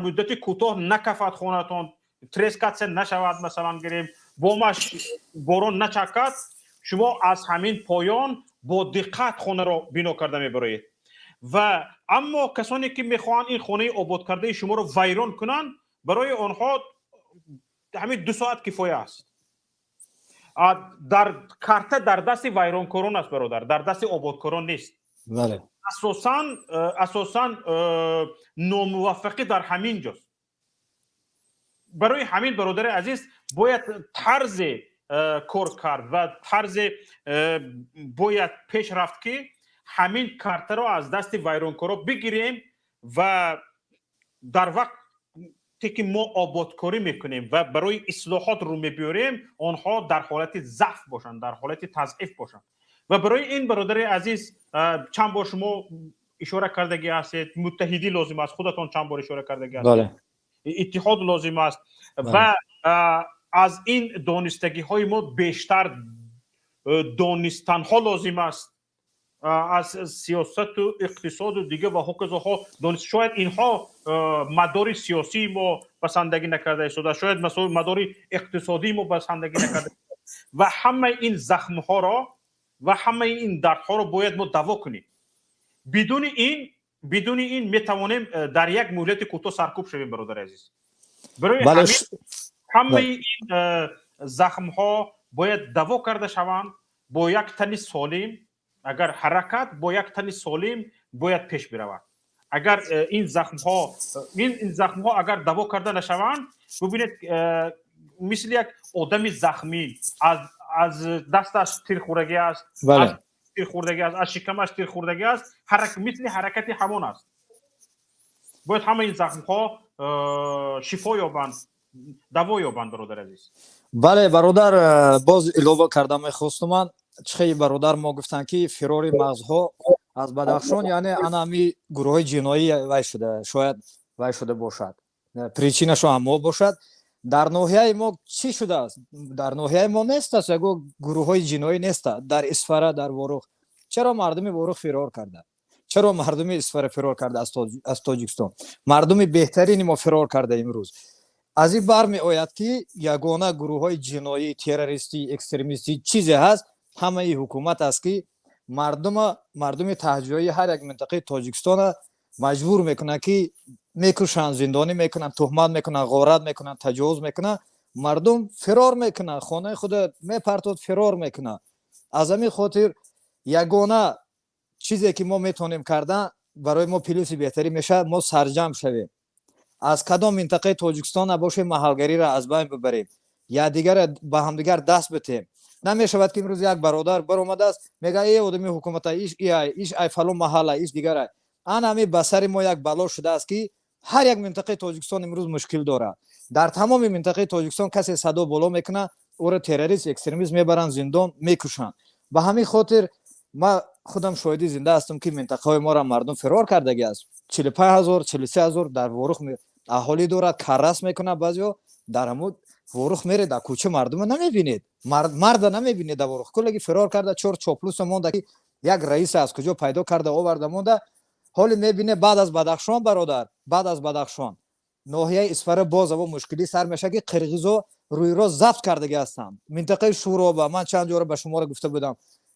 муддати кӯтоҳ накафад хонатон, трескаться нашавад, масалан, гирем, бомаш борон начакад, шумо аз ҳамин поён бо диққат хонаро бино карда мебароед. Ва аммо касоне ки мехоҳанд ин хонаи ободкардаи шуморо вайрон кунанд, барои онҳо ҳамин 2 соат кифоя аст. Дар карта дар дасти вайронкорон аст, бародар, дар дасти ободкорон нест. Асосан номуваффақӣ дар ҳамин ҷост. Барои ҳамин, бародари азиз, бояд тарзе кор кард ва тарзе бояд пеш рафт, ки ҳамин картаро аз дасти вайронкоро бигирем ва дар вақте ки мо ободкорӣ мекунем ва барои ислоҳот рӯ мебиёрем, онҳо дар ҳолати заъф бошанд, дар ҳолати тазъиф бошанд. Ва барои ин, бародари азиз, чанд бор шумо ишора кардагӣ ҳастед, муттаҳидӣ лозим аст. Худатон чанд бор ишора кардагӣ ҳастед, иттиҳод лозим аст ва аз ин донистагиҳои мо бештар донистанҳо лозим аст, аз сиёсату иқтисоду дига ва ҳоказоҳо. Шояд инҳо мадори сиёсии мо басандагӣ накарда истода, шояд мадори иқтисодии мо басандагӣ накарда. Ва ҳамаи ин захмҳоро ва ҳамаи ин дардҳоро бояд мо даво кунем. Бидуни ин метавонем дар як муҳлати кӯтоҳ саркӯб шавем, бародари азиз. Барои ҳамаи ин захмҳо бояд даво карда шаванд бо як тани солим. Агар ҳаракат бо як тани солим бояд пеш биравад. Агар ин захмҳо агар даво карда нашаванд, бубинед, мисли як одами захмӣ, аз дасташ тир хӯрдагӣ аст, тир хӯрдагӣ аст, аз шикамаш тир хӯрдагӣ аст, мисли ҳаракати ҳамон аст. Бояд ҳамаи ин захмҳо шифо ёбанд, даво ёбанд, бародари азиз. Бале, бародар, боз илова карда мехостум ман. Чихе бародар мо гуфтанд, ки фирори мағзҳо аз Бадахшон, яъне ана ҳами гурӯҳҳои ҷиноӣ вай шуда, шояд вай шуда бошад, причинашо ҳам мо бошад. Дар ноҳияи мо чӣ шудааст? Дар ноҳияи мо нест аст, ягон гурӯҳҳои ҷиноӣ нест дар Исфара, дар Ворух. Чаро мардуми Ворух фирор карда? Чаро мардуми Исфара фирор карда аз Тоҷикистон? Мардуми беҳтарини мо фирор карда имрӯз. Аз ин бармеояд, ки ягона гурӯҳҳои ҷиноӣ, террористӣ, экстремистӣ чизе ҳаст, ҳамаи ҳукумат аст, ки мардума, мардуми таҳҷоии ҳар як минтақаи Тоҷикистона маҷбур мекунанд, ки мекушанд, зиндонӣ мекунанд, туҳмат мекунанд, ғорат мекунанд, таҷовуз мекунанд. Мардум фирор мекунанд, хонаи худа мепартод, фирор мекунанд. Аз ҳамин хотир ягона чизе ки мо метавонем кардан, барои мо плюси беҳтарӣ мешавад, мо сарҷамъ шавем, аз кадом минтақаи Тоҷикистон набошем, маҳалгариро аз байн бибарем, якдигара ба ҳамдигар даст битем. Намешавад, ки имрӯз як бародар баромадааст, мега: «Э, одами ҳукумата, иш иай, иш ай фалон маҳалла, иш дигарай». Ана ҳами ба сари мо як бало шудааст, ки ҳар як минтақаи Тоҷикистон имрӯз мушкил дорад. Дар тамоми минтақаи Тоҷикистон касе садо боло мекунад, ӯро террорист, экстремист, мебаранд зиндон, мекушанд. Ба ҳамин хотир ма худам шоҳиди зинда ҳастам, ки минтақаҳои моро мардум фирор кардагӣ аст. 45 000, 43 000 дар Ворух аҳолӣ дорад, каррас мекунад баъзеҳо. Дар ҳамун Ворух мере, дар кӯча мардума намебинед, марда намебинед дар Ворух. Куллаги фирор карда, чор чоплуса монда, ки як раиса аз куҷо пайдо карда оварда монда. Ҳоли мебине, баъд аз Бадахшон, бародар, баъд аз Бадахшон ноҳияи Исфара боз аво мушкилӣ сар мешавад, ки қирғизо рӯйро забт кардагӣ ҳастанд. Минтақаи Шӯроба, ман чанд ҷора ба шуморо гуфта будам,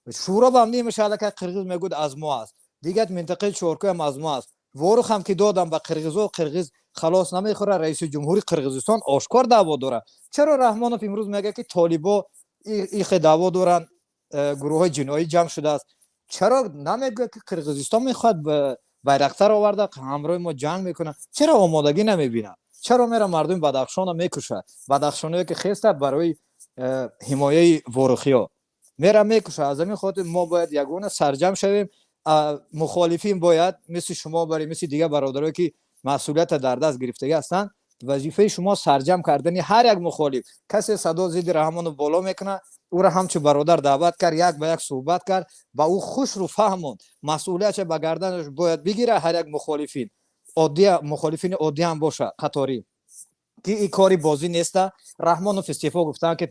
Шӯробам нимаша аллакай қирғиз мегӯяд, аз мо аст. Дигар минтақаи Чоркӯям аз мо аст. Ворух ҳам ки додам ба қирғизо, қирғиз халос намехӯрад. Раиси ҷумҳури Қирғизистон ошкор даъво дорад. Чаро Раҳмонов имрӯз мегӯяд, ки толибо ихе даъво доранд, гурӯҳҳои ҷиноӣ ҷамъ шудааст? Чаро намегӯяд, ки Қирғизистон мехоҳад байрақтар оварда, ҳамроҳи мо ҷанг мекунад? Чаро омодагӣ намебинад? Чаро мера мардуми Бадахшонро мекушад? Бадахшоное ки хеста барои ҳимояи ворухиё мера мекушад. Аз ҳамин хотир мо бояд ягона сарҷамъ шавем. Мухолифин бояд мисли шумо бари мисли дигар бародарое ки масъулията дар даст гирифтагӣ ҳастанд, вазифаи шумо сарҷамъ кардани ҳар як мухолиф. Касе садо зидди Раҳмонов боло мекунад, ӯро ҳамчун бародар даъват кард, як ба як суҳбат кард, ба ӯ хушрӯ фаҳмонд, масъулиятша ба гарданаш бояд бигирад. Ҳар як мухолифин оддӣ, мухолифини оддӣ ҳам боша, қаторӣ ки ин кори бозӣ неста. Раҳмонов истеъфо гуфтанд, ки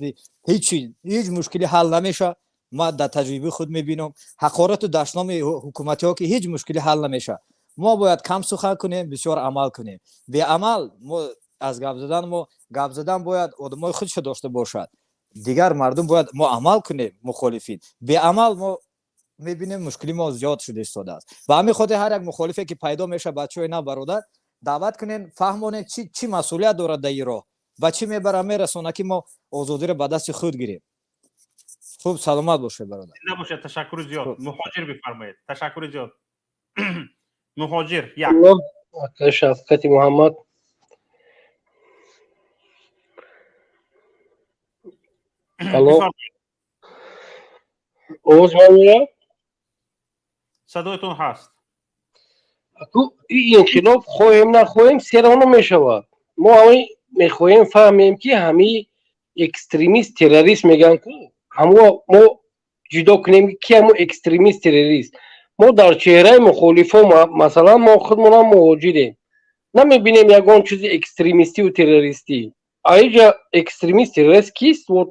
ҳеҷ ҳеҷ мушкилӣ ҳал намешавад. Ман дар таҷрибаи худ мебинам, ҳақорату дашноми ҳукуматиҳо ки ҳеҷ мушкилӣ ҳал намешавад. Мо бояд кам сухан кунем, бисёр амал кунем. Беамал мо аз гап задан, мо гап задан бояд одамои худшо дошта бошад, дигар мардум бояд мо амал кунем. Мухолифин беамал мо мебинем, мушкили мо зиёд шуда истодааст. Ба ҳамин хотир ҳар як мухолифе ки пайдо мешавад, бачаҳои нав, бародар, даъват кунем, фаҳмонем, чӣ масъулият дорад дар ин роҳ, ба чӣ мебара, мерасона, ки мо озодиро ба дасти худ гирем. Хуб, саломат бошед, бародар. Зинда бошед, ташаккури зиёд. Муҳоҷир, бифармоед. Ташаккури зиёд. Муҳоҷир як. Шафқати Муҳаммад. Алло, овоз ман меояд? Садоятон ҳаст. Ин инқилоб, хоҳем нахоҳем, серона мешавад. Мо ҳами мехоҳем фаҳмем, ки ҳами экстремист, террорист мегӯянд ку, ҳамо мо ҷудо кунем, ки ҳамо экстремист, террорист. Мо дар чеҳраи мухолифо, масалан, мо худмонам муҳоҷирем, намебинем ягон чизи экстремистиву террористӣ. Аиҷа экстремист, террорист кист? Вот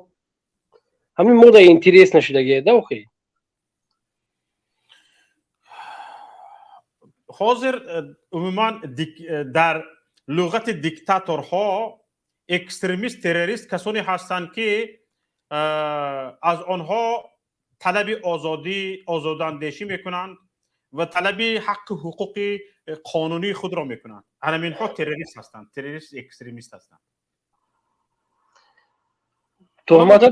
ҳамин мода интерес нашудагия да охи. Ҳозир умуман дар луғати диктаторҳо экстремист, террорист касоне ҳастанд, ки аз онҳо талаби озодӣ, озодандешӣ мекунанд ва талаби ҳаққу ҳуқуқи қонунии худро мекунанд. Ҳаминҳо террорист ҳастанд, террорист, экстремист ҳастанд. Туҳмата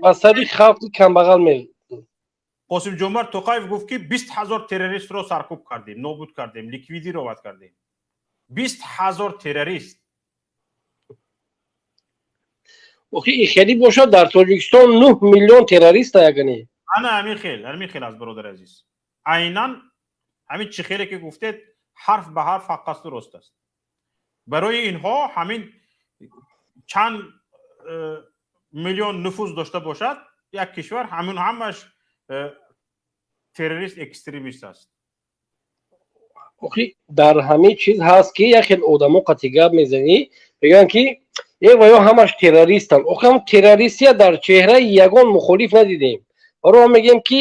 ба сари халқи камбағал ме Қосим Ҷомарт Тоқаев гуфт, ки 20 000 террористро саркӯб кардем, нобуд кардем, ликвидировать кардем. 20 000 террорист. Охи, хеле бошад, дар Тоҷикистон 9 миллион террорист ягани. Ана ҳамин хел аст, бародари азиз. Айнан ҳамин чӣ хеле ки гуфтед, ҳарф ба ҳарф ҳақ асту рост аст. Барои инҳо ҳамин чанд миллион нуфуз дошта бошад як кишвар, ҳамин ҳамаш террорист, экстремист аст. Охи, дар ҳамин чиз ҳаст, ки як хел одамо қати гап мезанӣ, мегӯянд, ки е ва ё ҳамаш террористанд. Охи, ҳам террористия дар чеҳраи ягон мухолиф надидем. Барои ҳам мегӯем, ки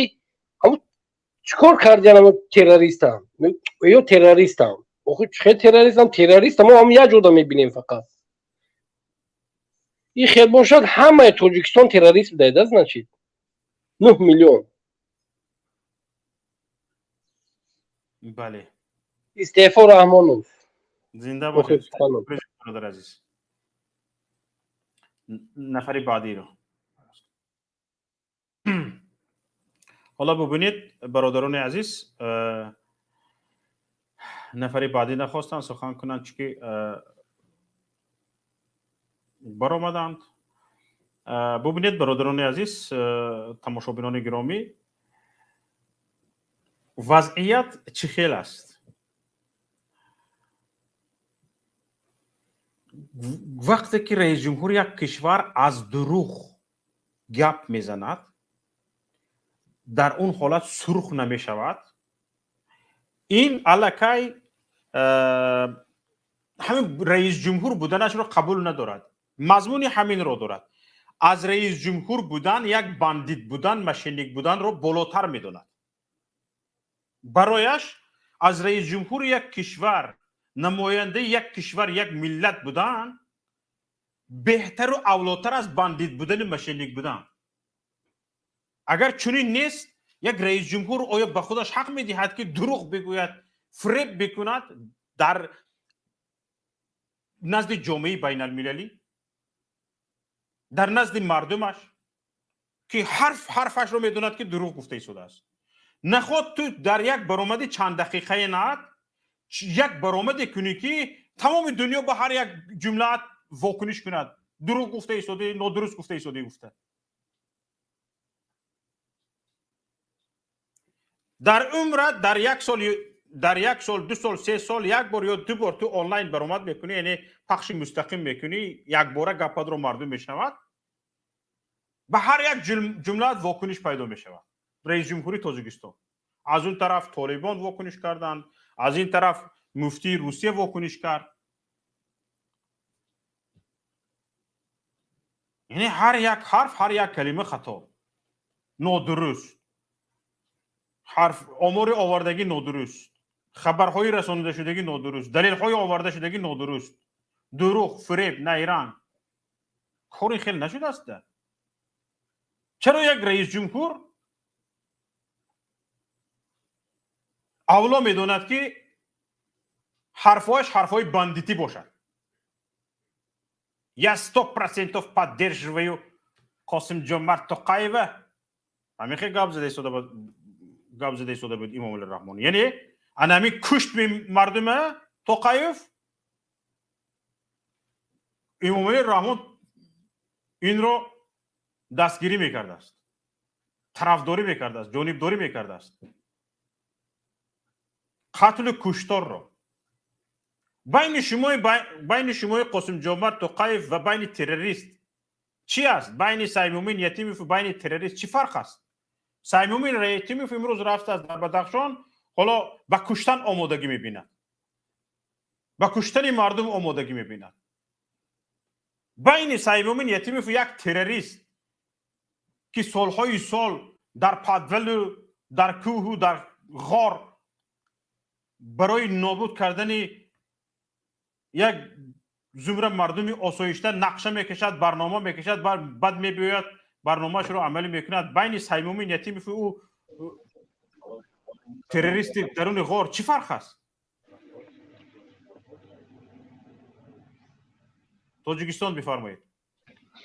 чӣ кор кардиан, ҳамо террористам ё террористам. Охи, чӣ хел террористам? Террориста мо ҳам як ҷода мебинем фақат. Ин хел бошад, ҳамаи Тоҷикистон террорист будайда, значит, 9 миллион. Бале. Истеъфо Раҳмонов. Зинда бошед, бародар азиз. Нафари баъдиро ҳоло бубинед, бародарони азиз. Нафари баъдӣ нахостанд сухан кунанд, чунки баромаданд. Бубинед, бародарони азиз, тамошобинони гиромӣ, вазъият чӣ хел аст. Вақте ки раисҷумҳури як кишвар аз дурӯғ гап мезанад, дар он ҳолат сурх намешавад. Ин аллакай ҳамин раисҷумҳур буданашро қабул надорад, мазмуни ҳаминро дорад: аз раисҷумҳур будан як бандит будан, мошенник буданро болотар медонад. Барояш аз раисҷумҳури як кишвар, намояндаи як кишвар, як миллат будан беҳтару авлотар аз бандит будани, мошенник будан. Агар чунин нест, як раисҷумҳур оё ба худаш ҳақ медиҳад, ки дурӯғ бигӯяд, фиреб бикунад дар назди ҷомеаи байналмилалӣ, дар назди мардумаш, ки ҳарф ҳарфашро медонад, ки дурӯғ гуфта истодааст? Наход ту дар як баромади чанд дақиқае наат як баромаде кунӣ, ки тамоми дунё ба ҳар як ҷумлаат вокуниш кунад, дурӯғ гуфта истодаи, нодуруст гуфта истодаи гуфта. Дар умрат дар як сол, дар як сол, 2 сол, 3 сол як бор ё 2 бор ту онлайн баромад мекунӣ, яъне пахши мустақим мекунӣ, якбора гапатро мардум мешунавад, ба ҳар як ҷумлаат вокуниш пайдо мешавад. Раис ҷумҳури Тоҷикистон, аз он тараф Толибон вокуниш карданд, аз ин тараф муфтии Русия вокуниш кард. Яъне ҳар як ҳарф, ҳар як калима хато, нодуруст, ҳарф, омори овардагӣ нодуруст, хабарҳои расонидашудагӣ нодуруст, далелҳои овардашудагӣ нодуруст, дурӯғ, фиреб, найранг. Кори хел нашудааст. Чаро як раис ҷумҳур авло медонад, ки ҳарфҳояш ҳарфҳои бандитӣ бошад? Я 100% поддерживаю Қосим Ҷомарт Тоқаева. Ҳамин хел гап зада истода буд Имомалӣ Раҳмон. Яъне ана ҳамин кушт мардума Тоқаев, Имомалӣ Раҳмон инро дастгирӣ мекардааст, тарафдорӣ мекардааст, ҷонибдорӣ мекардааст қатлу кушторро. Байни шумои Қосимҷомарт Тоқаев ва байни террорист чӣ аст? Байни Саймумин Ятимов ва байни террорист чӣ фарқ аст? Саймумин Ятимов имрӯз рафтааст дар Бадахшон, ҳоло ба куштан омодагӣ мебинад, ба куштани мардум омодагӣ мебинад. Байни Саймумин Ятимов як террорист, ки солҳои сол дар подвалу дар кӯҳу дар ғор барои нобуд кардани як зумра мардуми осоишта нақша мекашад, барнома мекашад, баъд мебиёяд, барномаашро амалӣ мекунад, байни Саймумин Ятимов ӯ террористи даруни ғор чӣ фарқ аст? Тоҷикистон, бифармоед.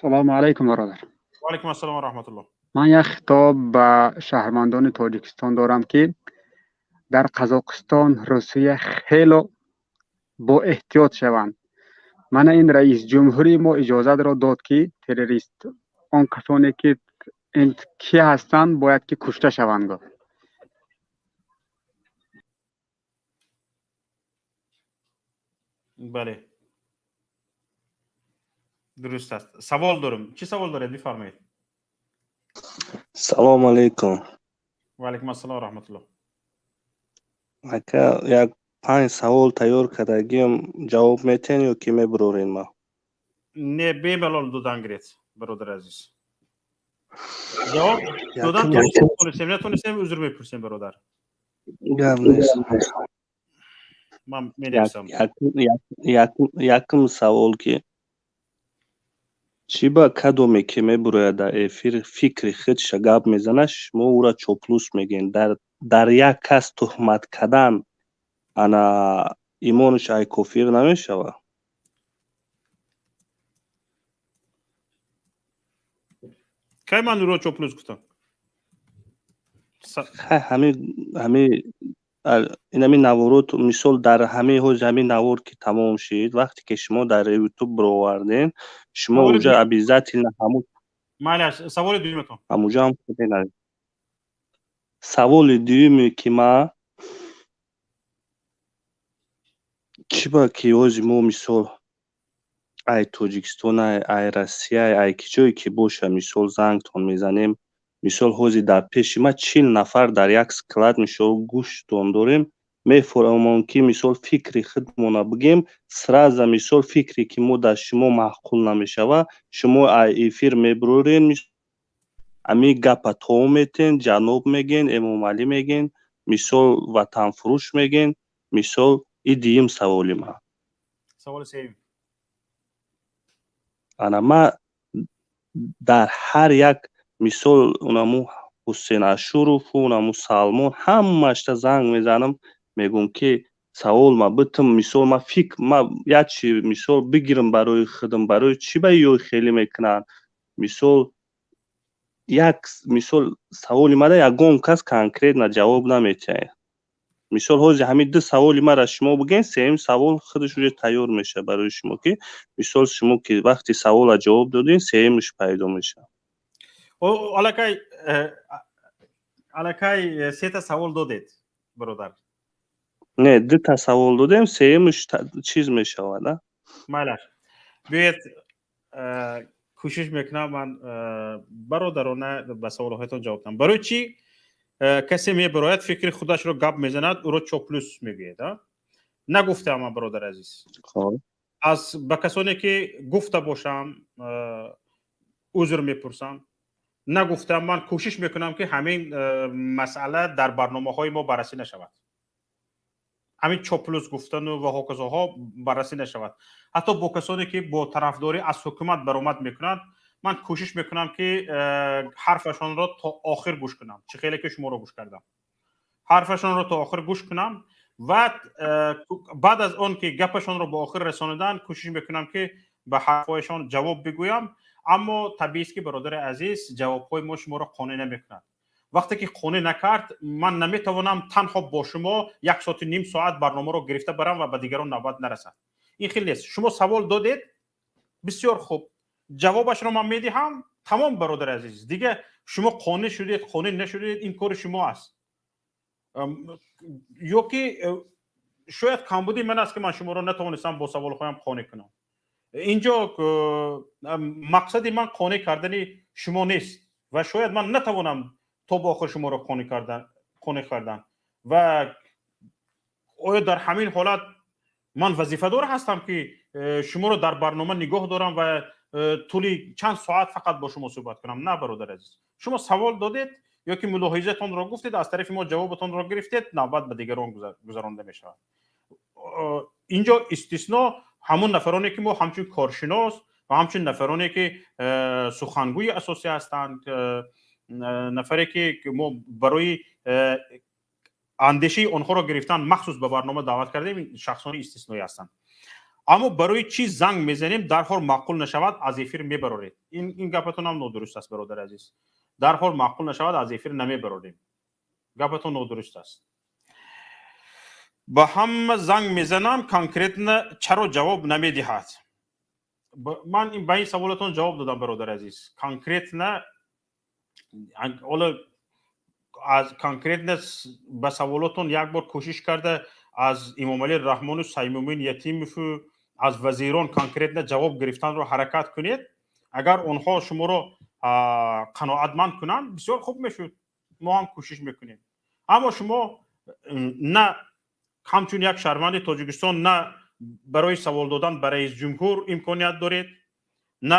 Салому алайкум, бародар. Ваалайкум ассалом ва раҳматуллоҳ. Ман як хитоб ба шаҳрвандони Тоҷикистон дорам, ки дар Қазоқистон, Русия хело боэҳтиёт шаванд. Мана ин раисҷумҳури мо иҷозатро дод, ки террорист, он касоне ки ки ҳастанд, бояд ки кушта шаванд, гуфт. Бале, дуруст аст. Савол дорам. Чӣ савол доред, бифармоед. Салому алайкум. Ваалайкум ассалом ва раҳматуллоҳ. Ака, як панҷ савол тайёр кардагиам, ҷавоб метиҳен ё ки мебурорен ма? Не, бемалол додан гиред, бародари азиз. Ҷавоб додан тонистем, натонистем, узр мепурсем, бародар. Гап нест. Ман менависам. Якум савол, ки чӣ ба кадоме ки мебурояд дар эфир, фикри худша гап мезанад, шумо ӯра чоплус мегӯед? Дар як кас туҳмат кардан, ана имонаш ай кофир намешавад? Кай ман ӯро чоплус гуфтам? Ҳами инами наворот, мисол, дар ҳамаи ҳози ҳамин навор ки тамом шид, вақте ки шумо дар Ютуб бировардем, шумо уже обязательно ҳамун Майлаш, саволи дуюматон. Ҳамуҷо ҳам. Саволи дуюме, ки ма чӣ ба ки ҳози мо, мисол, ай Тоҷикистон, ай Россия, ай ки ҷое ки боша, мисол, зангтон мезанем, мисол, ҳозир дар пеши ма 40 нафар дар як склад, мисол, гӯштон дорем, мефаҳмон, ки, мисол, фикри худмона бигем, сразу, мисол, фикре ки мо дар шумо маъқул намешава, шумо ай эфир мебурорен, ами гапа то метен, ҷаноб мегӯен, Эмомалӣ мегӯен, мисол, ватанфурӯш мегӯен. Мисол, и дуюм саволи ман. Саволи сеюм. Ана ма дар ҳар як, мисол, унаму Ҳусен Ашурову унаму Салмон, ҳамашта занг мезанам, мегӯм, ки савол ма битм, мисол, ма фикр ма як чи, мисол, бигирам барои худам, барои чӣ ба ё хеле мекунанд. Мисол, як мисол, саволи мада ягон кас конкретно ҷавоб наметиҳад. Мисол, ҳозир ҳамин ду саволи мара шумо бигӯед, сеюм савол худаш уже тайёр мешавад барои шумо, ки, мисол, шумо ки вақти савола ҷавоб додем, сеюмаш пайдо мешавад. Аллакай. Аллакай сета савол додед, бародар. Не, дута савол додем, сеюмш чиз мешавад, а? Майлаш, биёед, кӯшиш мекунам ман бародарона ба саволҳоятон ҷавоб диҳам. Барои чӣ касе мебарояд, фикри худашро гап мезанад, ӯро чоплус мегӯяд? Нагуфтаам ман, бародари азиз. Аз ба касоне ки гуфта бошам, узр мепурсам, нагуфтам. Ман кӯшиш мекунам, ки ҳамин масъала дар барномаҳои мо баррасӣ нашавад, ҳамин чоплус гуфтану ва ҳоказоҳо баррасӣ нашавад. Ҳатто бо касоне ки бо тарафдорӣ аз ҳукумат баромад мекунанд, ман кӯшиш мекунам, ки ҳарфашонро то охир гӯш кунам, чӣ хеле ки шуморо гӯш кардам, ҳарфашонро то охир гӯш кунам ва баъд аз он ки гапашонро ба охир расонидан, кӯшиш мекунам, ки ба ҳарфҳояшон ҷавоб бигӯям. Аммо табиист, ки, бародари азиз, ҷавобҳои мо шуморо қонеъ намекунад. Вақте ки қонеъ накард, ман наметавонам танҳо бо шумо як соату ним соат барномаро гирифта барам ва ба дигарон навбат нарасад. Ин хел нест. Шумо савол додед, бисёр хуб, ҷавобашро ман медиҳам, тамом. Бародари азиз, дига шумо қонеъ шудед, қонеъ нашудед, ин кори шумо аст. Ё ки шояд камбуди ман аст, ки ман шуморо натавонистам бо саволҳоям қонеъ кунам. Инҷо мақсади ман қонеъ кардани шумо нест ва шояд ман натавонам то ба охир шуморо қонеъ кардан. Ва оё дар ҳамин ҳолат ман вазифадор ҳастам, ки шуморо дар барнома нигоҳ дорам ва тӯли чанд соат фақат бо шумо суҳбат кунам? На, бародари азиз, шумо савол додед ё ки мулоҳизатонро гуфтед, аз тарафи мо ҷавобатонро гирифтед, навбат ба дигарон гузаронда мешавад. Инҷо истисно ҳамон нафароне ки мо ҳамчун коршинос ва ҳамчун нафароне ки сухангӯи асосӣ ҳастанд, нафаре ки мо барои андешаи онҳоро гирифтан махсус ба барнома даъват кардем, шахсони истисноӣ ҳастанд. Аммо барои чӣ занг мезанем, дарҳол маъқул нашавад, аз эфир мебароред? Ин гапатонам нодуруст аст, бародари азиз. Дарҳол маъқул нашавад, аз эфир намебарорем, гапатон нодуруст аст. Ба ҳама занг мезанам, конкретно чаро ҷавоб намедиҳад? Ман ба ин саволатон ҷавоб додам, бародари азиз. Конкретно ҳоло аз конкретно ба саволотон як бор кӯшиш карда, аз Имомалӣ Раҳмону Саймумин Ятимову аз вазирон конкретно ҷавоб гирифтанро ҳаракат кунед. Агар онҳо шуморо қаноатманд кунанд, бисёр хуб мешуд, мо ҳам кӯшиш мекунем. Аммо шумо на ҳамчун як шаҳрванди Тоҷикистон, на барои савол додан ба раисҷумҳур имконият доред, на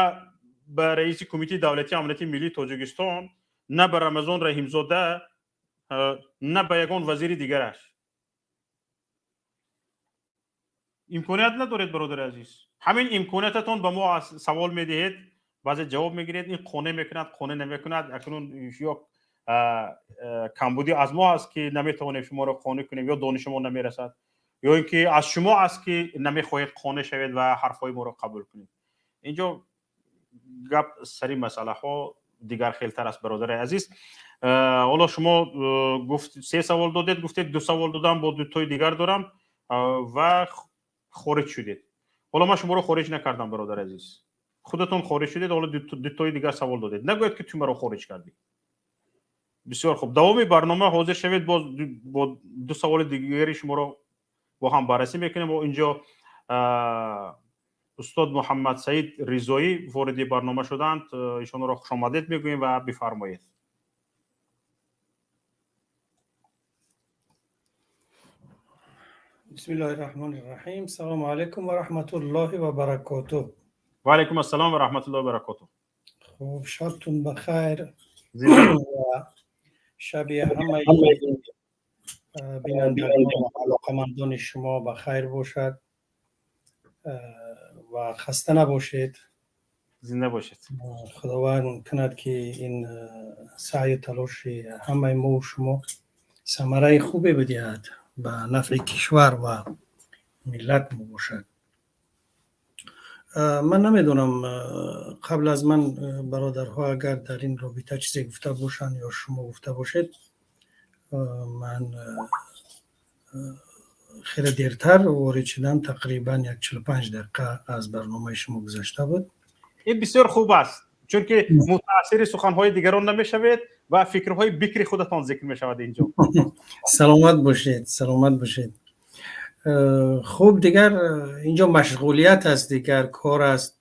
ба раиси Кумитаи давлатии амнияти миллии Тоҷикистон, на ба Рамазон Раҳимзода, на ба ягон вазири дигараш имконият надоред, бародари азиз. Ҳамин имкониятатон ба мо савол медиҳед, баъзе ҷавоб мегиред, ин қонеъ мекунад, қонеъ намекунад. Акнун ё камбудӣ аз мо аст, ки наметавонем шуморо қонеъ кунем, ё дониши мо намерасад, ё ин ки аз шумо аст, ки намехоҳед қонеъ шавед ва ҳарфҳои моро қабул кунед. Инҷо гап сари масъалаҳо дигар хелтар аст, бародари азиз. Ҳоло шумо гуфт, се савол додед, гуфтед, ду савол додам, бо дутои дигар дорам ва хориҷ шудед. Ҳоло ман шуморо хориҷ накардам, бародари азиз, худатон хориҷ шудед. Ҳоло дутои дигар савол додед, нагӯед, ки ту маро хориҷ кардӣ. Бисёр хуб, давоми барнома ҳозир шавед, боз бо ду саволи дигари шуморо бо ҳам баррасӣ мекунем. Инҷо устод Муҳаммад Саид Ризоӣ вориди барнома шуданд, ишонро хушомадед мегӯем ва бифармоед. Бисмиллоҳи раҳмони раҳим. Салому алайкум ва раҳматуллоҳи ва баракотуҳ. Ва алайкум ассалом ва раҳматуллоҳи ва баракотуҳ. Хуб, шабтун бахайр ва шаби ҳамаи бинандагон ва алоқамандони шумо ба хайр бошад ва хаста набошед. Зинда бошед. Худованд кунад, ки ин саъю талоши ҳамаи мо шумо самараи хубе бидиҳад, ба нафъи кишвар ва миллат бошад. Ман намедонам, қабл аз ман бародарҳо агар дар ин робита чизе гуфта бошанд ё шумо гуфта бошед. Ман хеле дертар ворид шудам, тақрибан як 45 дақиқа аз барномаи шумо гузашта буд. Ин бисёр хуб аст, чунки мутаассири суханҳои дигарон намешавед. Ва фикрҳои бикри худатон зикр мешавад инҷо. Саломат бошед, саломат бошед. Хуб, дигар инҷо машғулият аст, дигар кор аст.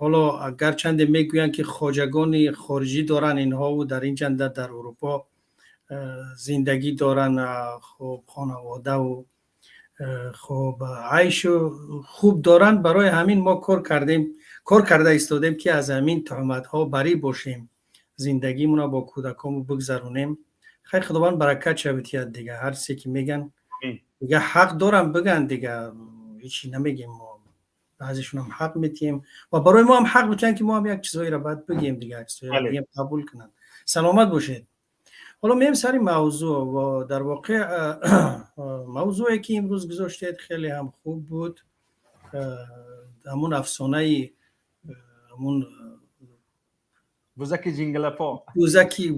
Ҳоло агарчанде мегӯянд, ки хоҷагони хориҷӣ доранд инҳову дар ин ҷанда дар Аврупо зиндагӣ доранд, хуб, хонаводаву хуб, айшу хуб доранд. Барои ҳамин мо кор кардем, кор карда истодем, ки аз ҳамин туҳматҳо барӣ бошем, зиндагимонро бо кӯдаконмо бигзаронем. Хайр, Худованд баракат шавитият. Дига ҳар чизе ки меган, дига ҳақ дорам биган, дига ҳечи намегем. Мо баъзешунам ҳақ метиҳем ва барои мо ҳам ҳақ битиҳанд, ки мо ҳам як чизҳоеро бояд бигем, дига чизҳоеро бигем, қабул кунанд. Саломат бошед. Ҳоло меем сари мавзӯъ ва дар воқеъ мавзӯе ки имрӯз гузоштед, хеле ҳам хуб буд. Ҳамун афсонаи ҳамун бузаки ҷингалапо.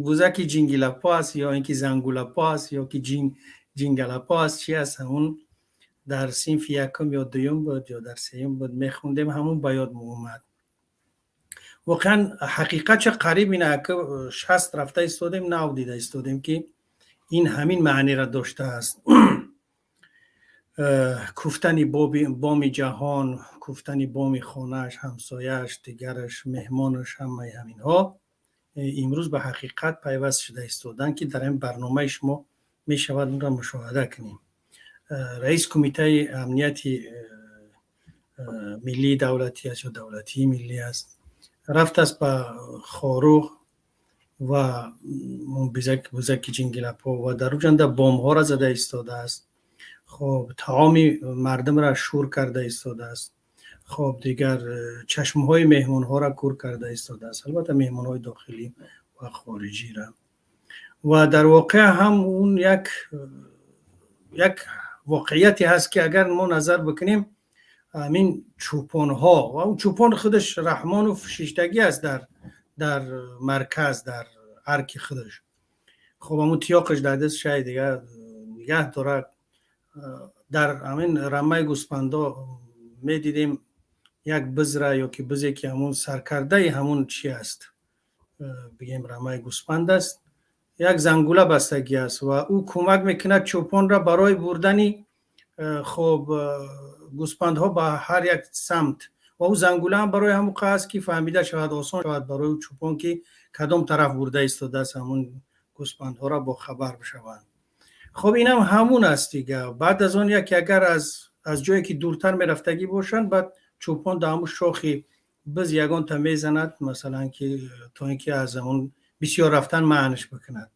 Бузаки ҷингилапо аст ё ин ки зангулапо аст ё ки ҷингалапо аст, чи аст, ҳамун дар синфи якум ё дуюм буд ё дар сеюм буд, мехондем, ҳамун ба ёд омад. Воқеан ҳақиқатча қариб ина 60 рафта истодем, нав дида истодем, ки ин ҳамин маънира доштааст. Куфтани боми ҷаҳон, куфтани боми хонааш, ҳамсояаш, дигараш, меҳмонаш, ҳамаи ҳаминҳо имрӯз ба ҳақиқат пайваст шуда истоданд, ки дар ин барномаи шумо мешавад онро мушоҳада кунем. Раис кумитаи амнияти миллии давлатӣ аст ё давлатии миллӣ аст, рафтааст ба Хоруғ ва бузаки ҷингилапо ва дар ӯ ҷанда бомбҳоро зада истодааст. Хоб, таоми мардумро шӯр карда истодааст. Хоб, дигар чашмҳои меҳмонҳоро кур карда истодааст, албатта меҳмонҳои дохилӣ ва хориҷиро. Ва дар воқеъ ҳам он як воқеияте ҳаст, ки агар мо назар бикунем, ҳамин чӯпонҳо ва он чӯпон худаш Раҳмонов шиштагӣ аст дар марказ, дар арки худаш. Хоб, ҳамун тиёқаш дар дастшай, дигар нигаҳ дорад. Дар ҳамин рамаи гӯспандо медидем як бизра ё ки бизе, ки ҳамун саркардаи ҳамун чи аст, бигем, рамаи гӯспанд аст, як зангула бастагӣ аст ва ӯ кӯмак мекунад чӯпонро барои бурдани, хоб, гӯспандҳо ба ҳар як самт. Ва ӯ зангула ҳам барои ҳамон аст, ки фаҳмида шавад, осон шавад барои чӯпон, ки кадом тараф бурда истодааст ҳамун гӯспандҳоро, бохабар бишаванд. Хоб, инам ҳамун аст дига. Баъд аз он яке агар аз ҷое ки дуртар мерафтагӣ бошанд, баъд чӯпон дар ҳамун шохи биз ягонта мезанад, масалан, ки то ин ки аз ҳамун бисёр рафтан маъниш бикунад.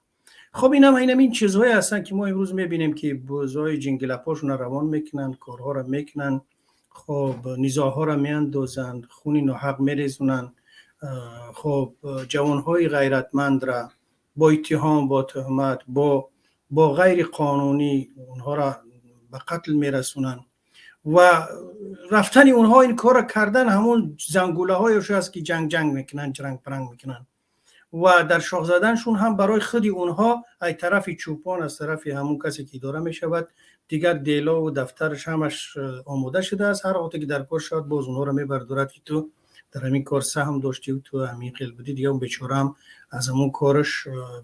Хоб, инам ин чизҳое ҳастанд, ки мо имрӯз мебинем, ки бузҳои ҷингилапошонро равон мекунанд, корҳоро мекунанд, хоб, низоъҳоро меандозанд, хуни ноҳақ мерезонанд. Хоб, ҷавонҳои ғайратмандра бо иттиҳом, бо туҳмат, бо ғайри қонунӣ онҳоро ба қатл мерасонанд. Ва рафтани онҳо, ин корро кардан, ҳамон зангулаҳояш аст, ки ҷанг ҷанг мекунанд, ҷранг пранг мекунанд. Ва дар шох заданшон ҳам барои худи онҳо ай тарафи чӯпон, аз тарафи ҳамон касе ки идора мешавад, дигар делову дафтараш ҳамаш омода шудааст. Ҳар вақте ки дар кор шавад, боз онҳоро мебардорад, ки ту дар ҳамин кор саҳм доштию ту ҳамин хел будӣ. Дига он бечораам аз ҳамон кораш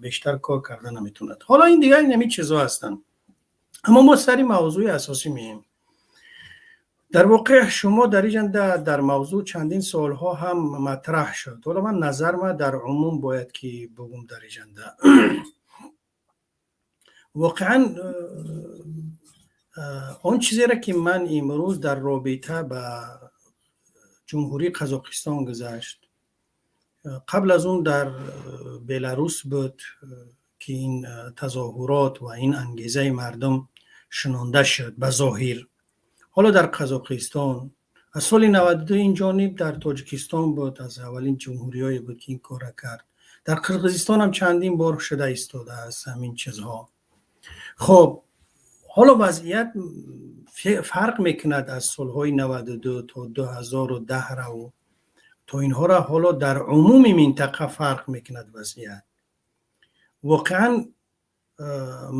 бештар кор карда наметавонад. Ҳоло ин дигар ҳамин чизҳо ҳастанд, аммо мо сари мавзӯи асосӣ меем. Дар воқеъ шумо дар инҷа дар мавзӯъ чандин суолҳо ҳам матраҳ шуд. Ҳоло ман назарма дар умум бояд ки бугум. Дар инҷанда воқеан он чизеро, ки ман имрӯз дар робита ба Ҷумҳурии Қазоқистон гузашт, қабл аз он дар Беларус буд, ки ин тазоҳурот ва ин ангезаи мардум шунонда шуд ба зоҳир, ҳоло дар Қазоқистон, аз соли 92 ин ҷониб дар Тоҷикистон буд, аз аввалин ҷумҳуриҳое буд, ки ин корра кард. Дар Қирғизистон ҳам чандин бор шуда истодааст ҳамин чизҳо. Хоб, ҳоло вазъият фарқ мекунад аз солҳои 92 то 2010 раву то инҳоро. Ҳоло дар умуми минтақа фарқ мекунад вазъият. Воқеан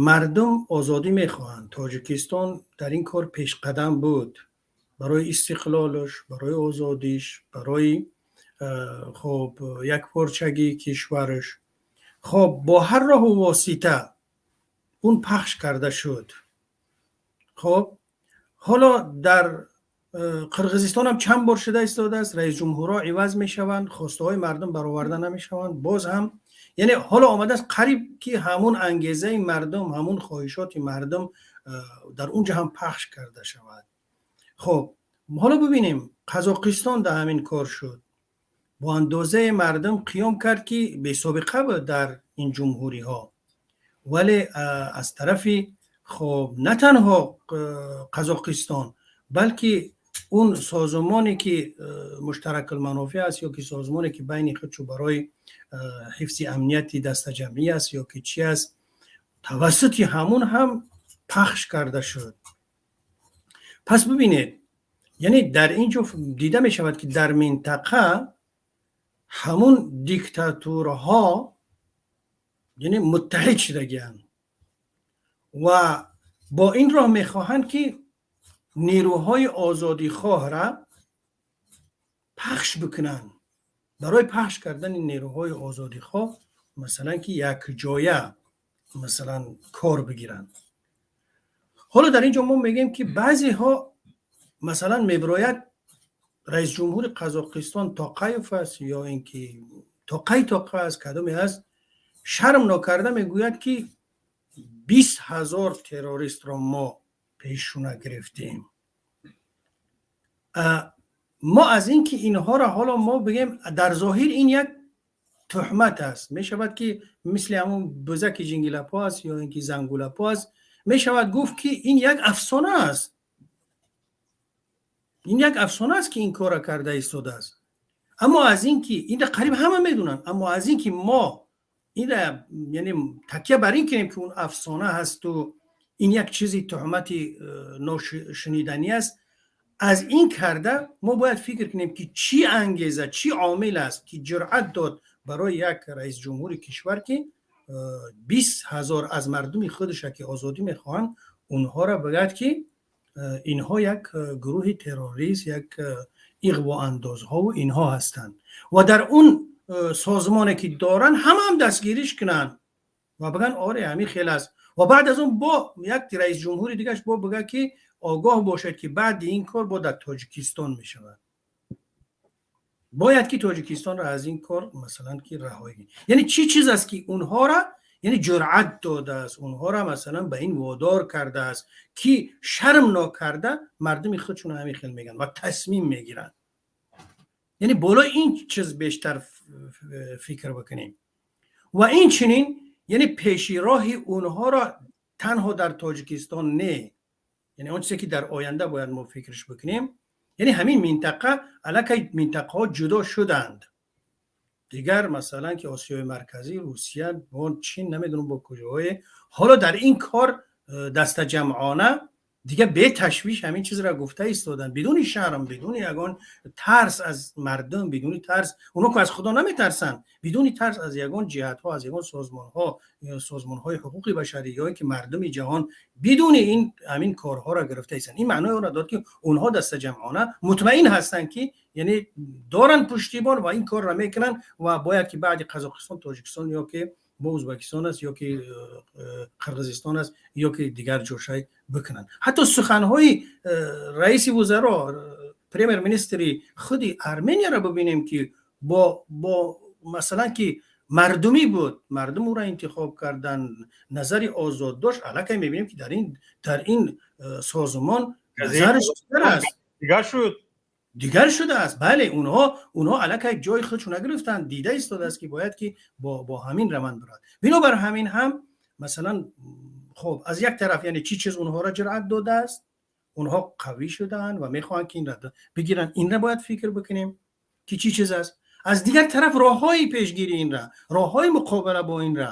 мардум озодӣ мехоҳанд. Тоҷикистон дар ин кор пешқадам буд барои истиқлолаш, барои озодиш, барои, хоб, якпорчагии кишвараш. Хоб, бо ҳар роҳу восита он пахш карда шуд. Хоб, ҳоло дар Қирғизистон ҳам чанд бор шуда истодааст, раис ҷумҳурҳо иваз мешаванд, хостаҳои мардум бароварда намешаванд. Боз ҳам, яъне, ҳоло омадааст, қариб ки ҳамун ангезаи мардум, ҳамун хоҳишоти мардум дар он ҷо ҳам пахш карда шавад. Хоб, ҳоло бибинем, Қазоқистон дар ҳамин кор шуд, бо андозаи мардум қиём кард, ки бесобиқа буд дар ин ҷумҳуриҳо. Вале аз тарафи, хоб, на танҳо Қазоқистон, балки он созмоне ки муштаракулманофеъ аст ё ки созмоне ки байни худшо барои ҳифзи амнияти дастаҷамъӣ аст ё ки чӣ аст, тавассути ҳамун ҳам пахш карда шуд. Пас бибинед, яъне дар ин ҷо дида мешавад, ки дар минтақа ҳамун диктатурҳо, яъне, муттаҳид шудагианд ва бо ин роҳ мехоҳанд, ки нерӯҳои озодихоҳра пахш бикунанд. Барои пахш кардани нерӯҳои озодихоҳ, масалан, ки якҷоя, масалан, кор бигиранд. Ҳоло дар ин ҷо мо мегӯем, ки баъзеҳо, масалан, мебирояд раисҷумҳури Қазоқистон Тоқаев аст ё ин ки Тоқай Тоқа аст, кадоме аст, шарм нокарда мегӯяд, ки 20 000 террористро мо пешшуна гирифтем. Мо аз ин ки инҳоро ҳоло мо бигем, дар зоҳир ин як туҳмат аст, мешавад ки мисли ҳамун бузаки ҷингилапо аст ё ин ки зангулапо аст, мешавад гуфт, ки ин як афсона аст, ин як афсона аст, ки ин корро карда истодааст. Аммо аз ин ки инра қариб ҳама медонанд, аммо аз ин ки мо инра, яъне, такя бар ин кунем, ки он афсона ҳасту ин як чизи туҳмати ношуниданӣ аст, аз ин карда мо бояд фикр кунем, ки чӣ ангеза, чӣ омил аст, ки ҷуръат дод барои як раисҷумҳури кишвар, ки 20 000 аз мардуми худша, ки озодӣ мехоҳанд, онҳоро бигӯяд, ки инҳо як гурӯҳи террорист, як иғвоандозҳову инҳо ҳастанд, ва дар он созмоне ки доранд, ҳама ҳам дастгириш кунанд ва бигӯянд, оре, ҳамин хел аст. Ва баъд аз он бо як раисҷумҳури дигараш бо бигӯяд, ки огоҳ бошед, ки баъди ин кор бо дар Тоҷикистон мешавад, бояд ки Тоҷикистонро аз ин кор, масалан, ки раҳоӣ. Яъне чӣ чиз аст, ки онҳоро, яъне, ҷуръат додааст, онҳоро, масалан, ба ин водор кардааст, ки шарм нокарда мардуми худшонро ҳамин хел мегӯянд ва тасмим мегиранд? Яъне болои ин чиз бештар фикр бикунем. Ва ин чунин, яъне, пеши роҳи онҳоро танҳо дар Тоҷикистон не, яъне он чизе ки дар оянда бояд мо фикраш бикунем, яъне ҳамин минтақа, аллакай минтақаҳо ҷудо шуданд дигар, масалан, ки Осиёи Марказӣ, Русия бо Чин, намедонам бо куҷоҳое, ҳоло дар ин кор дастаҷамъона дигар беташвиш ҳамин чизро гуфта истоданд, бидуни шарм, бидуни ягон тарс аз мардум, бидуни тарс, онҳо ки аз Худо наметарсанд, бидуни тарс аз ягон ҷиҳатҳо, аз ягон созмонҳо, созмонҳои ҳуқуқи башарӣ ё ки мардуми ҷаҳон, бидуни ин ҳамин корҳоро гирифта истанд. Ин маънои онро дод, ки онҳо дастаҷамъона мутмаин ҳастанд, ки, яъне, доранд пуштибон ва ин корро мекунанд ва бояд ки баъди Қазоқистон, Тоҷикистон ё ки бо Ӯзбекистон аст ё ки Қирғизистон аст ё ки дигар ҷошай бикунанд. Ҳатто суханҳои раиси вузаро, премьер-министри худи Арменияро бибинем, ки бо, масалан, ки мардумӣ буд, мардум ӯро интихоб карданд, назари озод дошт, аллакай мебинем, ки дар ин созмон назараш дигар аст. Дигар шуд. Дигар шудааст, бале. Онҳо аллакай ҷои худшона гирифтанд, дида истодааст, ки бояд ки бо ҳамин раванд бирад. Бинобар ҳамин ҳам, масалан, хоб, аз як тараф, яъне, чӣ чиз онҳоро ҷуръат додааст, онҳо қавӣ шудаанд ва мехоҳанд, ки инра бигиранд, инра бояд фикр бикунем, ки чӣ чиз аст. Аз дигар тараф, роҳҳои пешгирӣ инра, роҳҳои муқобила бо инра,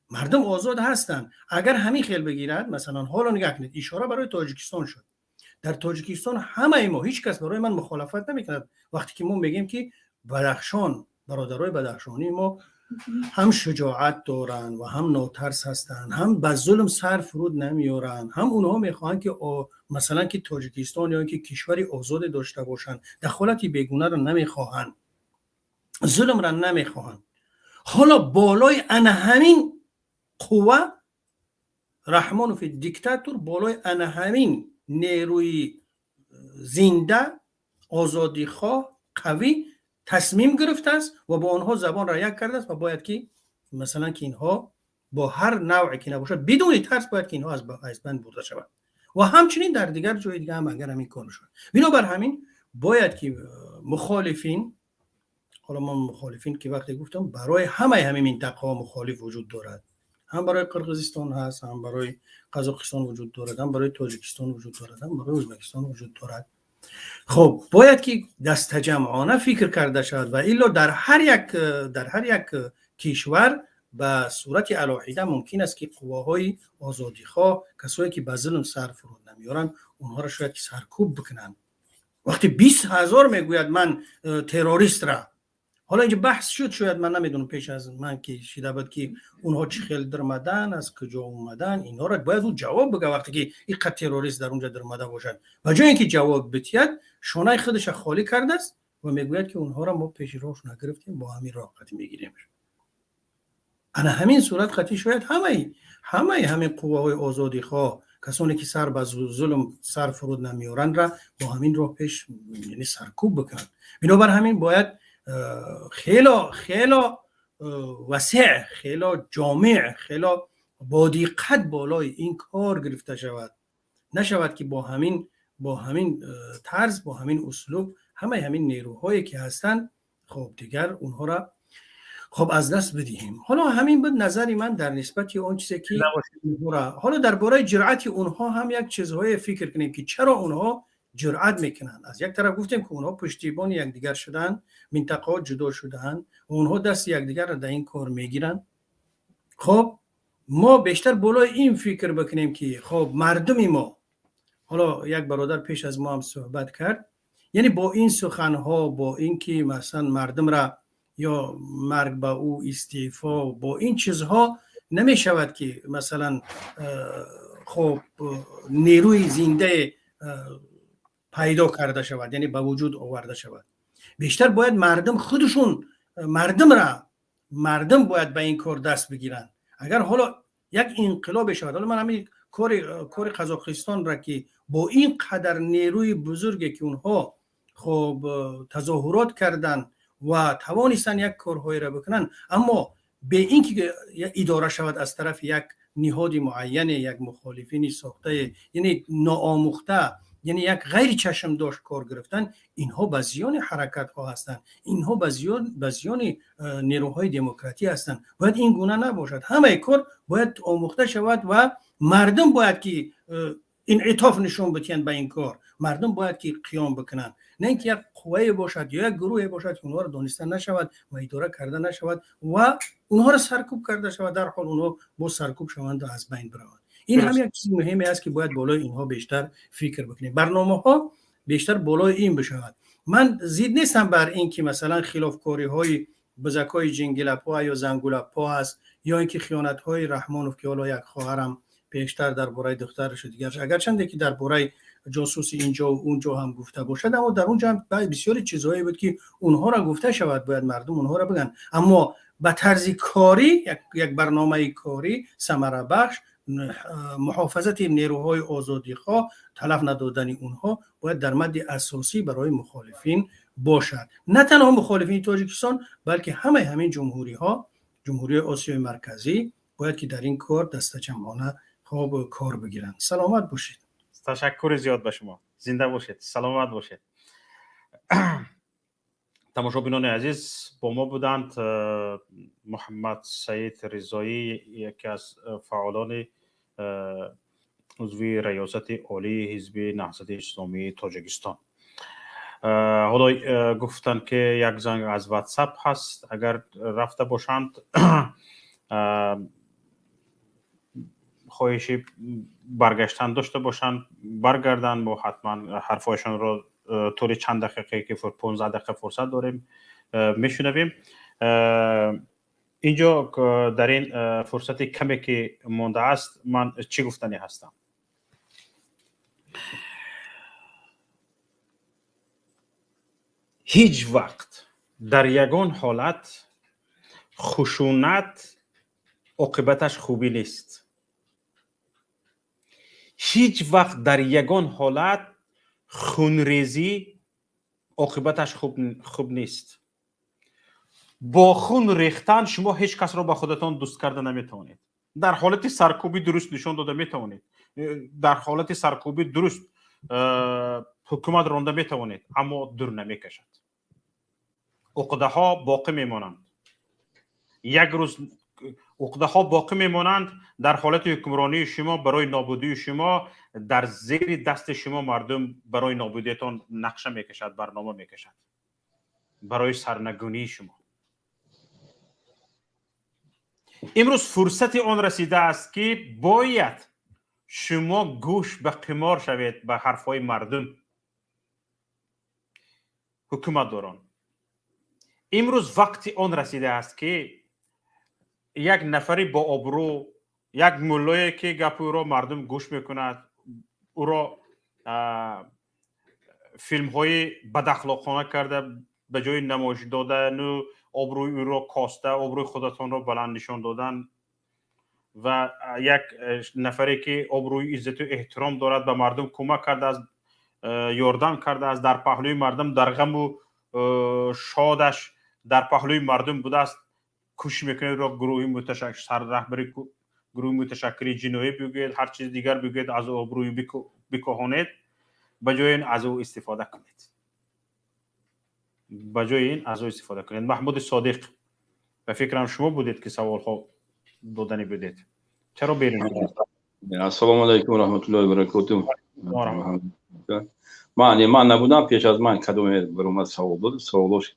мардум озод ҳастанд. Агар ҳамин хел бигирад, масалан, ҳоло нигоҳ кунед, ишора барои Тоҷикистон шуд. Дар Тоҷикистон ҳамаи мо, ҳеҷ кас барои ман мухолифат намекунад, вақте ки мо мегӯем, ки Бадахшон, бародарои бадахшонии мо ҳам шуҷоат доранд ва ҳам нотарс ҳастанд, ҳам ба зулм сар фуруд намеоранд, ҳам онҳо мехоҳанд, ки, масалан, ки Тоҷикистон ё ки кишвари озоде дошта бошанд, дахолати бегунаро намехоҳанд, зулмро намехоҳанд. Ҳоло болои ана ҳамин қувва Раҳмонови диктатор, болои ана ҳамин нерӯи зинда, озодихоҳ, қавӣ тасмим гирифтааст ва бо онҳо забонро як кардааст ва бояд ки масалан ки инҳо бо ҳар навъе ки набошад, бидуни тарс бояд ки инҳо аз байн бурда шаванд ва ҳамчунин дар дигар ҷои дига ҳам агар ҳамин кор шавад. Бинобар ҳамин бояд ки мухолифин, ҳоло мо мухолифин ки вақте гуфтам, барои ҳамаи ҳамин минтақаҳо мухолиф вуҷуд дорад, ҳам барои Қирғизистон ҳаст, ҳам барои Қазоқистон вуҷуд дорад, ҳам барои Тоҷикистон вуҷуд дорад, ҳам барои Ӯзбекистон вуҷуд дорад. Хуб, бояд ки дастаҷамъона фикр карда шавад ва илло дар ҳар як кишвар ба сурати алоҳида мумкин аст ки қувваҳои озодихоҳ, касое ки ба зулм сар фуруд намеёранд, онҳоро шояд ки саркӯб бикунанд. Вақте 20 000 мегӯяд ман террористра, ҳоло инҷа баҳс шуд, шояд ман намедонам, пеш аз ман ки шида буд, ки онҳо чӣ хел даромадан, аз куҷо омадан, инҳоро бояд ӯ ҷавоб бигӯяд. Вақте ки иққад террорист дар онҷа даромада бошад, ба ҷои ин ки ҷавоб бидиҳад, шонаи худашро холӣ кардааст ва мегӯяд ки онҳоро мо пеши роҳш нагирифтем, бо ҳамин роҳ қатӣ мегирем. Ана ҳамин сурат қатӣ шояд ҳамаи ҳамин қувваҳои озодихоҳ, касоне ки сар ба зулм сар фуруд намеёрандра бо ҳамин роҳ пеш, яъне саркӯб бикунанд. Бинобар ҳамин бояд хело хело васеъ, хело ҷомеъ, хело бодиққат болои ин кор гирифта шавад. Нашавад ки бо ҳамин тарз, бо ҳамин услуб ҳамаи ҳамин нерӯҳое ки ҳастанд, хоб, дигар онҳоро, хоб, аз даст бидиҳем. Ҳоло ҳамин буд назари ман дар нисбати он чизе ки ҳоло дар бораи ҷуръати онҳо ҳам як чизҳое фикр кунем, ки чаро онҳо ҷуръат мекунанд. Аз як тараф гуфтем ки онҳо пуштибони якдигар шуданд, минтақаҳо ҷудо шудаанд ва онҳо дасти якдигарро дар ин кор мегиранд. Хоб, мо бештар болои ин фикр бикунем ки, хоб, мардуми мо, ҳоло як бародар пеш аз мо ҳам суҳбат кард, яъне бо ин суханҳо, бо ин ки масалан мардумра ё марг ба ӯ, истеъфо, бо ин чизҳо намешавад ки масалан, хоб, нерӯи зиндае пайдо карда шавад, яъне ба вуҷуд оварда шавад. Бештар бояд мардум худашон, мардумра, мардум бояд ба ин кор даст бигиранд. Агар ҳоло як инқилобе шавад, ҳоло ман ҳамин кори Қазоқистонра ки бо ин қадар нерӯи бузурге ки онҳо, хоб, тазоҳурот карданд ва тавонистанд як корҳоеро бикунанд, аммо бе ин ки идора шавад аз тарафи як ниҳоди муайяне, як мухолифини сохтае, яъне ноомӯхта, яъне як ғайри чашмдошт кор гирифтан, инҳо ба зиёни ҳаракатҳо ҳастанд, инҳо ба зиёни нерӯҳои демократӣ ҳастанд. Бояд ин гуна набошад. Ҳамаи кор бояд омӯхта шавад ва мардум бояд ки инъитоф нишон бидиҳанд ба ин кор, мардум бояд ки қиём бикунанд, на ин ки як қуввае бошад ё як гурӯҳе бошад ки онҳоро дониста нашавад ва идора карда нашавад ва онҳоро саркӯб карда шавад, дар ҳол онҳо боз саркӯб шаванд ва аз байн бираванд. Ин ҳам як чизи муҳиме аст ки бояд болои инҳо бештар фикр бикунем, барномаҳо бештар болои ин бишавад. Ман зид нестам бар ин ки масалан хилофкориҳои бузакҳои ҷингилапҳо ё зангулапҳо аст ё ин ки хиёнатҳои Раҳмонов, ки ҳоло як хоҳарам пештар дар бораи духтарашу дигараш, агарчанде ки дар бораи ҷосуси инҷо унҷо ҳам гуфта бошад, аммо дар унҷо ҳам бисёри чизҳое буд ки онҳоро гуфта шавад, бояд мардум онҳоро бигӯянд, аммо ба тарзи корӣ, як барномаи корӣ самарабахш, муҳофизати нерӯҳои озодихоҳ, талаф надодани онҳо бояд дар мадди асосӣ барои мухолифин бошад. На танҳо мухолифини Тоҷикистон, балки ҳамаи ҳамин ҷумҳуриҳо, ҷумҳурии Осиёи Марказӣ бояд ки дар ин кор дастаҷамъона, хоб, кор бигиранд. Саломат бошед. Ташаккури зиёд ба шумо, зинда бошед, саломат бошед. Тамошобинони азиз, бо мо буданд Муҳаммад Саид Ризоӣ, яке аз фаъолони узви Раёсати Олии Ҳизби Наҳзати Исломии Тоҷикистон. Ҳоло гуфтанд ки як занг аз Ватсап ҳаст, агар рафта бошанд, хоҳиши баргаштан дошта бошанд, баргарданд. Мо ҳатман ҳарфҳояшонро тӯли чанд дақиқае ки 15 дақиқа фурсат дорем, мешунавем. Инҷо дар ин фурсати каме ки мондааст, ман чӣ гуфтанӣ ҳастам? Ҳеҷ вақт дар ягон ҳолат Хушунат оқибаташ хубӣ нест. Ҳеҷ вақт дар ягон ҳолат хунрезӣ оқибаташ хуб нест. Бо хун рехтан шумо ҳеҷ касро ба худатон дӯст карда наметавонед. Дар ҳолати саркӯбӣ дуруст нишон дода метавонед, дар ҳолати саркӯбӣ дуруст ҳукумат ронда метавонед, аммо дур намекашад, уқдаҳо боқӣ мемонанд. Як рӯз уқдаҳо боқӣ мемонанд. Дар ҳолати ҳукмронии шумо барои нобудии шумо, дар зери дасти шумо мардум барои нобудиятон нақша мекашад, барнома мекашад барои сарнагунии шумо. Имрӯз фурсати он расидааст, ки бояд шумо гӯш ба қимор шавед ба ҳарфҳои мардум. Ҳукуматдорон, имрӯз вақти он расидааст, ки як нафари бо обрӯ, як муллое, ки гапи ӯро мардум гӯш мекунад, ӯро филмҳои бадахлоқона карда, ба ҷои намоиш додану обрӯи ӯро коста, обрӯи худатонро баланд нишон додан, ва як нафаре, ки обрӯи иззату эҳтиром дорад, ба мардум кӯмак кардааст, ёрдам кардааст, дар паҳлӯи мардум, дар ғаму шодаш дар паҳлӯи мардум будааст, кӯшиш мекунед ро гурӯҳи сарраҳбари гурӯҳи муташаккили ҷиноӣ бигӯед, ҳар чизи дигар бигӯед, аз обрӯи бикоҳонед. Ба ҷои ин аз ӯ истифода кунед, ба ҷои ин аз ӯ истифода кунед. Маҳмуди Содиқ, ба фикрам, шумо будед, ки саволҳо додани будед. Чаро берун? Ассалому алайкум ва раҳматуллоҳи ва баракотуҳ. Ман набудам, пеш аз ман кадоме баромад, савол дод. Саволош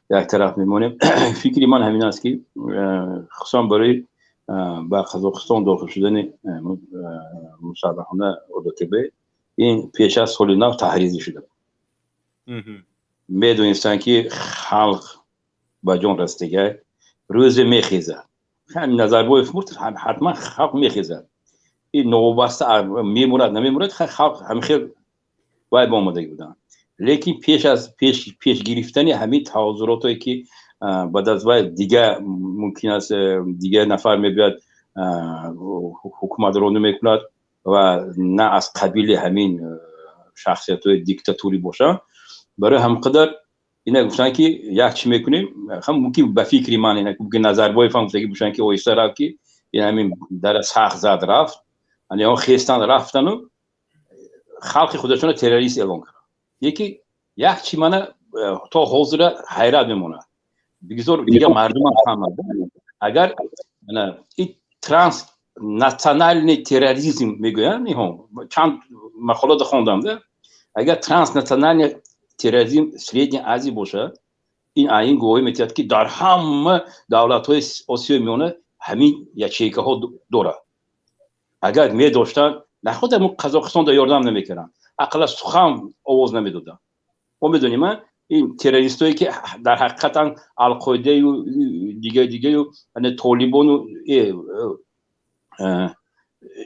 як тараф мемонем. Фикри ман ҳамин аст, ки хусусан барои ба Қазоқистон дохил шудани мусаллаҳона ОДКБ ин пеш аз соли нав таҳризӣ шуда. Медонистанд, ки халқ ба ҷон расидагай, рӯзе мехезад. Назарбоев мурд, ҳатман халқ мехезад. Ин новобаста мемурад, намемурад, халқ ҳамихел вай ба омодагӣ буданд. Лекин пеш аз пеш гирифтани ҳамин таҳозуротое, ки баъд аз вай дига мумкин аст дигар нафар мебиёд, ҳукуматронӣ мекунад ва на аз қабили ҳамин шахсиятҳои диктатурӣ бошанд, барои ҳамқадар ина гуфтанд, ки як чӣ мекунем. Мумкин, ба фикри ман, ина мумкин Назарбоев ҳам гуфтагӣ бошанд, ки оҳиста рафт, ки ин ҳамин дара сахт зад, рафт. Он хестан рафтану халқи худашонро террорист эълон кард. Яки як чи мана то ҳозира ҳайрат мемонад, бигзор дигар мардумам фаҳмад: агар ин транснациональный терроризм мегӯянд, ниҳон чанд мақолата хондам да, агар транснациональный терроризм Средней Азии бошад, ин айн гувоҳӣ метиҳад, ки дар ҳама давлатҳои Осиёи Миёна ҳамин ячейкаҳо дорад. Агар медоштанд, наход Қазоқистонда ёрдам намекарданд, ақалла сухан овоз намедоданд. Мо медонем, ин террористое, ки дар ҳақиқатан Алқоидаю дига дигаю, Толибону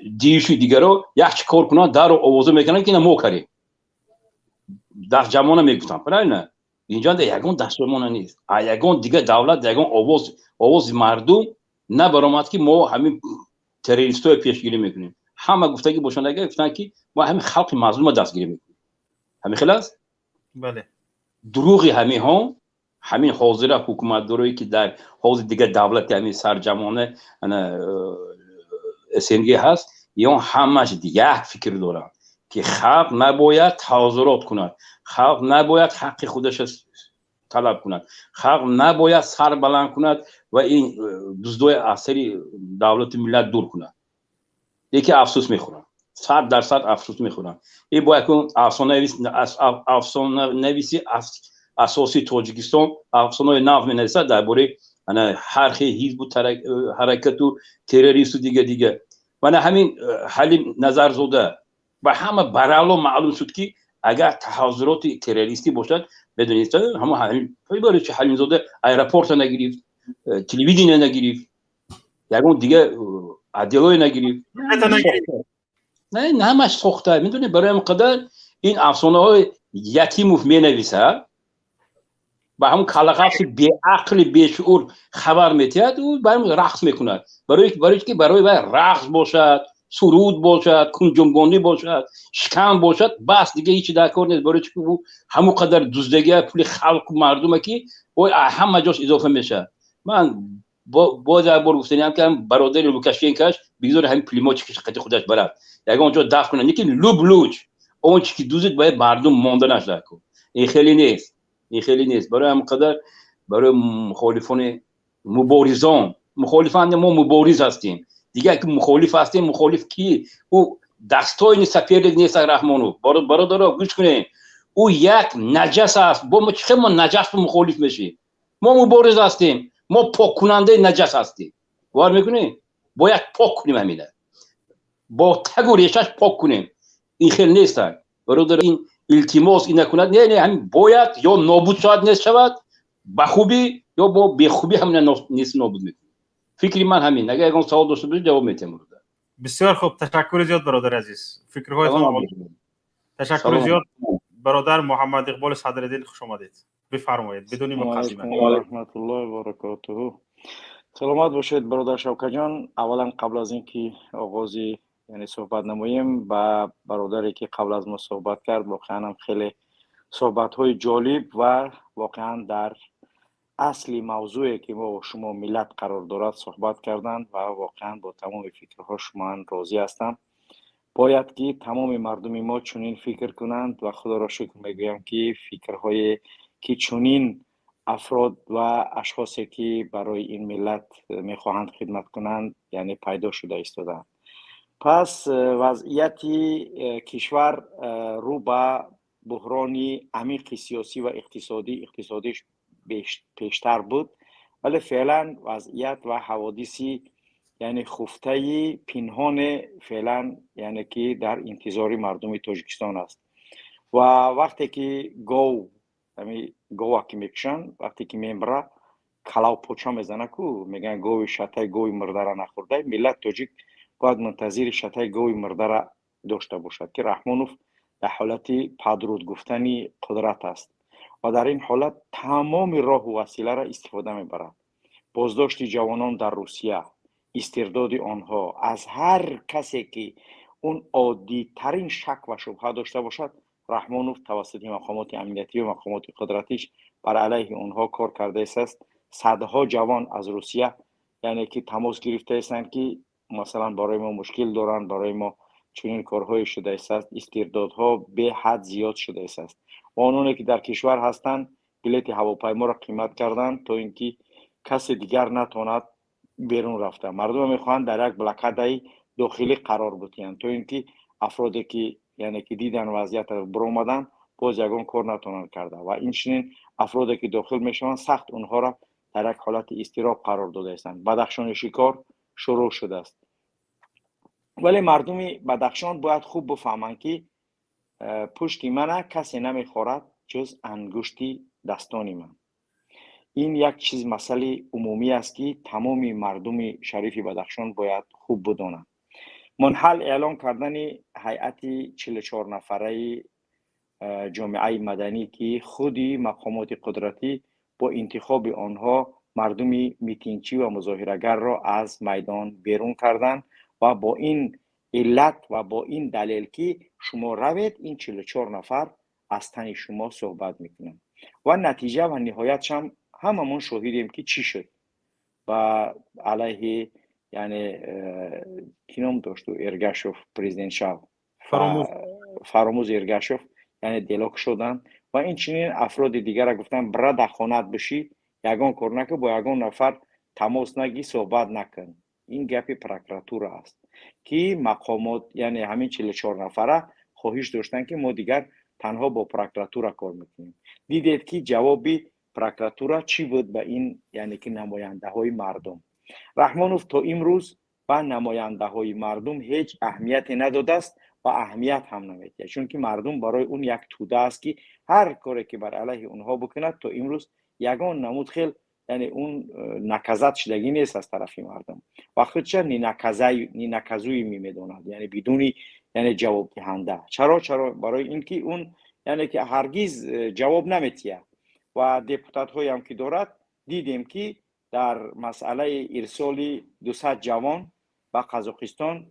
Диишу дигаро як чи кор кунанд, даро овоза мекунанд, ки ина мо кардем, дастҷамона мегуфтанд, правильно? Инҷо ягон дастҷамона нест, а ягон дигар давлат ягон овоз, овози мардум набаромад, ки мо ҳамин террористое пешгирӣ мекунем. Ҳама гуфтагӣ бошанд, агар гуфтанд, ки мо ҳамин халқи мазлума дастгирӣ мекунем, ҳамин хел аст. Бале. Дурӯғи ҳаминҳо, ҳамин ҳозира ҳукуматдорое, ки дар ҳозир дигар давлати ҳамин сарҷамона СНГ ҳаст, ё ҳамаш як фикр доранд, ки халқ набояд таҳозурот кунад, халқ набояд ҳаққи худаша талаб кунад, халқ набояд сар баланд кунад ва ин дуздои аз сари давлату миллат дур кунад. Яке афсӯс мехӯрам, 100% афсӯс мехӯрам. И бояд кун афсонанависи асосии Тоҷикистон афсонаҳои нав менависад дар бораи ҳар хел ҳизбу ҳаракату террористу дига дига. Мана ҳамин Ҳалим Назарзода ба ҳама барало маълум шуд, ки агар таҳаззуроти террористӣ бошад, медонед, ҳамо чи Ҳалимзода аэропорта нагирифт, телевидение нагирифт, ягон дига отделое нагирифт, ҳамаш сохта. Медонед, барои ҳам қадар ин афсонаҳои Ятимов менависад. Ба ҳамун каллақафси беақли бешуур хабар метиҳад, ӯ барм рақс мекунад. Барои ки барои вай рақс бошад, суруд бошад, кунҷунбонӣ бошад, шикам бошад, бас, дига ҳечи дар кор нест. Барои чи ӯ ҳамун қадар дуздагия пули халқу мардума, ки ой ҳама ҷош изофа мешавад. Ман боз як бор гуфтаниам, ки бародари Лукашенкаш бигзори ҳамин плимочкиш қати худаш барад, ягон ҷо дафт кунад, лекин луб луч он чи ки дузид, бояд мардум монданаш дар кор. Ин хеле нест, ин хеле нест. Барои ҳамин қадар барои мухолифони муборизон, мухолифан, мо мубориз ҳастем, дигар ки мухолиф ҳастем. Мухолиф ки ӯ достойный соперник нест Раҳмонов. Бародаро, гӯш кунем, ӯ як наҷас аст. Бо мо чӣ хел мо наҷас мухолиф мешем? Мо мубориз ҳастем, мо поккунандаи наҷас ҳастем. Бовар мекунем, бояд пок кунем, ҳамина бо тагу решаш пок кунем. Ин хел нестак, бародар. Ин илтимос ина кунад, не, не, ҳамин бояд ё нобуд шавад, нест шавад ба хубӣ, ё бо бехубӣ ҳамина нест нобуд мекунем. Фикри ман ҳамин. Агар ягон савол дошта бошед, ҷавоб метиҳам. Бисёр хуб, ташаккури зиёд, бародари азиз, фикрҳоятон. Ташаккури зиёд. Бародар Муҳаммад Иқболи Садриддин, хуш омадед, бифармоед бидуни муқаддима. Раҳматуллоҳи баракотуҳу. Саломат бошед, бародар Шавкатҷон. Аввалан, қабл аз ин ки оғози, яъне, суҳбат намоем, ба бародаре ки қабл аз мо суҳбат кард, воқеан ҳам хеле суҳбатҳои ҷолиб ва воқеан дар асли мавзӯе ки мо шумо миллат қарор дорад суҳбат карданд ва воқеан бо тамоми фикрҳо ман розӣ ҳастам. Бояд ки тамоми мардуми мо чунин фикр кунанд ва худоро шукр мегӯям, ки фикрҳое ки чунин афрод ва ашхосе ки барои ин миллат мехоҳанд хидмат кунанд, яъне, пайдо шуда истодаанд. Пас вазъияти кишвар рӯ ба буҳрони амиқи сиёсӣ ва иқтисодӣ, иқтисодиш пештар буд, вале феълан вазъият ва ҳаводиси, яъне, хуфтаи пинҳоне феълан, яъне, ки дар интизори мардуми Тоҷикистон аст. Ва вақте ки гов, ами гова ки мекушанд, вақте ки мемра, калав поча мезана ку, мегӯянд, гови шатаи гови мурдара нахӯрдай. Миллат тоҷик бояд мунтазири шатаи гови мурдара дошта бошад, ки Раҳмонов дар ҳолати падруд гуфтани қудрат аст ва дар ин ҳолат тамоми роҳу василаро истифода мебарад: боздошти ҷавонон дар Русия, истирдоди онҳо, аз ҳар касе ки он оддитарин шак ва шубҳа дошта бошад, Раҳмонов тавассути мақомоти амниятӣ ва мақомоти қудратиш бар алайҳи онҳо кор кардаистааст. Садҳо ҷавон аз Русия, яъне, ки тамос гирифтаистанд, ки масалан барои мо мушкил доранд, барои мо чунин корҳое шудаистааст, истирдодҳо беҳад зиёд шудаистааст ва ононе ки дар кишвар ҳастанд, билети ҳавопайморо қимат карданд, то ин ки касе дигар натавонад берун рафта. Мардума мехоҳанд дар як блокадаи дохилӣ қарор бутиҳанд, то ин ки афроде ки, яъне, ки дидан вазъиятро, биромаданд, боз ягон кор натавонанд карда. Ва инчунин афроде ки дохил мешаванд, сахт онҳоро дар як ҳолати изтироб қарор додаистанд. Бадахшони шикор шурӯъ шудааст, вале мардуми Бадахшон бояд хуб бифаҳманд, ки пушти мана касе намехорад, ҷуз ангушти дастони ман. Ин як чиз масъалаи умумӣ аст, ки тамоми мардуми шарифи Бадахшон бояд хуб бидонанд. Мунҳал эълон кардани ҳайати 44 нафараи ҷомеаи маданӣ, ки худи мақомоти қудратӣ бо интихоби онҳо мардуми митингчӣ ва музоҳирагарро аз майдон берун карданд ва бо ин иллат ва бо ин далел, ки шумо равед, ин 44 нафар аз тани шумо суҳбат мекунанд. Ва натиҷа ва ниҳоятшам ҳамамон шоҳидем, ки чӣ шуд. Ба алайҳи, яъне, ки ном дошту Эргашов, президент шав, Фаромуз Эргашов, яъне, дело кушоданд ва инчунин афроди дигара гуфтанд: бира, дар хонаат бишӣ, ягон кор накун, бо ягон нафар тамос нагӣ, суҳбат накун. Ин гапи прокуратура аст, ки мақомот, яъне, ҳамин 44 нафара хоҳиш доштанд, ки мо дигар танҳо бо прокуратура кор мекунем. Дидед, ки ҷавоби прокуратура чӣ буд ба ин, яъне, ки намояндаҳои мардум. Раҳмонов то имрӯз ба намояндаҳои мардум ҳеҷ аҳамияте надодааст ва аҳамият ҳам намедиҳад, чунки мардум барои он як тӯда аст, ки ҳар коре ки бар алайҳи онҳо бикунад, то имрӯз ягон намуд хел, яъне, он наказать шудагӣ нест аз тарафи мардум ва худша ненаказуемый медонад, яъне, бидуни, яъне, ҷавобдиҳанда. Чаро? Барои ин ки он, яъне, ки ҳаргиз ҷавоб наметиҳад. Ва депутатҳоям ки дорад, дидем, ки дар масъалаи ирсоли 200 ҷавон ба Қазоқистон,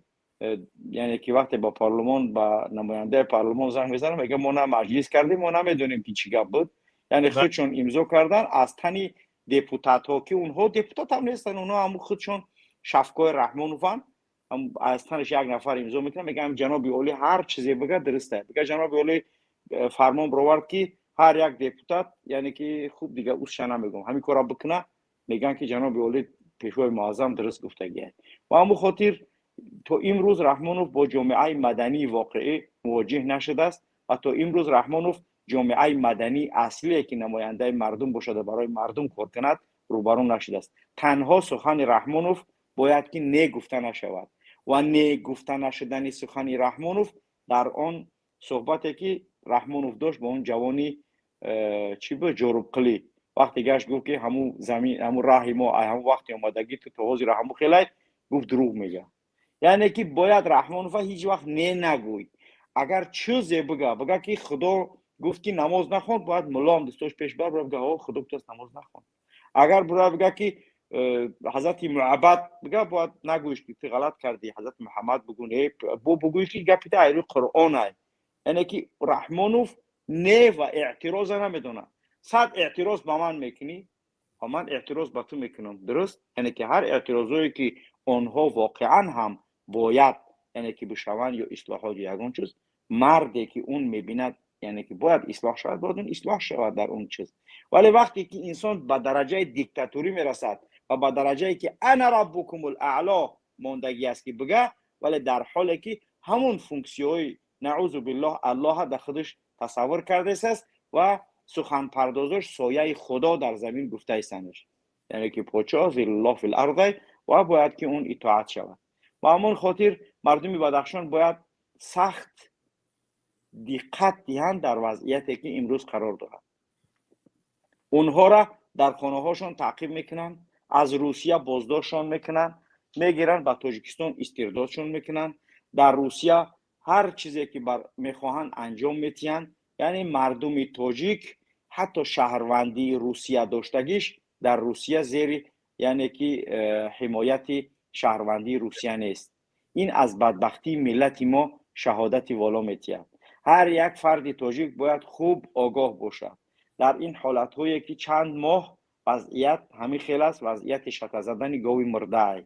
яъне ки вақте ба парлумон, ба намояндаи парлумон занг мезанам, мега: «Мо на маҷлис кардем, мо намедонем, ки чӣ гап буд». Яъне худшон имзо кардан аз тани депутатҳо, ки онҳо депутат ҳам нестанд, онҳо ҳамн худшон шафкои Раҳмонованд. Аз танаш як нафар имзо мекунад, мегӯям: «Ҷаноби олӣ ҳар чизе бига, дуруст аст». Бига: «Ҷаноби олӣ фармон бировард, ки ҳар як депутат», яъне ки хуб, дига усша намегӯм, ҳамин корро бикуна, мегӯянд, ки ҷаноби олӣ, пешвои муаззам дуруст гуфтагиа. Ва ҳамун хотир то имрӯз Раҳмонов бо ҷомеаи мадании воқеӣ мувоҷиҳ нашудааст ва то имрӯз Раҳмонов ҷомеаи мадании аслие, ки намояндаи мардум бошада, барои мардум кор кунад, рӯбарӯ нашудааст. Танҳо сухани Раҳмонов бояд ки не гуфта нашавад ва не гуфта нашудани сухани Раҳмонов дар он суҳбате, ки Раҳмонов дошт бо он ҷавони чӣ буд, Ҷорубқилӣ, вақте гашт, гуфт, ки ҳамун замин, ҳамун раҳи мо, ҳамун вақте омадагӣ ту то ҳозир ҳамун хелай, гуфт, дурӯғ мега. Яъне ки бояд Раҳмонова ҳеҷ вақт не нагӯй. Агар чизе бига, ки Худо гуфт, ки намоз нахон, бояд муллоам дӯстош пеш бар бига: «О, Худо гуфтааст, намоз нахон». Агар бура бига, ки ҳазрати Муаббад бига, бояд нагӯиш, ки ту ғалат кардӣ, ҳазрати Муҳаммад бугӯ, не, бо бугӯӣ, ки гапи та айрӯи Қуръон ай. Яъне ки Раҳмонов не ва эътироза намедонад. Сад эътироз ба ман мекунӣ ва ман эътироз ба ту мекунам, дуруст? Яъне ки ҳар эътирозое, ки онҳо воқеан ҳам бояд, яъне ки бишаванд ё ислоҳот ё ягон чиз, марде ки он мебинад, яъне ки бояд ислоҳ шавад, бояд он ислоҳ шавад дар он чиз. Вале вақте ки инсон ба дараҷаи диктатурӣ мерасад ва ба дараҷае ки ана раббукумул аъло мондагӣ аст, ки бига, вале дар ҳоле ки ҳамун функсияҳои, наъузу биллоҳ, Аллоҳа дар худаш тасаввур кардааст ва суханпардозош сояи Худо дар замин гуфтаистанаш, яъне ки подшоҳ зиллуллоҳ фил ардай ва бояд ки он итоат шавад. Ба ҳамон хотир мардуми Бадахшон бояд сахт диққат диҳанд дар вазъияте, ки имрӯз қарор дорад. Онҳоро дар хонаҳошон таъқиб мекунанд, аз Русия боздоштшон мекунанд, мегиранд, ба Тоҷикистон истирдодшон мекунанд. Дар Русия ҳар чизе ки мехоҳанд, анҷом метиҳанд. Яъне мардуми тоҷик, ҳатто шаҳрвандии Русия доштагиш, дар Русия зери, яъне ки ҳимояти шаҳрвандии Русия нест. Ин аз бадбахтии миллати мо шаҳодати воло метиҳад. Ҳар як фарди тоҷик бояд хуб огоҳ бошад дар ин ҳолатҳое, ки чанд моҳ вазъият ҳамин хел аст, вазъияти шата задани гови мурдаай.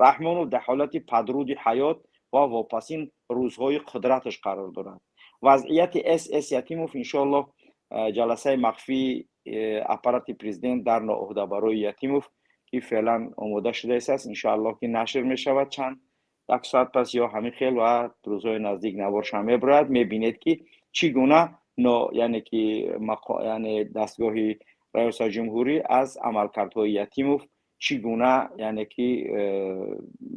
Раҳмонов дар ҳолати падруди ҳаёт ва вопасин рӯзҳои қудраташ қарор дорад. Вазъияти СС Ятимов, иншоаллоҳ, ҷаласаи махфии аппарати президент дар ноуҳдабарои Ятимов, ки феълан омода шудааст, иншоаллоҳ, ки нашр мешавад чанд як соат пас ё ҳамин хел ва рӯзҳои наздик наворшам мебарояд. Мебинед, ки чӣ гуна, яъне ки яъне дастгоҳи раёсати ҷумҳурӣ аз амалкардҳои Ятимов чӣ гуна, яъне ки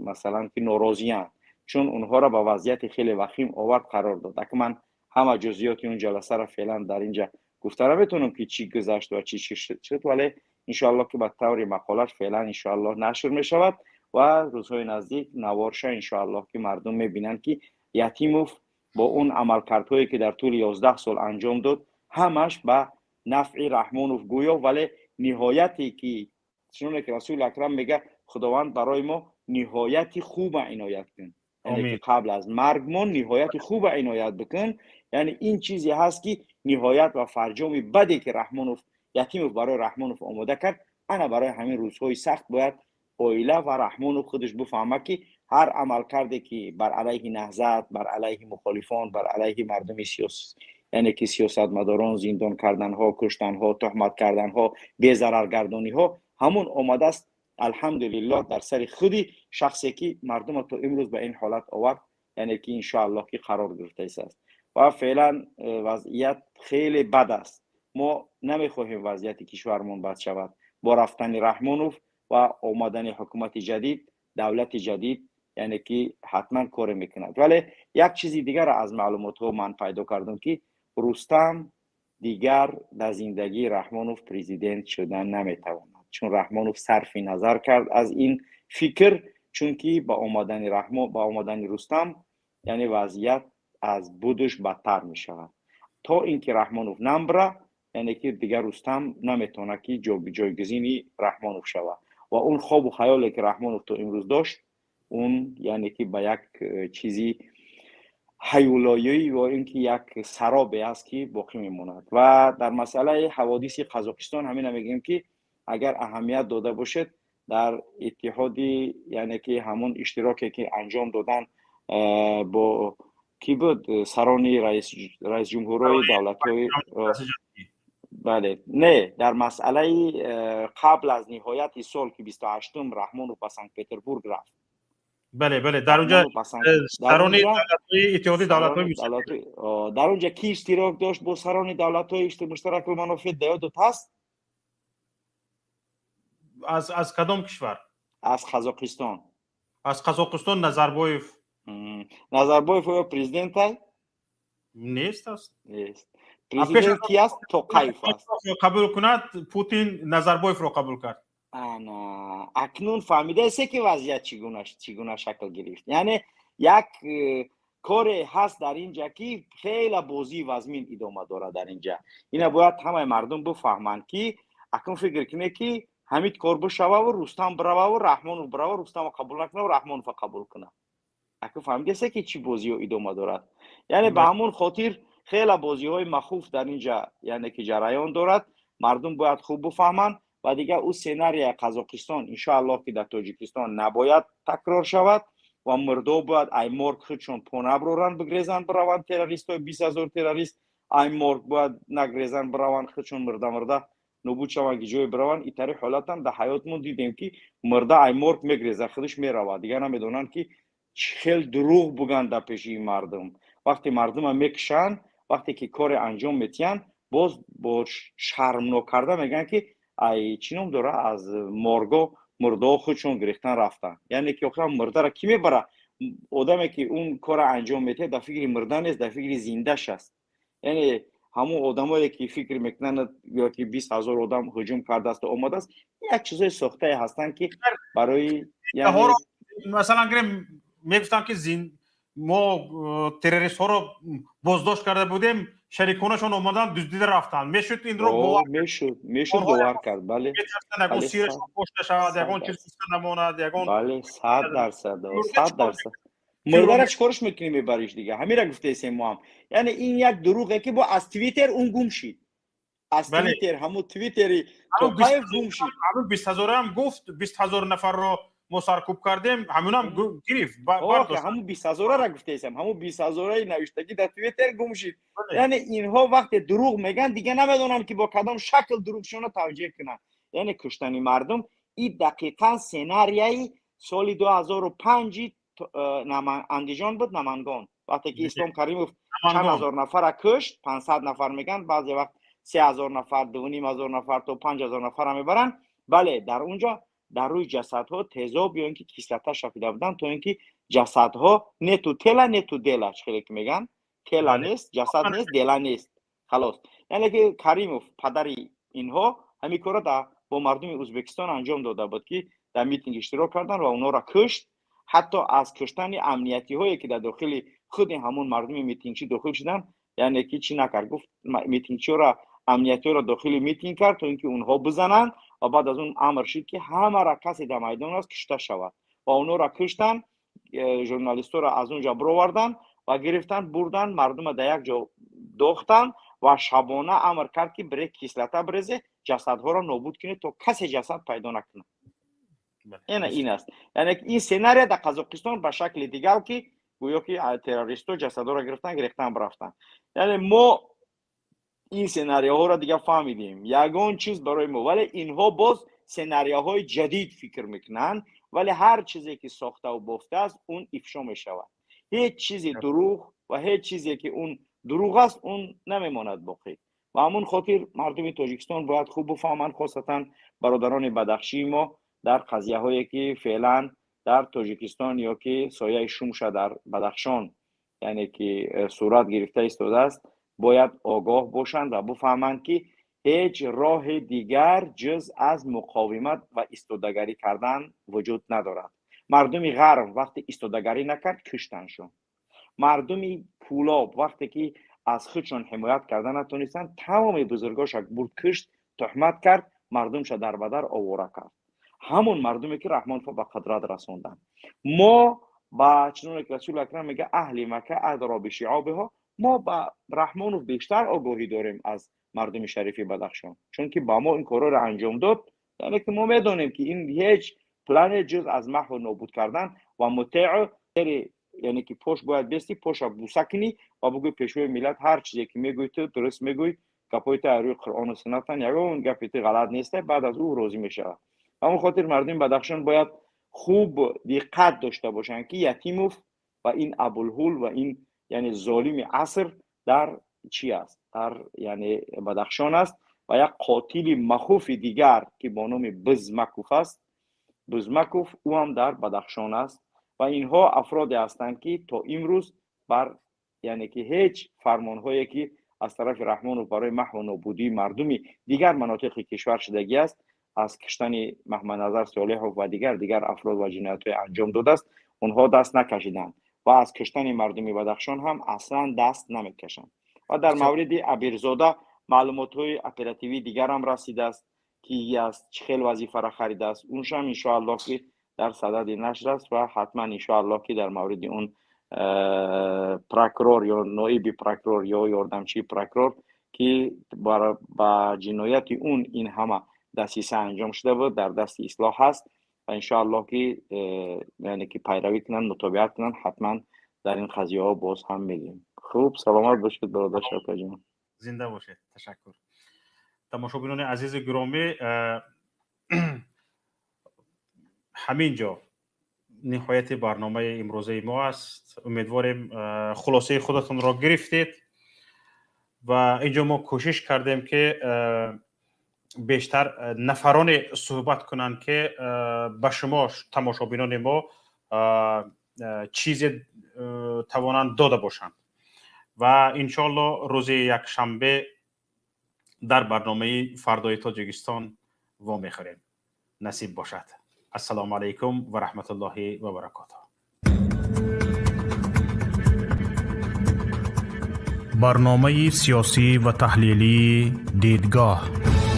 масалан, ки норозиянд, чун онҳоро ба вазъияти хеле вахим овард, қарор дод. Ака, ман ҳама ҷузъиёти он ҷаласаро феълан дар инҷа гуфта наметавонам, ки чӣ гузашт ва чӣ чӣ шуд, вале иншоаллоҳ, ки ба таври мақолаш феълан, иншоаллоҳ, нашр мешавад ва рӯзҳои наздик наворша, иншоаллоҳ, ки мардум мебинанд, ки Ятимов бо он амалкардҳое, ки дар тӯли 11 сол анҷом дод, ҳамаш ба нафъи Раҳмонов гӯё. Вале ниҳояте ки, чуноне ки Расули Акрам мега, Худованд барои мо ниҳояти хуба иноят кун, яъне ки қабл аз маргмон ниҳояти хуба иноят бикун. Яъне ин чизе ҳаст, ки ниҳоят ва фарҷоми баде, ки Раҳмонов, Ятимов барои Раҳмонов омода кард, ана барои ҳамин рӯзҳои сахт бояд оила ва Раҳмонов худаш бифаҳмад, ки ҳар амалкарде, ки бар алайҳи наҳзат, бар алайҳи мухолифон, бар алайҳи мардуми сиёс, яъне ки сиёсатмадорон, зиндон карданҳо, куштанҳо, туҳмат карданҳо, безараргардониҳо, ҳамун омадааст, алҳамдулиллоҳ, дар сари худи шахсе, ки мардума то имрӯз ба ин ҳолат овард, яъне ки иншоаллоҳ, ки қарор гирифтааст. Ва феълан вазъият хеле бад аст. Мо намехоҳем вазъияти кишвармон бад шавад. Бо рафтани Раҳмонов ва омадани ҳукумати ҷадид, давлати ҷадид, яъне ки ҳатман коре мекунад. Вале як чизи дигарро аз маълумотҳо ман пайдо кардам, ки Рустам дигар дар зиндагии Раҳмонов президент шуда наметавонад, чун Раҳмонов сарфи назар кард аз ин фикр, чунки ба омадани Раҳмон, ба омадани Рустам, яъне вазъият аз будуш бадтар мешавад. То ин ки Раҳмонов намбра, Яъне ки дигар Рустам наметавонад ки ҷойгузини Раҳмонов шавад ва он хобу хаёле ки Раҳмонов то имрӯз дошт, он яъне ки ба як чизи ҳаюлоӣ ё ин ки як саробе аст ки боқӣ мемонад. Ва дар масъалаи ҳаводиси Қазоқистон ҳамина мегӯем, ки агар аҳамият дода бошед, дар иттиҳоди, яъне ки ҳамон иштироке ки анҷом додан бо кӣ буд, сарони раисҷумҳурҳои давлатҳои, бале, не, дар масъалаи қабл аз ниҳояти сол, ки 28-ум Раҳмонов ба Санкт Петербург рафт. Бале, дар онҷа сарони давлатҳои иттиҳоди давлатҳои. Дар онҷа кӣ иштирок дошт бо сарони давлатҳои муштаракулманофеъ, да ёдот ҳаст? Аз кадом кишвар? Аз Қазоқистон. Аз Қазоқистон Назарбоев. Назарбоев оё президентай? Нест аст. Нест. Президент ки аст? Тоқаев аст. Қабул кунад, Путин Назарбоевро қабул кард. Ана акнун фаҳмидаесе, ки вазъият чӣ гуна шакл гирифт. Яъне як коре ҳаст дар инҷа, ки хела бозии вазмин идома дорад дар инҷа. Ина бояд ҳамаи мардум бифаҳманд, ки акнун фикр кунед, ки ҳамин кор бишававу Рустам бирававу Раҳмонов бирава, Рустамро қабул накунаву Раҳмонова қабул кунад. Акнун фаҳмидасе, ки чӣ бозиҳо идома дорад. Яъне ба ҳамон хотир хела бозиҳои махуф дар инҷа, яъне ки ҷараён дорад. Мардум бояд хуб бифаҳманд. Ва дигар ӯ сценария Қазоқистон, иншоаллоҳ, ки дар Тоҷикистон набояд такрор шавад ва мурдо бояд ай морг худшон по наброранд, бигрезанд, бираванд. Террористҳои 20 000 террорист ай морг бояд нагрезанд, бираванд, худшон мурда мурда нобуд шаванд, ки ҷое бираванд. Итари ҳолатам дар ҳаётмон дидем, ки мурда ай морг мегрезад, худаш меравад. Дигар намедонанд, ки чӣ хел дурӯғ буганд дар пеши ин мардум. Вақте мардума мекушанд, вақте ки коре анҷом метиҳанд, боз бо шармнок карда мегӯянд, ки ай чӣ ном дора, аз морго мурдаҳо худшон гирифтан рафтанд. Яъне ки охиран мурдаро кӣ мебара? Одаме ки он кора анҷом медиҳад, дар фикри мурда нест, дар фикри зиндаш аст. Яъне ҳамон одамое ки фикр мекунанд ё ки 20 000 одам ҳуҷум кардааст, омадааст, як чизои сохтае ҳастанд, ки барои Масалан гирем, мегуфтам, ки мо террористҳоро боздошт карда будем, шариконашон омадан, дуздида рафтанд. Мешуд инро? Мешуд бовар кард, бале. Ягон сирашон пош нашавад, ягон чиз гуфта намонад, ягон. Бале, 100%, 100%. Мурдара чӣ корш мекунӣ, мебариш дига? Ҳамира гуфтаесем мо ҳам. Яъне ин як дурӯғе, ки бо аз Твиттер он гум шид, аз Твиттер, ҳамун Твиттери Тоқаев гум шид. Ҳамун 20 ҳазорам гуфт, 20 000 нафарро мо саркӯб кардем, ҳамунам гирифт. Ҳамун 20 ҳазорара гуфтаесам, ҳамун 20 ҳазораи навиштагӣ дар Твиттер гум шид. Яъне инҳо вақте дурӯғ мегӯянд, дига намедонанд, ки бо кадом шакл дурӯғшонро тавҷеҳ кунанд. Яъне куштани мардум и дақиқан сценарияи соли 2005-и Андиҷон буд, Намангон, вақте ки Ислом Каримов чанд ҳазор нафара кушт, 500 нафар мегӯянд, баъзе вақт 3000 нафар, 2500 нафар, то 5000 нафара мебаранд. Бале, дар он ҷо дар рӯи ҷасадҳо тезоб ё ин ки кислота шафида буданд, то ин ки ҷасадҳо нету тела, нету дела, чӣ хеле ки мегӯянд, тела нест, ҷасад нест, дела нест, халос. Яъне ки Каримов, падари инҳо, ҳамин корро бо мардуми Ӯзбекистон анҷом дода буд, ки дар митинг иштирок карданд ва онҳоро кушт. Ҳатто аз куштани амниятиҳое, ки дар дохили худи ҳамон мардуми митингчӣ дохил шуданд, яъне ки чӣ накард? Гуфт, митингчиёро, амниятиҳоро дохили митинг кард, то ин ки онҳо бизананд ва баъд аз он амр шуд, ки ҳамара касе дар майдон аст, кушта шавад ва онҳоро куштанд. Журналистҳоро аз он ҷо бироварданд ва гирифтанд, бурданд, мардума дар як ҷо дохтанд ва шабона амр кард, ки бире кислота бирезе, ҷасадҳоро нобуд кунед, то касе ҷасад пайдо накунад. Ина ин аст. Яъне ин сценария дар Қазоқистон ба шакли дигар, ки гӯё ки террористҳо ҷасадҳоро гирифтан, гирифтан рафтанд. Яъне мо ин сценарияҳоро дига фаҳмидем, ягон чиз барои мо. Вале инҳо боз сценарияҳои ҷадид фикр мекунанд. Вале ҳар чизе ки сохтаву бофтааст, он ифшо мешавад. Ҳеҷ чизи дурӯғ ва ҳеҷ чизе ки он дурӯғ аст, он намемонад боқӣ. Ва ҳамон хотир мардуми Тоҷикистон бояд хуб бифаҳманд, хосатан бародарони бадахшии мо, дар қазияҳое ки феълан дар Тоҷикистон ё ки сояи шумша дар Бадахшон, яъне ки сурат гирифта истодааст, бояд огоҳ бошанд ва бифаҳманд, ки ҳеҷ роҳи дигар ҷуз аз муқовимат ва истодагарӣ кардан вуҷуд надорад. Мардуми Ғарб вақте истодагарӣ накард, куштаншон. Мардуми Кӯлоб вақте ки Аз худшон ҳимоят карда натонистанд. Тамоми бузургоша бурд, кушт, туҳмат кард, мардумша дар ба дар овора кард. Ҳамон мардуме ки Раҳмонов ба қудрат расонданд. Мо ба чуноне ки Расули Акрам мега, аҳли Мака адро бишиобиҳо, мо ба Раҳмонов бештар огоҳӣ дорем аз мардуми шарифи Бадахшон, чунки ба мо ин корҳоро анҷом дод. Яъне ки мо медонем, ки ин ҳеҷ плане ҷуз аз маҳву нобуд кардан ва мутеъу, яъне ки пош бояд бести, поша буса кунӣ ва бугӯй: «Пешвои миллат, ҳар чизе ки мегӯй, ту дуруст мегӯй, гапҳои ту аз рӯи Қуръону суннатан, ягон гапи ту ғалат неста». Баъд аз ӯ розӣ мешавад. Ҳамон хотир мардуми Бадахшон бояд хуб диққат дошта бошанд, ки Ятимов ва ин Абулҳул ва ин, яъне, золими аср дар чӣ аст, дар, яъне, Бадахшон аст ва як қотили махуфи дигар, ки бо номи Бизмаков аст, Бузмаков, ӯ ҳам дар Бадахшон аст. Ва инҳо афроде ҳастанд, ки то имрӯз бар, яъне ки, ҳеҷ фармонҳое ки аз тарафи Раҳмонов барои маҳву нобудии мардуми дигар манотиқи кишвар шудагӣ аст, аз киштани Маҳмадназар Солеҳов ва дигар афрод ва ҷиноятҳое анҷом додааст, онҳо даст накашиданд ва аз киштани мардуми Бадахшон ҳам аслан даст намекашанд. Ва дар мавриди Абирзода маълумотҳои оперативии дигарам расидааст, ки аст, чӣ хел вазифара харидааст. Уншам, иншоаллоҳ, ки дар садади нашр аст ва ҳатман, иншоаллоҳ, ки дар мавриди он прокурор ё ноиби прокурор ё ёрдамчии прокурор, ки ба ҷинояти он ин ҳама дасиса анҷом шуда буд, дар дасти ислоҳ ҳаст ва иншоаллоҳ, ки, яъне ки, пайравӣ кунанд, мутобиат кунанд. Ҳатман дар ин қазияҳо боз ҳам мегӯем. Хуб, саломат бошед, бародар Шавкатҷон. Зинда бошед, ташаккур. Тамошобинони азизу гиромӣ, ҳамин ҷо ниҳояти барномаи имрӯзаи мо аст. Умедворем, хулосаи худатонро гирифтед ва инҷо мо кӯшиш кардем, ки бештар нафароне суҳбат кунанд, ки ба шумо, тамошобинони мо, чизе тавонанд дода бошанд. Ва иншоалло, рӯзи якшанбе дар барномаи «Фардои Тоҷикистон» вомехӯрем, насиб бошад. Ассалому алайкум ва раҳматуллоҳи ва баракотуҳ. Барномаи сиёсӣ ва таҳлилии «Дидгоҳ».